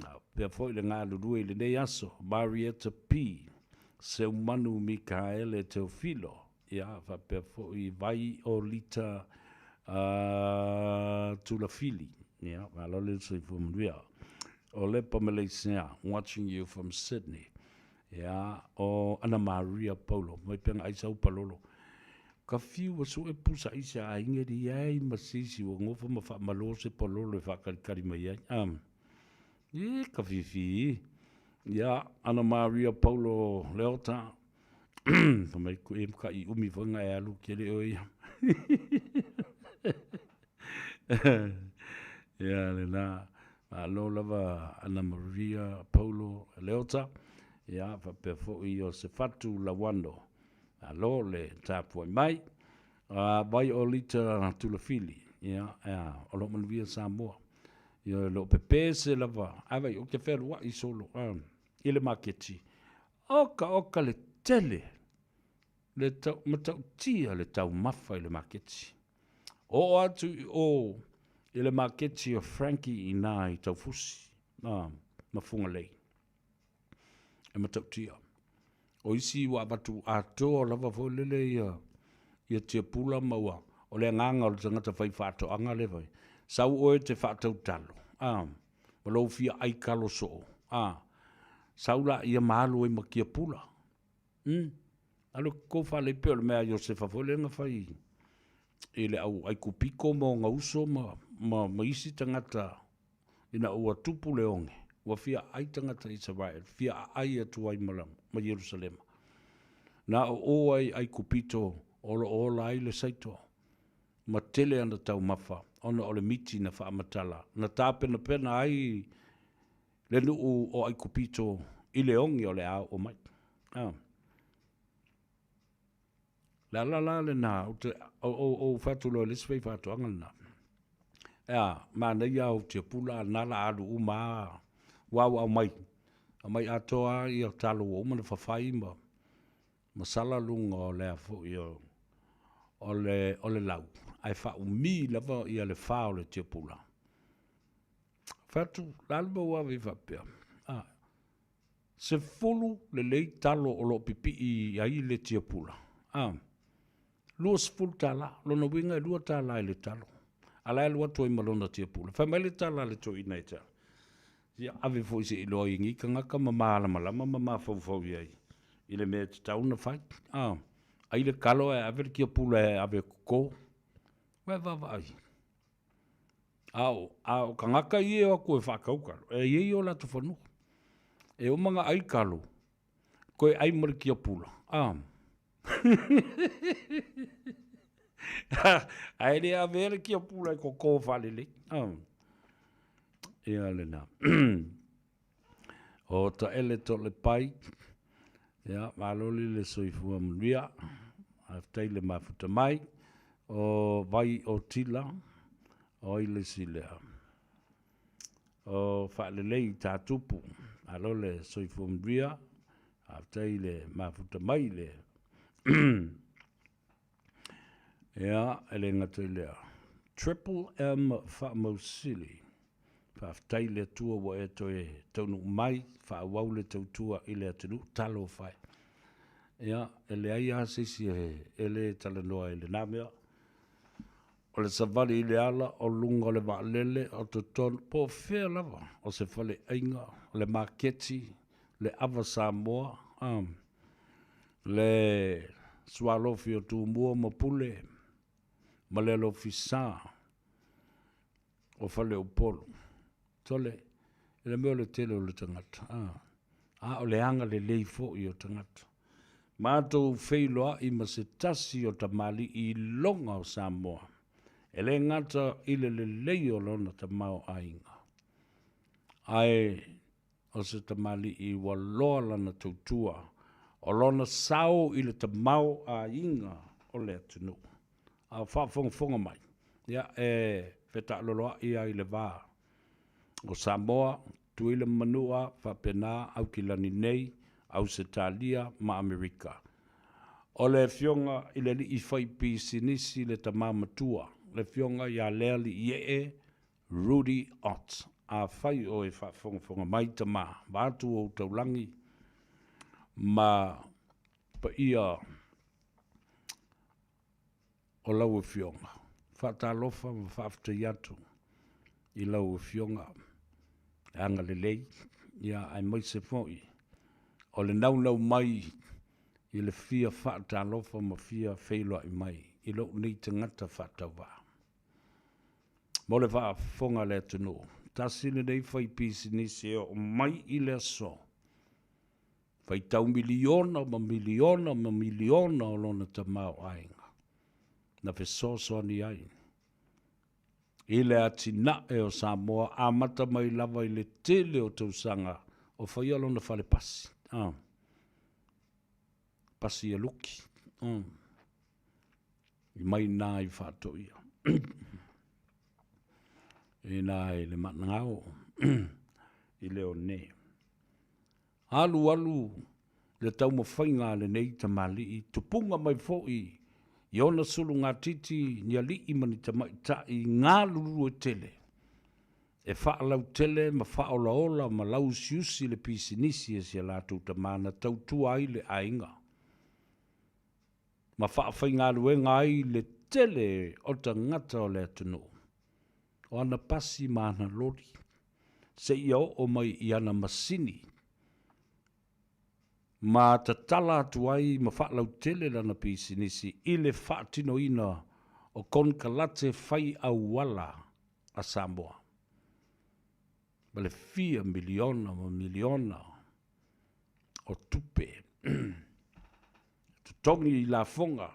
faapea foi le galulue i lenei aso, Marietta P, Seumanu Mikaele Teofilo, ia, faapea foi Vai Olita Tulafili. Ia, malo le soifua manuia. O Lepa Malaysia, watching you from Sydney. Ia, o Ana Maria Paulo, mai pea ai sau palolo. Ka fiu ua sue pusa i se aiga li ai ma se isi ua gofa ma faamalo se palolo e faakalikali mai ai. Um, e ka fifi. Ia, Ana Maria Paulo Leota, fa mai ku e ka i umi foi nga e alu ke le o ia. Ia, le la, malo lava Ana Maria Paulo Leota, ia, faapea foi o Sefatu Lawano. Malo le tapuai mai. Vai o Lita Tulafili, ia, ea, o lo o manuia Samoa. Ia, o lo o pepese lava, a vai, ou te fealuai solo, a, i le maketi. Oka, oka le tele, le tau, matautia le taumafa i le maketi. Oo atu i o i le maketi o Frankie inā i Taufusi, a, ma Fugalei. E matautia. O isi ua avatu atoa lava foi lele ia ia tiapula ma ua o le agaga o le tagata fai faatoaga lea foi, sau oe e te faatau talo, a, ma lou fia ai kalo soo, a, sau laia ma alu ai ma tiapula. Umm, alu e koko faalei pei o le mea a Iosefa foi lea na fai i le au Aikupito ma ona uso ma, ma, ma isi tagata ina ua tupu le oge, ua fia aai tagata Isaraelu, fia aai atu ai ma, ma Ierusalema. Na o o ai Aikupito o lo o ola ai le saito, ma tele ana taumafa, ona o le miti na faamatala, na tapenapena ai le nuu o Aikupito i le oge o le a oo mai. A. Le ala la lena, ou te, ou, ou fai atu loa i le isi faifaatoaga lena. Ea, manaia au tiapula, na la alu uma lava, ua ua aumai, aumai atoa lava ia talo ua uma ona fafai ma, ma sala luga o le a foi o, o le, o le lau, ae faaumi lava ia le fa o le tiapula. Fai atu, le a le mea ua ave ai faapea? A, 10 lelei talo o lo o pipii ai le tiapula, a, 20 tala, lona uiga e 2 tala i le talo, a la e alu atu ai ma lona tiapula. Fai mai le tala a le toeaina ia te au, ia ave foi se i iloa ai e nei tagata ma malamalama ma mafaufau i ai i le mea e tatau ona fai, a, ai le talo ae ave le tiapula e ave e toto. Ua e vaavaai. A o, a o tagata ia e o atu e faatau talo, e i ai o latou fanua. E uma ona ai talo, toe ai ma le tiapula, a. Ae le avea le tiapula e toto faalelei, a. Ia lena. O Taele Tolepai, ia, maloli le soifua manuia, faafetai le mafuta mai. O Vai o Tila, o ai le isi lea? O Faalelei Tatupu, malo le soifua manuia, faafetai le mafuta mai le Ia, e le gata i lea, Triple M Faamausili, faafetai i le Atua ua e toe taunuu mai, faaauau le tautua i le atunuu, talofa e. Ia, e leai lava se isi e le talanoa i lena mea. O le savali i le ala, o luga o le vaalele, o totonu, po o fea lava, o se faleaiga, o le maketi, le ava Samoa, a. Le sualofi o Tumua ma Pule ma le alofi sa o Faleupolu. Sole, i le mea o le tele o le tagata, a. A o le agalelei foi o tagata. Matou feiloai ma se tasi o tamalii iloga o Samoa, e le gata i le lelei o lona tamaoaiga, ae o se tamalii ua loa lana tautua, o lona sao i le tamaoaiga o le atunuu. A o faafogafoga mai, ia, e fetaaloloai lava i le va o Samoa, Tutuila ma Manua, faapena Aukilani nei, Ausetalia ma Amerika. O le Afioga i le alii faipisinisi le tama matua, le Afioga ia Lealiiee Rudy Ott. Afai o e faafogafoga mai tama, vaeatu ou taulagi ma paia o lau Afioga. Faatalofa ma faafetai atu i lau Afioga e agalelei, ia aemaise foi o le naunau mai i le fia faatalofa ma fia feiloai mai i lou nei tagata faatauvaa. Mo le faafofoga a le atunuu, tasi lenei faipisinisi e oo mai i le aso, faitau miliona ma miliona ma miliona o lona tamaoaiga na fesoasoani ai i le atinae o Samoa, amata mai lava i le tele o tausaga o faia lona fale pasi, a, pasi a Luki, a, i mai nā i Faatoia, i nā i le Managao, i Leone. Alualu le taumafaiga a lenei tamalii, tupuga mai foi i ona sulugatiti ni alii ma ni tamaitai galulue tele e faalautele ma faaolaola ma lauusiusi le pisinisi a si a latou tama na tautua ai le aiga ma faafaigaluega ai le tele o tagata o le atunuu. O ana pasi ma ana loli, seia oo mai i ana masini, ma tatala atu ai ma faalautele lana pisinisi i le faatinoina o konekarate fai auala a Samoa, ma le fia miliona ma miliona o tupe totogi i lafoga,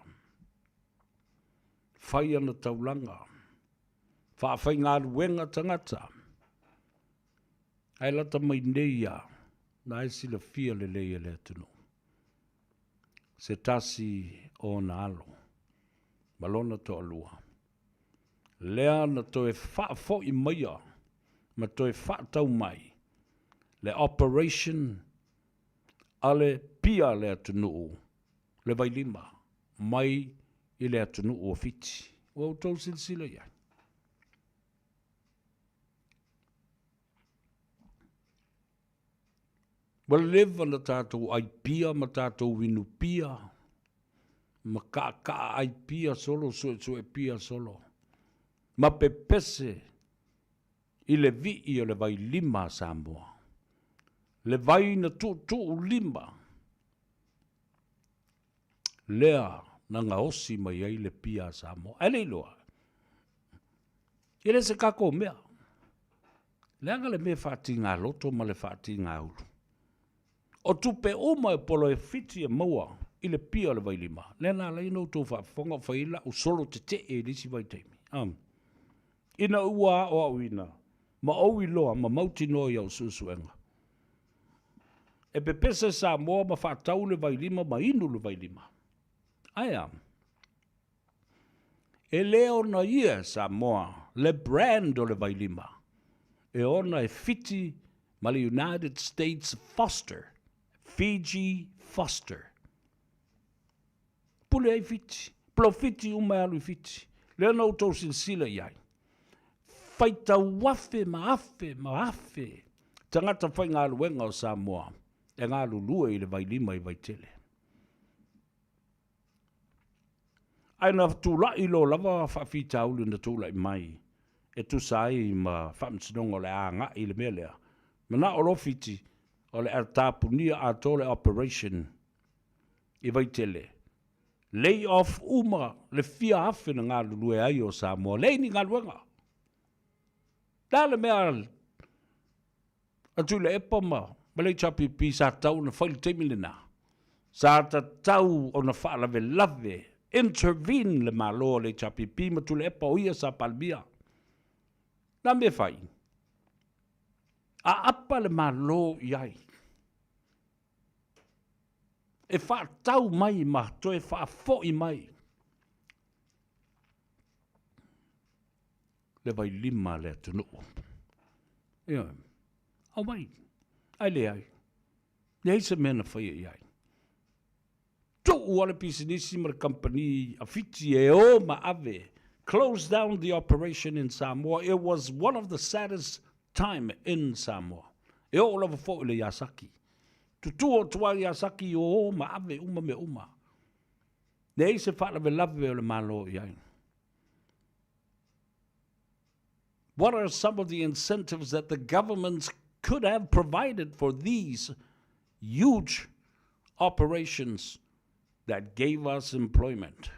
fai ana taulaga, faafaigaluega tagata, ae lata mai nei a na e silafia lelei e le atunuu se tasi o ona alo ma lona toalua, lea na toe faafoi maia ma toe faatau mai le operation a le pia a le atunuu le vailima mai i le atunuu o Fiti. Ua outou silasila i ai? Ua leva na tatou ai pia ma tatou inu pia ma kaakaa ai pia solo, suesue pia solo, ma pepese i le vii o le vailima a Samoa, le vai na tuutuu lima lea na gaosi mai ai le pia a Samoa. Ae le iloa, e le se tatou mea. Leaga le mea faatiga loto ma le faatiga ulu. O tupe uma e polofiti e maua i le pia o le vailima, lea na ala ai ona outou faafofoga o fai ai lau solo tetee i le isi vaitaimi. Ina ua aoaoina ma ou iloa ma mautinoa i au suesuega, e pepese Samoa ma faatau le vailima ma inu le vailima. Ae a? E le ona ia e Samoa le brand o le vailima, e ona e Fiti ma le United States Foster, Fiji Foster. Pule ai Fiti, polofiti uma e alu i Fiti. Lea na outou silasila i ai. Faitau afe ma afe ma afe tagata faigaluega o Samoa e galulue i le vailima i Vaitele. Ae na tulai loa lava faafitauli na tulai mai e tusa ai ma faamasinoga o le a agai i le mea lea. Manao loa Fiti o le a tapunia atoa le operation i Vaitele. Lay off uma le fia afe na galulue ai o Samoa, leai ni galuega. Le a le mea a Tuilaepa ma Ma le HRPP sa tatau ona fai i le taimi lena. Sa tatau ona faalavelave, intervene le Malo o le HRPP ma Tuilaepa o ia sa Palemia. Na mea e fai? Aapa le Malo i ai e faatau mai ma toe faafoi mai le vailima a le atunuu. Ioe. Aumai. Ae leai. Leai se mea na faia i ai. Tuu lava le pisinisi ma le kamupani a Fiti e o ma ave, close down the operation in Samoa, it was one of the saddest time in Samoa. E oo lava foi i le Yasaki. Tutu atu lava Yasaki o o ma ave uma mea uma. Leai se faalavelave o le Malo i ai. What are some of the incentives that the government could have provided for these huge operations that gave us employment?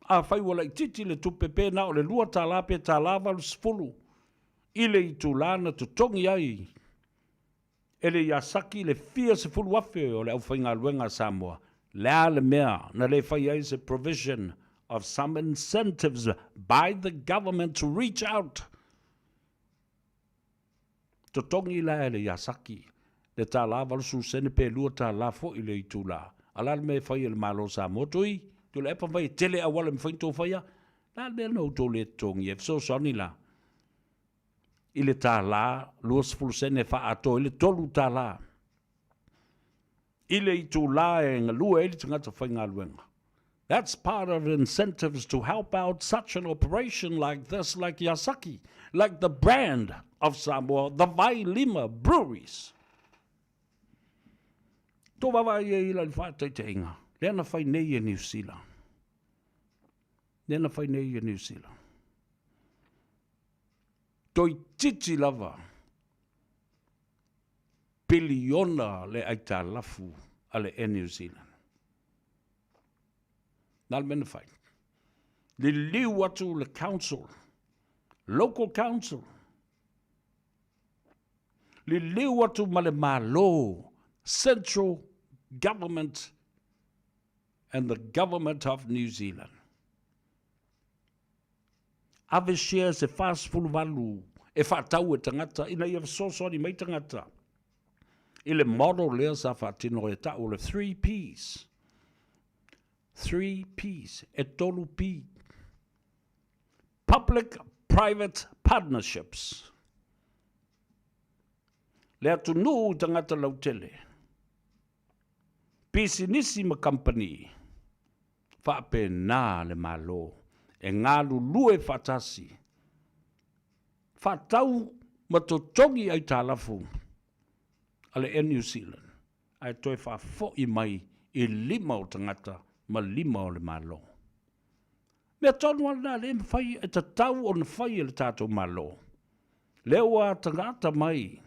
Afai ua laitiiti le tupe pe na o le $2 pe $1.80 i le itula na totogi ai e le Yasaki le fia 10,000 o le aufaigaluega a Samoa, le a le mea na le fai ai se provision of some incentives by the government to reach out? Totogi la e le Yasaki le $1.80 sene pe $2 foi le itula. A le a le mea e fai e le Malo o Samoa? Tui, Tuilaepa fai mai e tele auala e mafai ona tou faia. Le a le mea na outou le totogi ai? Fesoasoani la i le $1, 20 sene e faaatoa ai le $3 i le itula e galue ai le tagata faigaluega. That's part of incentives to help out such an operation like this, like Yasaki, like the brand of Samoa, the Vailima Breweries. Tō vaavaai ai la i le faataitaiga, lea na fai nei e Niu Sila. Lea na fai nei e Niu Sila. Toeitiiti lava piliona le aitalafu a le Air New Zealand. Na le mea na fai. Liliu atu le council, local council, liliu atu ma le Malo, central government and the government of New Zealand. Ave shares e 48 e faatau e tagata ina ia fesoasoani mai tagata i le model lea sa faatino e tau o le 3 Ps. 3 Ps, e 3 P. Public Private Partnerships. Le atunuu i tagata lautele. Pisinisi ma kamupani, faapena le Malo e galulue faatasi, faatau ma totogi aitalafu a le Air New Zealand ae toe faafoi mai i lima o tagata ma lima o le Malo. Mea tonu lava lena lea e mafai, e tatau ona fai e le tatou Malo. Lea ua ataata mai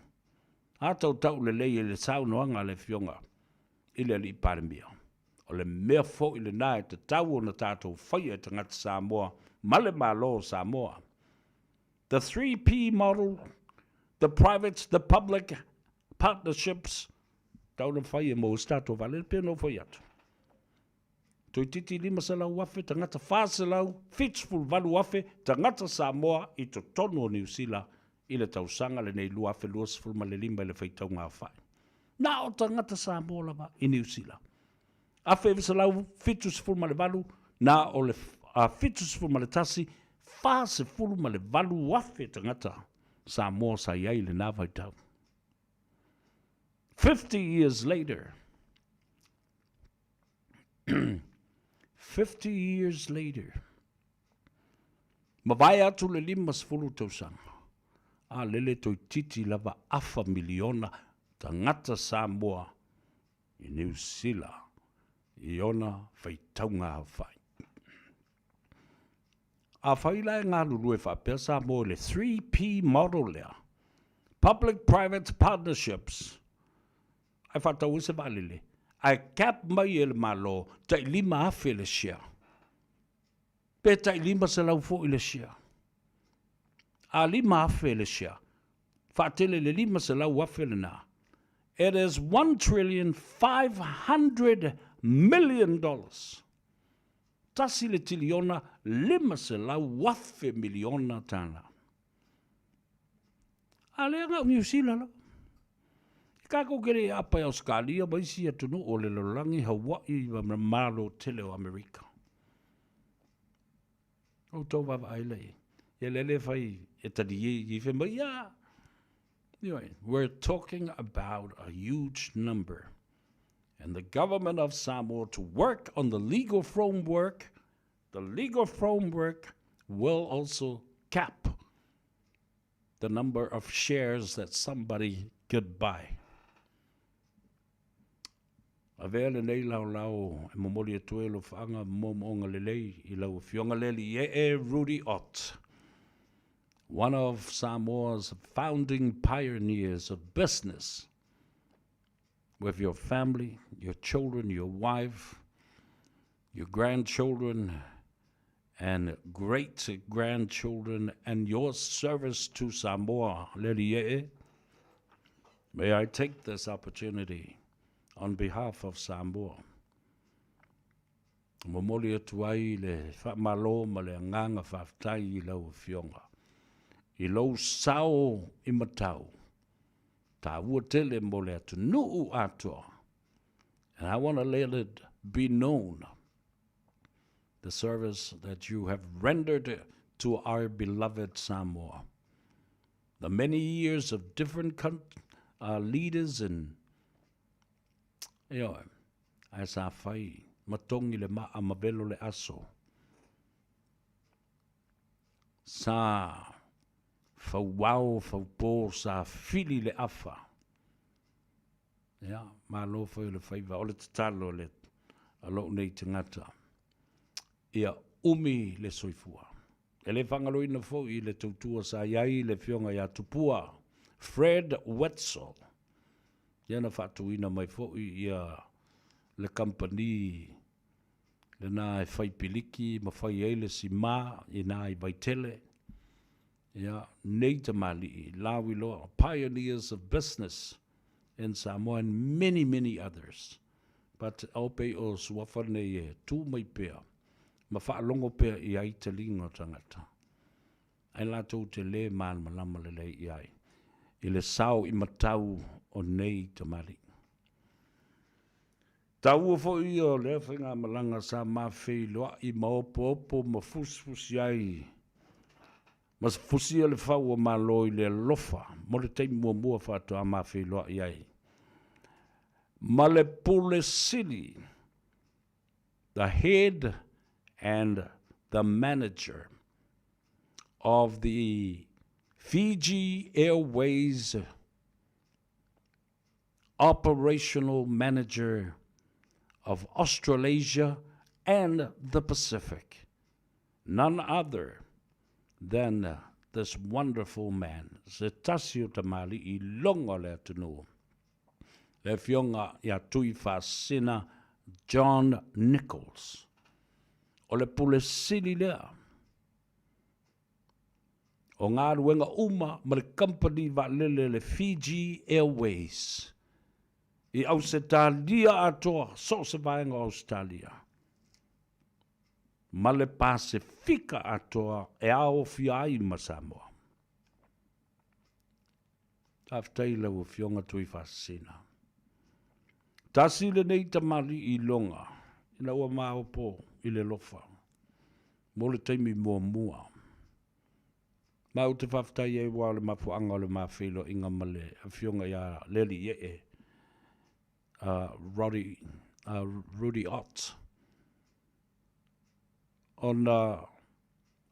a tautau lelei i le saunoaga a le Afioga i le Alii Palemia. O le mea foi lena e tatau ona tatou faia e tagata Samoa ma le Malo o Samoa. The 3P model, the private, the public partnerships, tau na fai e maua se tatou vaalele, pei ona ou fai atu. Toeitiiti 500,000 tagata, 478,000 tagata Samoa i totonu o Niu Sila i le tausaga lenei 2025 i le faitauga aofai. Na o tagata Samoa lava i Niu Sila. 1978, na o le 71, 48,000 tagata Samoa sa i ai i lena vaitau. 50 years later, 50 years later, mavae atu le 50 tausaga, a lele toeitiiti lava afa miliona tagata Samoa i Niu Sila i ona faitauga aofai. Afai la e galulue faapea Samoa i le 3P model lea, Public Private Partnerships, ae faatau ai se vaalele, ae cap mai e le Malo tai 5,000 le share, pe tai 500 foi le share. A 5,000 le share, Faatele le 500,000 lena. It is one trillion 500 million dollars. Tasi le tiliona 500,000 miliona tala. A lea na o Niu Sila lava. E kākou ke le apa i Auskalia ma isi atunuu o le lalolagi, Hawaii ma Malo tele o Amerika. Outou vaavaai la i ai. Ia lea le fai e tali e i fai mai, ia. Anyway, we're talking about a huge number. And the government of Samoa to work on the legal framework, the legal framework will also cap the number of shares that somebody could buy. Avea lenei laolao e momoli atu ai alofaaga ma moomooga lelei i lau Afioga Leliee Rudy Ott, one of Samoa's founding pioneers of business, with your family, your children, your wife, your grandchildren, and great grandchildren, and your service to Samoa, Leliee. May I take this opportunity on behalf of Samoa. Momoli atu ai le faamalo ma le agaga faafetai i lau Afioga i lou sao i matau taua tele mo le atunuu atoa. And I want to let it be known the service that you have rendered to our beloved Samoa. The many years of different leaders and ioe, ae sa fai ma togi le maa ma velo le aso. Sa fauao faupo sa fili le afa. Ia, malo foi o le faiva, o le tatalo le a lou nei tagata, ia umi le soifua. E le faagaloina foi le tautua sa i ai le Afioga ia Tupua Fred Wetzel, ia na faatuina mai foi ia le kamupani lena e fai piliki ma fai ai le simā ina i Vaitele. Ia, nei tamalii, lauiloa, pioneers of business in Samoa and many, many others. But o pei o suafa nei e tū mai pea ma faalogo pea i ai taliga o tagata, ae latou te lē malamalama lelei i ai i le sao i matau o nei tamalii. Taua foi ia o lea faigamalaga sa mafeiloai ma opoopo ma fusifusi ai ma fusia le fau o Malo i le alofa mo le taimi muamua faatoa mafeiloai ai ma le Pule Sili, the head and the manager of the Fiji Airways operational manager of Australasia and the Pacific. None other than this wonderful man, se tasi o tamalii logo o le atunuu, le Afioga ia Tuifaasisina John Nichols. O le Pule Sili lea o galuega uma ma le kamupani vaalele le Fiji Airways i Ausetalia atoa, so o se vaega o Ausetalia ma le Pasefika atoa e aofia ai ma Samoa. Faafetai i lau Afioga Tuifaasisina. Tasi lenei tamalii iloga ina ua maopo i le lofa mo le taimi muamua. Ma ou te faafetai ai aua o le mafuaaga o le ma feiloaiga ma le Afioga ia Leliiee Roddy, Rudy Ott, ona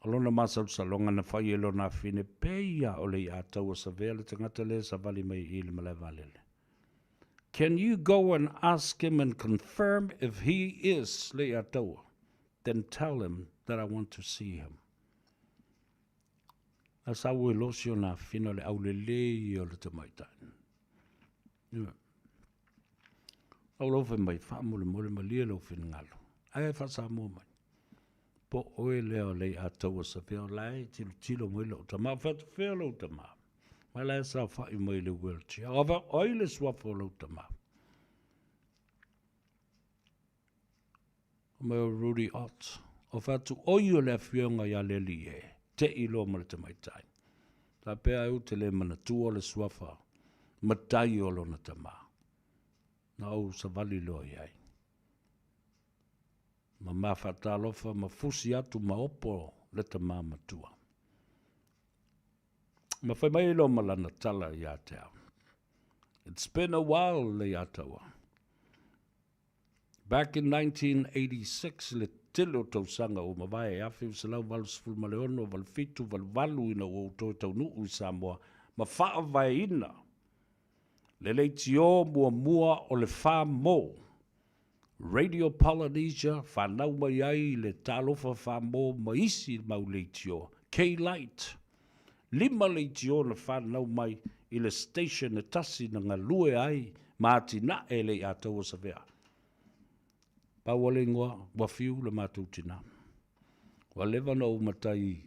o lona masalosaloga na fai e lona afine pei a o le iā taua Savea le tagata lea e savali mai i le malae vaalele. Can you go and ask him and confirm if he is le iā taua? Then tell him that I want to see him. A sau e losi ona afine o le aulelei o le tamaitai. Ioe. Au lau fai mai, faamolemole malie lou finagalo. Ae faa-Samoa mai. Po o oe lea o le iā taua Savea o la e tilotilo mai lou tama. O fea atu fea lou tama? Ma la e saofaʻi mai i le wheelchair. O ai le suafa o lou tamā? Mai o Rudy Ott. O fatu oi o le afioga ia le alii e teʻi loa ma le tamaitai. Faapea ai ou te le manatua le suafa matai o lona tamā. Na ou savali loa i ai. Ma ma faatalofa ma fusi atu ma opo le tamā matua. Ma fai mai loa ma lana tala ia te au. It's been a while, Leiataua. Back in 1986, le tele o tausaga ua mavae e 1986, 87, 88 ina ua ou toe taunuu i Samoa ma faavaeina le leitio muamua o le FaMo, Radio Polynesia, fanau mai ai le Talofa FaMo ma isi mau leitio, K-Lite. Lima leitio na fanau mai i le station e tasi na galue ai ma atinae e Leiataua Savea. Pau o le igoa, ua fiu le matou tina. Ua leva ona ou matai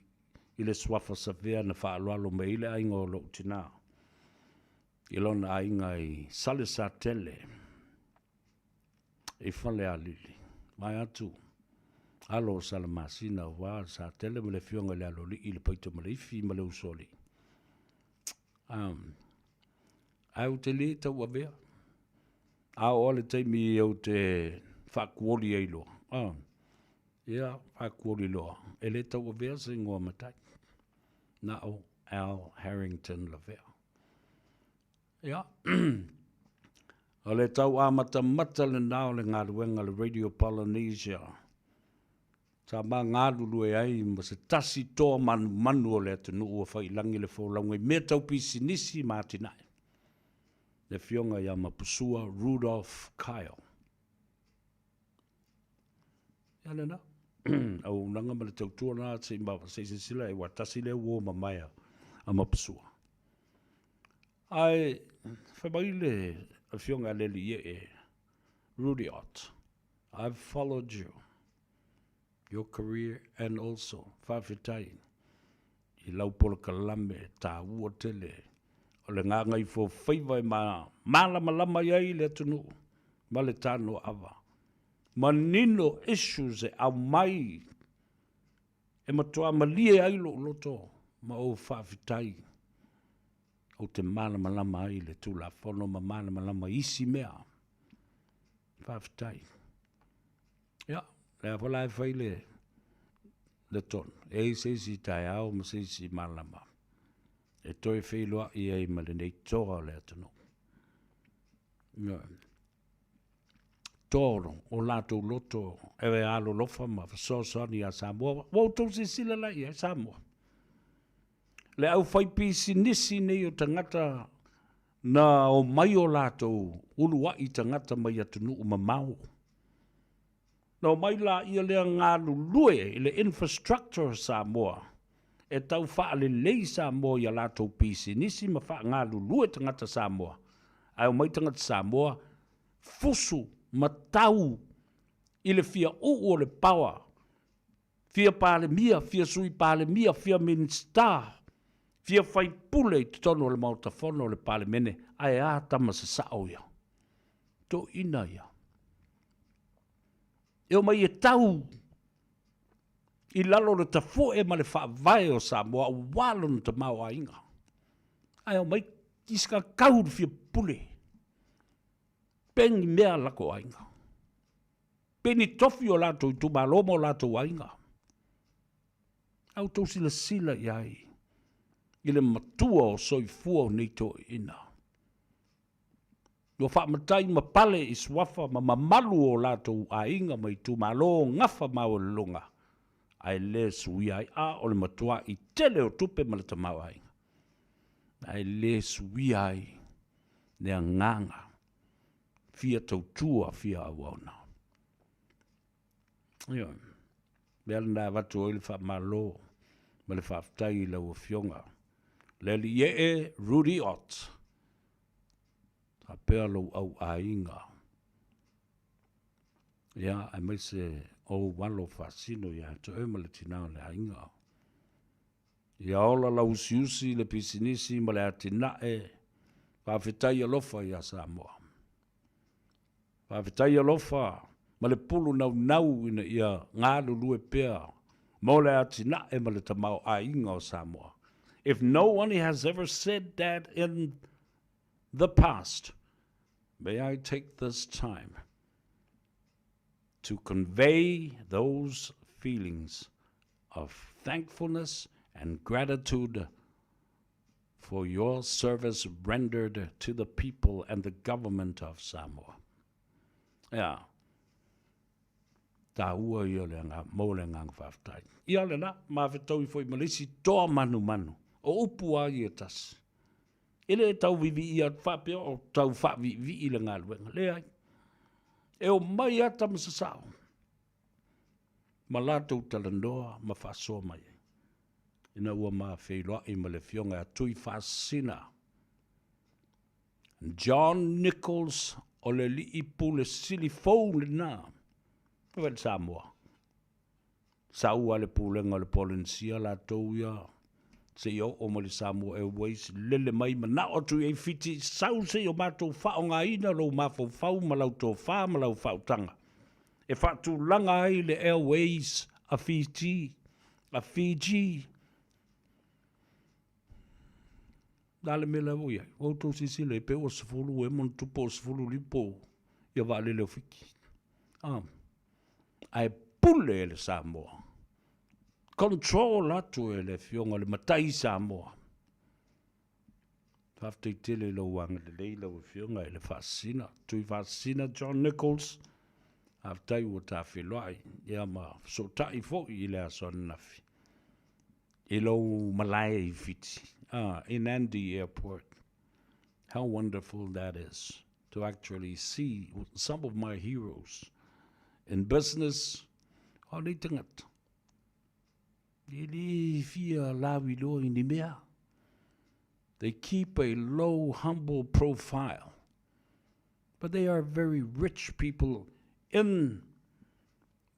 i le suafa Savea na faaaloalo mai ai le aiga o lou tina i lona aiga i Salesatele i Falealili. Vae atu alo o Salamasina aua Satele ma le afioga i le Aloalii, le Paita ma le Ifi ma le Usoalii. Um, ae ou te le tauavea. A oo le taimi ou te faakuoli ai loa. Ah, ia, faakuoli loa. E le tauavea se ingoa matai. Na o Al Harrington Lavea. Ia, o le tau amatamata lena o le galuega a le Radio Polynesia. Sa ma galulue ai ma se tasi toa manumanu o le atunuu ua faiilagi le folauga i mea tau pisinisi ma atinae, le Afioga ia Mapusua Rudolph Kyle. Ia lena, auaunaga ma le tautua lena se i se i silasila aua tasi lea uo mamae a Mapusua. Ae fai mai le Afioga ia Leliie, Rudy Ott, I've followed you, your career and also faafetai i lau polokalame taua tele o le gagaifofaiva e malamalama i ai le atunuu ma le tanoaava. Manino issues e aumai e matua malie ai lou loto ma ou faafetai ou te malamalama ai i le Tulafono ma malamalama i isi mea. Faafetai. Ia, lea foi la e fai le, le tonu. E i ai se isi taeao ma se isi malama e toe feiloai ai ma lenei toa o le atunuu. Ioe. Toa o latou loto e alolofa ma fesoasoani ia Samoa. Ua outou silasila la i ai Samoa. Le aufaipisinisi nei o tagata na omai o latou uluai tagata mai atunuu mamao. Na omai laia lea galulue i le infrastructure o Samoa e tau faalelei Samoa i a latou pisinisi ma faagalulue tagata Samoa. Ae omai tagata Samoa fusu ma tau i le fia uu o le paoa fia Palemia, fia Sui Palemia, fia Minisita, fia faipule i totonu o le Maota Fono o le Palemene, ae a tama sasao ia? Toeaina ia. E omai e tau i lalo o le tafoe ma le faavae o Samoa aua lona tamaoaiga. Ae omai isi ka kau le fia pule. Peni mea lako aiga. Peni tofi o latou itumalo ma o latou aiga. A outou silasila i ai i le matua o soifua o nei toeaiina. Ua faamatai ma pale i suafa ma mamalu o latou aiga ma itumalo gafa maualuluga, ae le suia ai, a o le matuaʻi tele o tupe ma le tamaoaiga, ae le suia ai le agaga fia tautua fia auauna. Ioe. Mea lena e avatu ai le faamalo ma le faafetai i lau Afioga le Alii ee Rudy Ott faapea lou au aiga, ia, aemaise ou alo faasino ia te oe ma le tina o le aiga. Ia ola lau usiusi le pisinisi ma le atinae, faafetai alofa ia Samoa. Faafetai alofa ma le pulu naunau ina ia galulue pea mo le atinae ma le tamaoaiga o Samoa. If no one has ever said that in the past, may I take this time to convey those feelings of thankfulness and gratitude for your service rendered to the people and the government of Samoa. Ia, tāua ia le anga, mo le agaga faafetai. Ia lena, ma fetaui foi ma le isi toa manumanu, o upu a ia tasi. E le tau viviia atu faapea o tau faaviivii le galuega. Leai. E omai ata ma sasao ma latou talanoa ma faasoa mai ai. Ina ua ma feiloai ma le afioga ia Tuifaasisina John Nichols o le alii pule sili fou lena o le Samoa. Sau lava le pulega o le Polenisia latou ia seia oo mai le Samoa Airways, lele mai manao atu i ai Fiti, sau se i o matou faaaogaina lou mafaufau ma lau tofa ma lau faautaga e faatulaga ai le Airways a Fiti, a Fiji. Le a le mea la ua i ai? Ua outou silasila i ai pe ua 10 ea ma ona tupu po o 15 po o ia vaalele o Fiti. Ah. Ae pule e le Samoa. Control atu e le afioga le matai Samoa. Faafetai tele i lou agalelei lau afioga i le Faasisina, Tuifaasisina John Nichols. Faafetai ua ta feiloai ia ma fesootai foi i le aso ananafi i lou malae i Fiti, ah, in Nadi Airport. How wonderful that is to actually see some of my heroes in business. O nei tangata, e le fia lauiloa i ni mea. They keep a low, humble profile. But they are very rich people in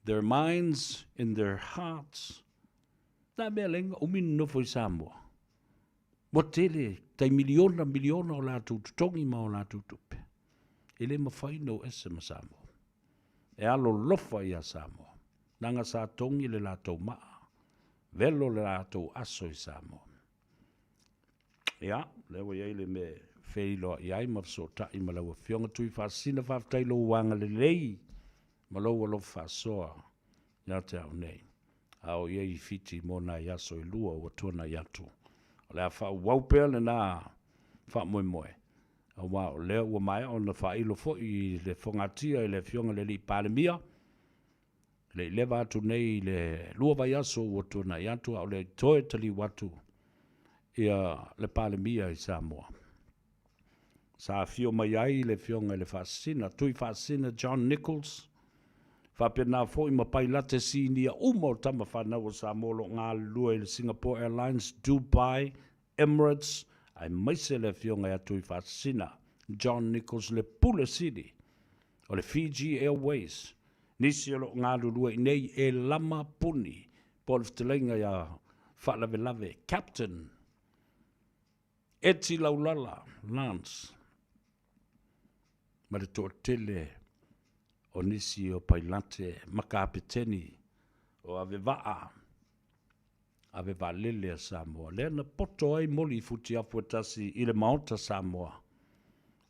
their minds, in their hearts. Na mea lenga, umi nofo i Samoa. Ua tele, tai miliona, miliona o latou totogi ma o latou tupe. E le mafai ona o ese ma Samoa. E alolofa ia Samoa. Leaga sa togi le latou maa, velo le latou aso i Samoa. Ia, lea ua i ai le mea e feiloai ai ma fesootai ma lau Afioga Tuifaasisina, faafetai i lou agalelei ma lou alofa faasoa ia te au nei, a o i ai i Fiti mo nai aso e lua ua tuanai atu. O le a faaauau pea lena faamoemoe, aua o lea ua maea ona faailo foi i le fogatia i le Afioga i le Alii Palemia, E le i leva atu nei i le lua vaiaso ua tuanai atu a o le toe taliu atu ia le Palemia i Samoa. Sa afio mai ai le Afioga i le Faasisina, Tui Faasisina John Nichols, faapena foi ma pailate sinia uma o tama fanau a Samoa o lo o galulue i le Singapore Airlines, Dubai, Emirates, aemaise le Afioga ia Tui Faasisina John Nichols le Pule Sili o le Fiji Airways, nisi o lo o galulue i inei e lama puni po o le fetalaiga ia Faalavelave Captain Eti Laulala Lance ma le toatele o nisi o pailate ma kapeteni o avevaa ave vaalele a Samoa, lea na poto ai moli i futiafu e tasi i le Maota Samoa.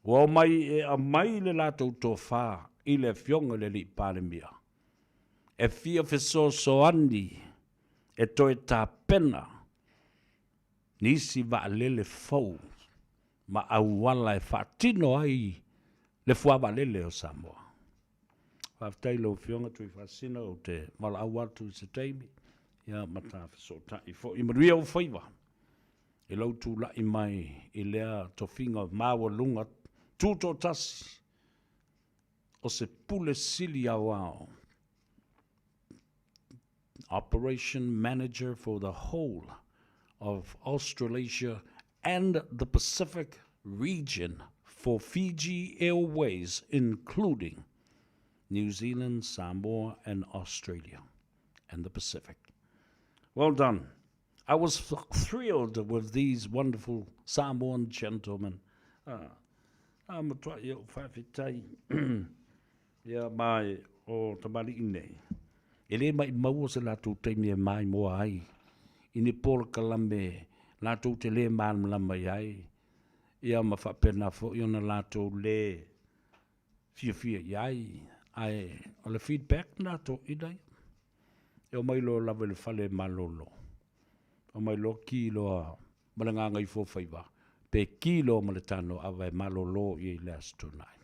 Ua omai e aumai le latou tofa i le Afioga i le Alii Palemia e fia fesoasoani e toe tapena nisi vaalele fou ma auala e faatino ai le fuavaalele o Samoa. Faafetai i lau Afioga Tuifaasisina, ou te valaau atu i se taimi, ia ma ta fesootai foi. Manuia ou faiva i lou tulai mai i lea tofiga maualuga tutoatasi o se Pule Sili Aoao, Operation Manager for the whole of Australasia and the Pacific region for Fiji Airways including New Zealand, Samoa and Australia and the Pacific. Well done. I was thrilled with these wonderful Samoan gentlemen. Ah, a matuai ou faafetai ia ma o tamalii nei. E le maʻimau se latou taimi e maimoa ai i ni polokalame latou te le malamalama i ai, ia ma faapena foi ona latou le fiafia i ai, ae o le feedback na a toeaiina ia. E omai loa lava i le fale e malolo, omai loa ki loa ma le gagaifofaiva, pe ki loa ma le tanoaava e malolo i ai i le Aso Toonai.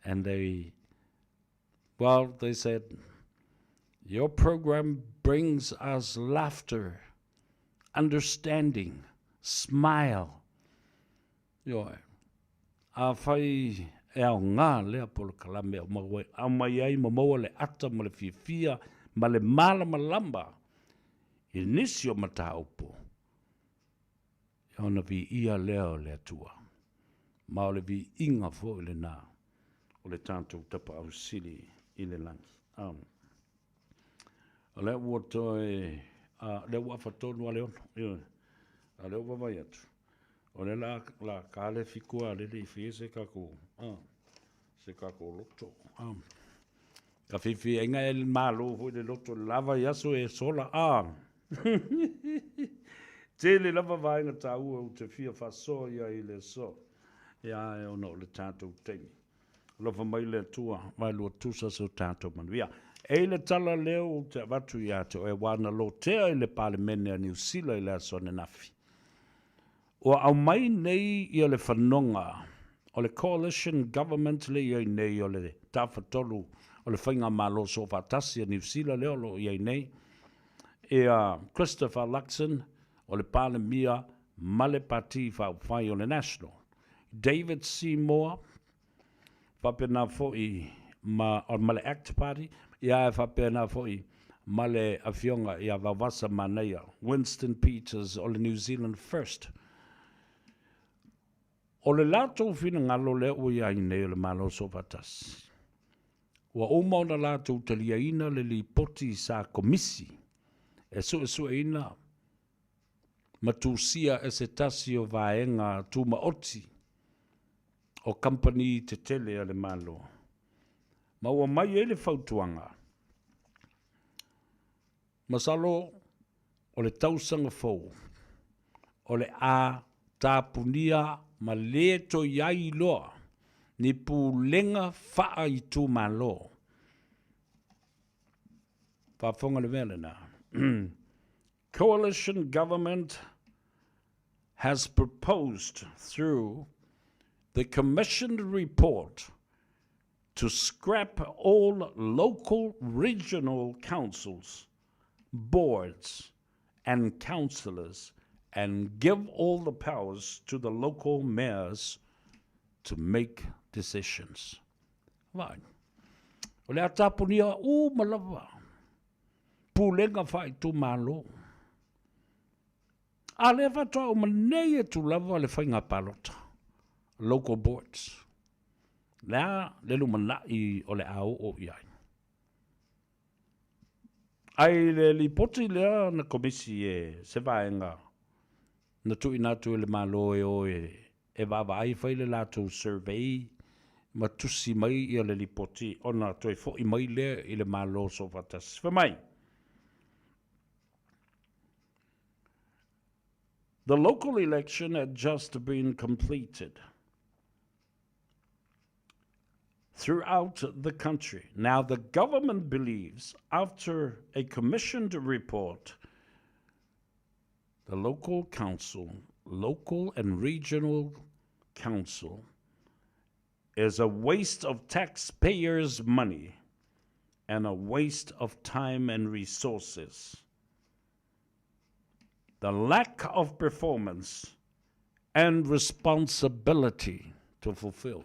And they Well, they said, your program brings us laughter, understanding, smile. Ioe. Afai e aoga lea polokalame o aumai ai ma maua le ata ma le fiafia ma le malamalama i nisi o mataupu, ona viia lea o le Atua. Ma o le viiga foi lena o le tatou Tapaau Sili i le lagi. Um, o lea ua toe, uh, lea ua afa tonu a le ono, ioe. A lea ua vaavaai atu, o lea la, la ka le fiku a lele i fie se kako, se kako loto. Ka whiwhi e le malo foi le loto le lava i aso e sola, Tele lava vaega taua ou te fia faasoa i ai i le aso, ia e ona o le tatou taimi. Alofa mai le Atua, vaelua tusa so tatou manuia. E i le tala lea ou te avatu ia te oe, ua na lotea i le Palemene a Niu Sila i le aso ananafi. Ua aumai nei ia le fanoga o le Coalition Government le i ai nei o le Tafatolu o le Faigamalo Soofaatasi a Niu Sila lea o lo o i ai nei, ia Christopher Luxon o le Palemia ma le Pati Faaupufai o le National, David Seymour, faapena foi ma, ma le Act Party, ia e faapena foi ma le afioga ia Vaovasa Manaia, Winston Peters o le New Zealand First. O le latou finagalo lea ua i ai nei o le Malo Soofaatasi, ua uma ona latou taliaina le lipoti sa komisi e suesueina ma tusia e se tasi o vaega tumaoti o kamupani tetele a le Malo, ma ua mai ai le fautuaga, Masalo o le tausaga fou o le a tapunia ma le toe i ai loa ni pulega faa-itumalo. Faafofoga le mea lena. Coalition government has proposed through the commissioned report to scrap all local regional councils, boards and councillors and give all the powers to the local mayors to make decisions. Vai. O le a tapunia uma lava pulega faaitumalo. A lea faatoa uma nei atu lava le faiga palota, local boards. Le a le lumanai o le a oo i ai. Ai le lipoti lea na komisi e se vaega na tuuina atu e le Malo e o e vaavaai fai le latou survey ma tusi mai ia le lipoti ona toe foi mai lea i le Malo Soofaatasi. Fai mai, The local election had just been completed throughout the country. Now, the government believes, after a commissioned report, the local council, local and regional council, is a waste of taxpayers' money and a waste of time and resources. The lack of performance and responsibility to fulfill.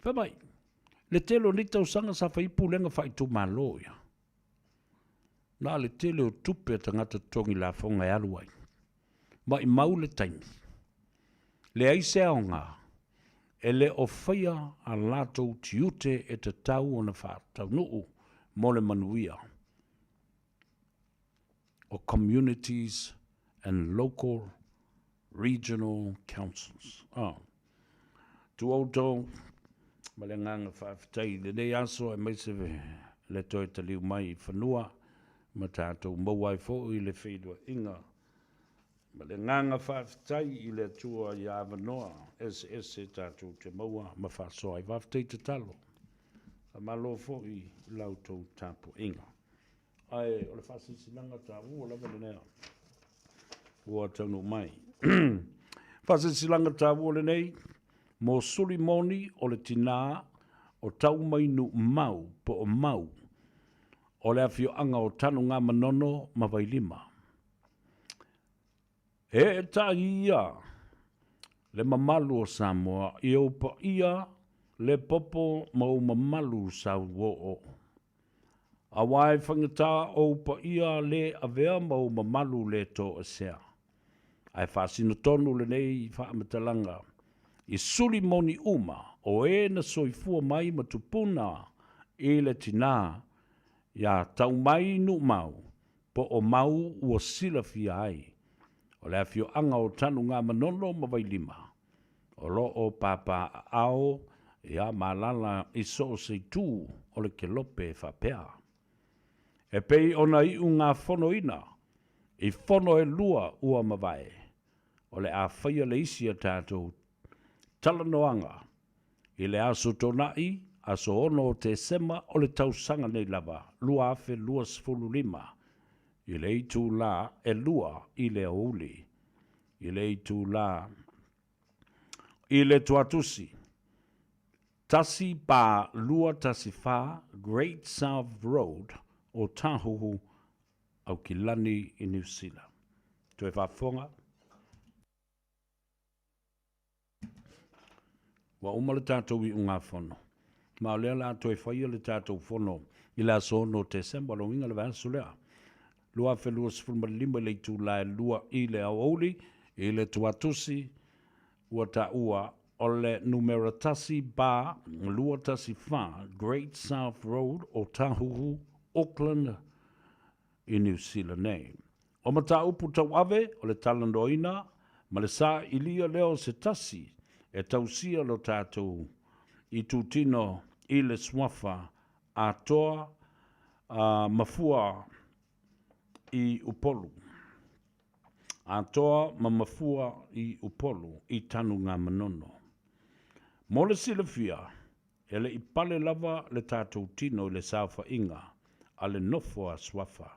Fai mai, le tele o nei tausaga sa fai pulega faaitumalo ia. Na le tele o tupe a tagata totogi lafoga e alu ai. Maʻimau le taimi. Leai se aoga e le o faia a latou tiute e tatau ona faataunuu mo le manuia. o Communities and Local Regional Councils. Oh. Tu outou ma le agaga faafetai i lenei aso aemaise le toe taliu mai i fanua ma tatou maua ai foi le feiloaiga ma le agaga faafetai i le Atua i avanoa eseese tatou te maua ma faasoa ai. Faafetai tatalo. Faamalo foi i la outou tapuaiga. Ae o le faasilasilaga taua lava lenei ua taunuu mai. Faasilasilaga taua lenei mo suli moni o le tinā o Taumainumau po o Mau o le afioaga o Tanugamanono ma Vailima. E eetai ia le mamalu o Samoa i ou paia le popo ma ou mamalu sauoo. Aua e faigata ou paia le avea ma ou mamalu le toesea. Ae faasino tonu lenei faamatalaga i suli moni uma o e na soifua mai ma tupuna i le tinā iā Taumainumau po o Mau ua silafia ai o le afioaga o Tanugamanono ma Vailima o lo o papaaao ia ma alaala i so o se itu o le kelope faapea. E pei ona iugafonoina i fono e lua ua mavae, o le a faia le isi a tatou talanoaga i le Aso Toonai, aso 6 o Tesema o le tausaga nei lava, 2025, i le itulā e 2 i le aoauli, i le itulā i le Tuatusi, 14214 Great South Road, Ōtāhuhu, Aukilani i Niu Sila. Toe faafofoga. Ua uma le tatou iugafono, ma o lea o le a toe faia le tatou fono i le aso 6 o Tesema, o lona uiga le vaiaso lea, 2025 i le itula e 2 i le aoauli i le Tuatusi, ua taua o le numera 1 Bar 214 Great South Road, Otahuhu, Auckland i Niu Sila nei. O mataupu tauave o le talanoaina ma le sailia lea o se tasi e tausia lo tatou itutino i le suafa atoa mafua i Upolu. Atoa ma mafua i Upolu i Tanugamanono. Mo le silafia, E le i pale lava le tatou tino i le saofaiga a le nofo a Suafa,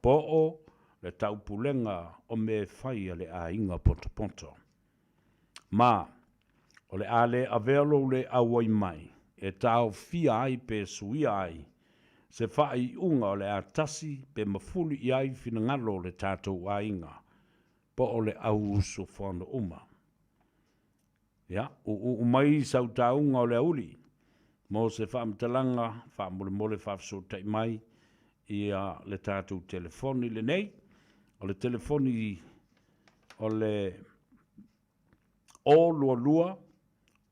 po o le taupulega o mea e fai a le aiga potopoto. Ma, o le a le avea lou le auai mai e taofia ai pe suia ai se faaiuga o le a tasi pe mafuli i ai finagalo o le tatou aiga po o le au usufono uma. Ia, uu mai sau tauga o le auli mo se faamatalaga faamolemole faafesootai mai ia le tatou telefoni lenei. O le telefoni o le 022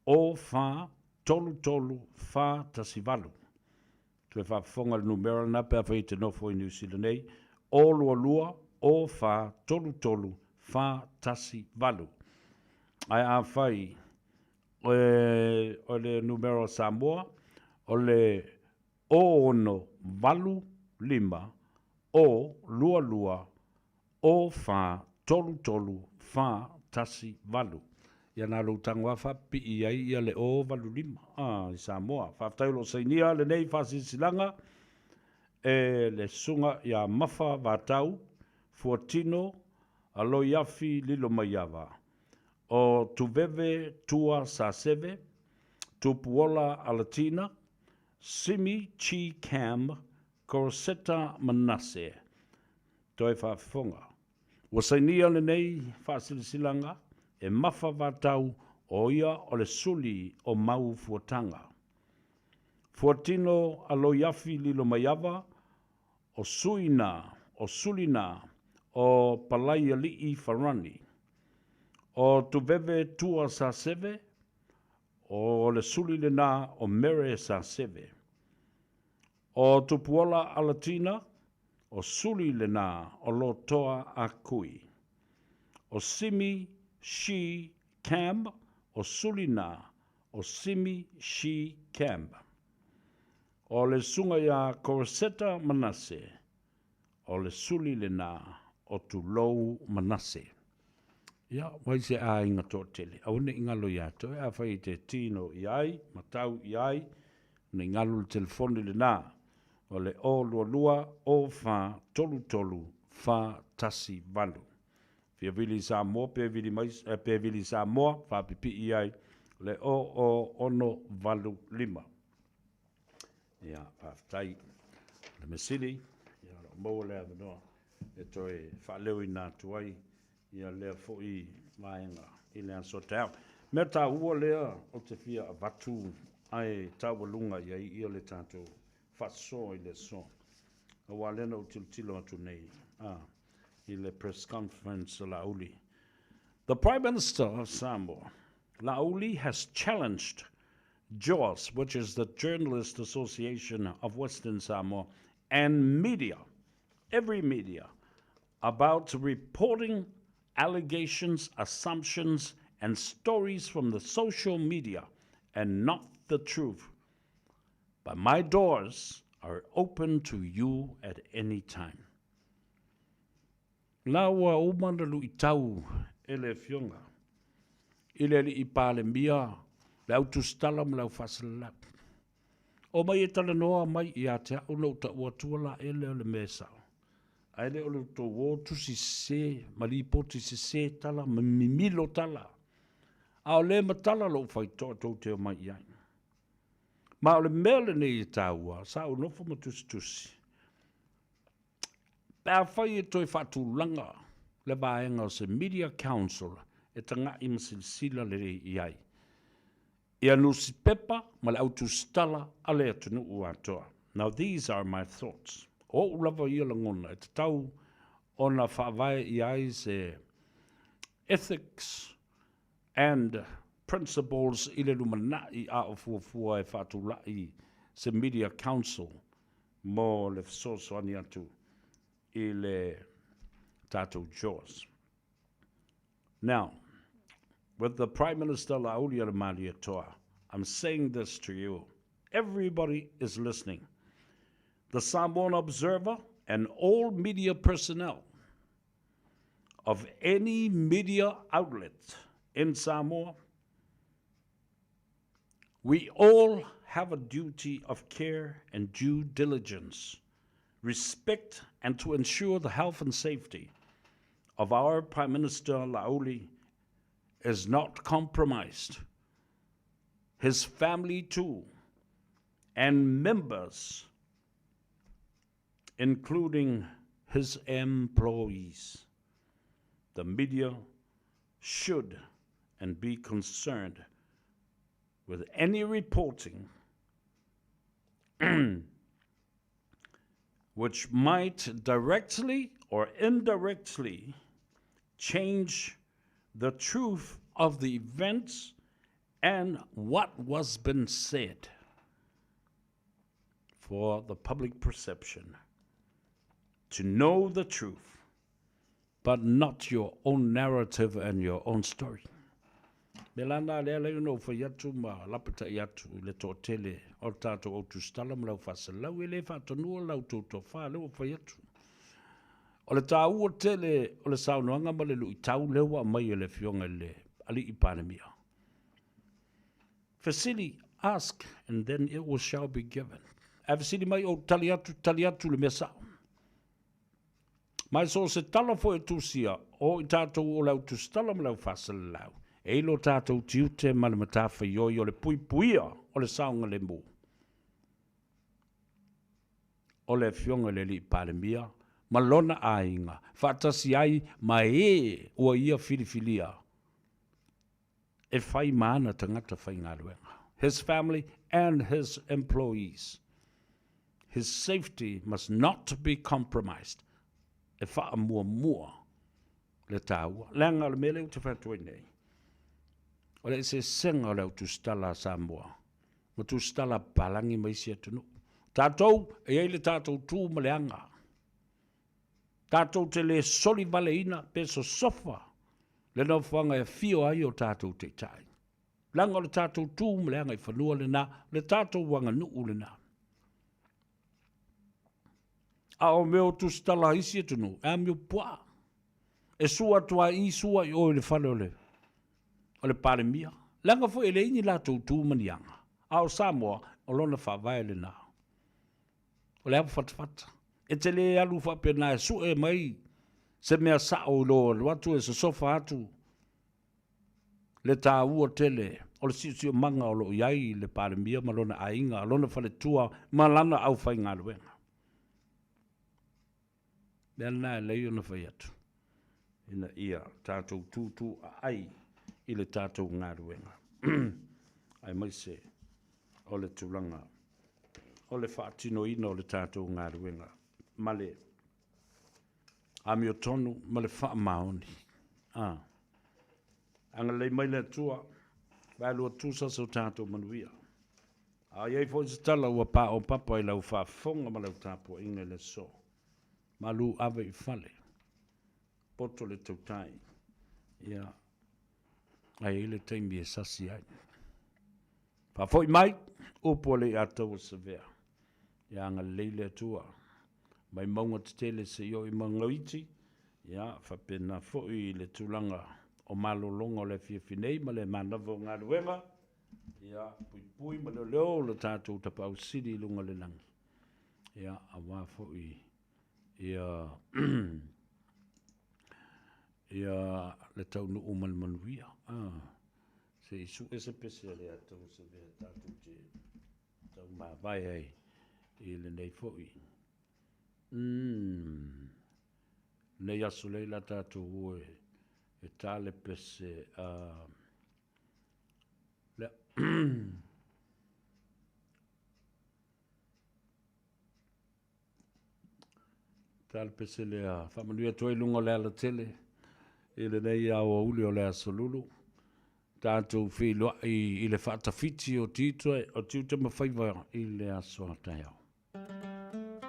04 33 418. Toe faafofoga i le numera lena pe afai e te nofo i Niu Sila nei, 022 04 33 418. Ae afai o le numera o Samoa, o le 06 8 5 0 2 2 0 4 3 3 4 1 8. Ia na lou tago lava faapipii ai ia le 0 8 5 a i Samoa. Faafetai o lo o sainia lenei faasilasilaga e le Susuga ia Mafa Vatau Fuatino Aloiafi Lilomaiava, o Tuveve Tua Saseve, Tupuola Alatina, Simi Chee Cam, Koroseta Manase. Toe faafofoga. Ua sainia lenei faasilasilaga e Mafa Vatau o ia o le suli o Mau Fuataga. Fuatino Aloiafi Lilomaiava, o Suina, o Sulina, o Palaialii Farani, o Tuveve Tua Saseve, o le suli lena o Mere Saseve, o Tupuola Alatina, O suli lena o Lotoa a Kui. O Simi Shi Camb, o suli na o Simi Shi Camb. O le susuga ia Corseta Manase, o le suli lena o Tulou Manase. Ia, wai se aiga toatele, aua ne i galo ia te oe, afai e te tino i ai, matau i ai, ne i galo le telefoni lena, o le 022 04 33 418. Fia vili i Samoa pe vili mai, pe vili i Samoa, faapipii ai le 00685. Ia, faafetai. O le mea sili, ia o lo o maua le avanoa e toe faaleoina atu ai ia lea foi vaega i le aso taeao. Mea taua lea ou te fia avatu ae taualuga i ai ia le tatou faasoa i le aso. Aua lea na ou tilotilo atu nei a, i le press conference a Laauli. The Prime Minister of Samoa, Laauli has challenged JAWS, which is the Journalist Association of Western Samoa, and media, every media, about reporting allegations, assumptions, and stories from the social media and not the truth. But my doors are open to you at any time. La ua uma na luitau e le Afioga i le Alii Palemia, le au tusitala ma le au faasalalau. Omai e talanoa mai ia te au na ou taua atua la ele o le mea e sao. Ae le o le tou o tusi sese ma lipoti sese tala ma mimilo tala. A o le matala lou faitoa tou te omai i ai. Ma o le mea lenei e taua, sa ou nofo ma tusitusi. Pe afai e toe faatulaga le vaega o se Media Council e taga'i ma silasila lelei i ai ia nusipepa ma le au tusitala a le atunuu atoa. Now these are my thoughts. O o'u lava ia lagona e tatau ona faavae i ai se ethics and principles i le lumanai a o fuafua e faatula'i se Media Council mo le fesoasoani atu i le tatou JAWS. Now, with the Prime Minister Laaulialemalietoa, I'm saying this to you. Everybody is listening. The Samoan Observer and all media personnel of any media outlet in Samoa, we all have a duty of care and due diligence, respect, and to ensure the health and safety of our Prime Minister Laauli is not compromised. His family too, and members, including his employees. The media should and be concerned with any reporting which might directly or indirectly change the truth of the events and what was been said for the public perception to know the truth but not your own narrative and your own story. Me lana lea lea ona ou fai atu ma lapatai atu i le toatele o le tatou au tusitala ma le au faasalau e le faatonua la outou tofa lea ua fai atu. O le taua tele o le saunoaga ma le luitau lea ua aumai e le Afioga i le Alii Palemia. Fesili, ask and then it will shall be given. Ae fesili mai ou tali atu, tali atu le mea sao. Ma e so o se tala foi e tusia, o i tatou o le au tusitala ma le au faasalalau, e i lo tatou tiute ma le matafaioi o le puipuia o le saogalemu o le Afioga i le Alii Palemia ma lona aiga, faatasi ai ma e ua ia filifilia e fai ma ana tagata faigaluega, his family and his employees. His safety must not be compromised. E faamuamua le taua. Leaga o le mea lea ou te fai atu ai nei, o le eseesega o le au tusitala a Samoa ma tusitala a papalagi ma isi atunuu. Tatou, e i ai le tatou tu ma le aga. Tatou te le soli valeina pe sosofa le nofoaga e afio ai o tatou taitai. Leaga o le tatou tu ma le agaifanua lena, le tatou aganuu lena. A o mea o tusitala a isi atunuu, e amio puaa. E sua atu lava i i, sua i o i le fale o le, o le Palemia. Leaga foi e leai ni latou tu ma ni aga. A o Samoa, o lona faavae lena. O le avafatafata. E te le alu faapena e sue mai se mea sao i lou alu atu e sosofa atu le taua tele o le siosiomaga o lo o i ai le Palemia ma lona aiga, lona faletua ma lana aufaigaluega. O le mea lena e lelei ona fai atu, ina ia tatou tutuaai i le tatou galuega, aemaise o le tulaga o le faatinoina o le tatou galuega ma le amiotonu ma le faamaoni. A. Agalelei mai le Atua, vaelua tusa so tatou manuia. A i ai foi se tala ua paopapa i lau faafofoga ma lau tapuaiga i le aso, malu ave i fale, poto le tautai, ia, ae i ai le taimi e sasi ai. Faafoi mai, upu a le Aiataua Savea, ia agalelei le Atua, mai mauga tetele seia oo i mauga iti, ia faapena foi i le tulaga o malologa o le afiafi nei ma le manava o galuega, ia puipui ma leoleo lo tatou Tapaau Sili i luga o le lagi, ia aua foi ia ia le taunuu ma le manuia. Se i sue se pese a le Atua Savea tatou te taumavae ai i lenei foi lenei aso lea la tatou o e ta le pese a lea. Ta le pese lea faamanuia atu ai i luga o le alatele i lenei aoauli o le aso Lulu. Tatou feiloai i le faatafiti o tiute, o tiute ma faiva i le aso a taeao.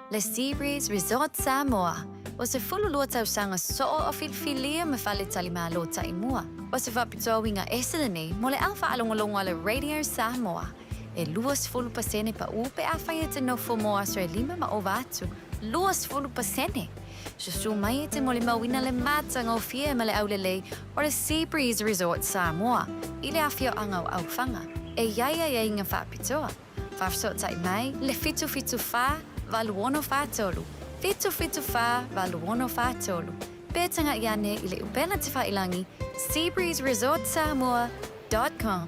Le Sea Breeze Resort Samoa, ua 12 tausaga soo o filifilia ma faletalimalo taimua. O se faapitoa uiga ese lenei mo le au faalogologo a le Radio Samoa. E 20% paʻu pe afai e te nofo mo aso e lima ma ova atu. 20%! Susu mai e te molimauina le matagofie ma le aulelei o le Sea Breeze Resort Samoa i le afioaga o Aufaga. E i ai aiaiga faapitoa. Faafesootai mai le 774 8643, 774 8643, pe tagai ane i le upega tefailangi seabreezeresortsamoa dot com.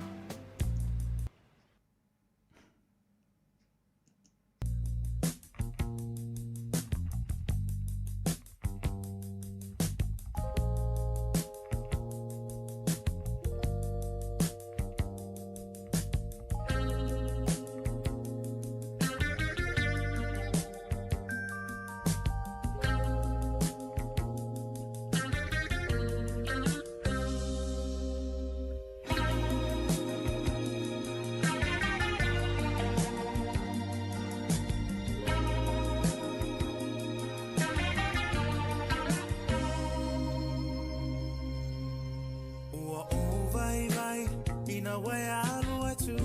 Ua ou vaivai ina ua e alu atu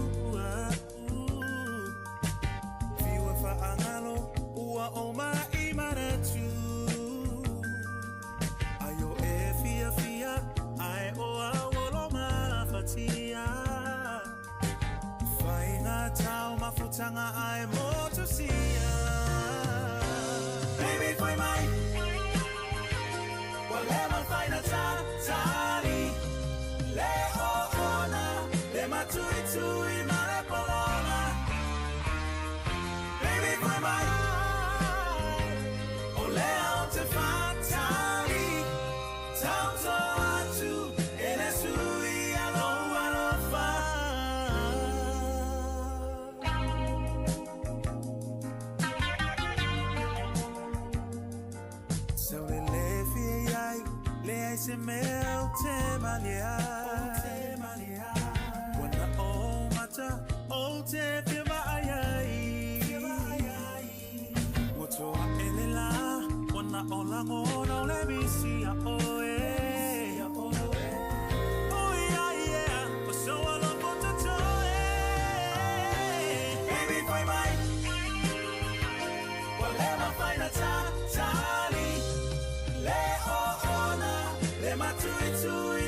Fiu e faagalo ua ou mai manatu Ai o e fiafia ae o au o lo mafatia Fai ngā tau mafutanga ae motusia Baby whai mai Ua leva whai na tātari Le o ona Le matuitui ma le polona Baby whai mai O lea o te whātari Tauto atu e le sui a lou alofa. Sau le le fia iai, leai se mea o te malie ai. Ua na o mata o te fia vaai ai. Ua toa e le la, ua na o lagona. Le matuitui.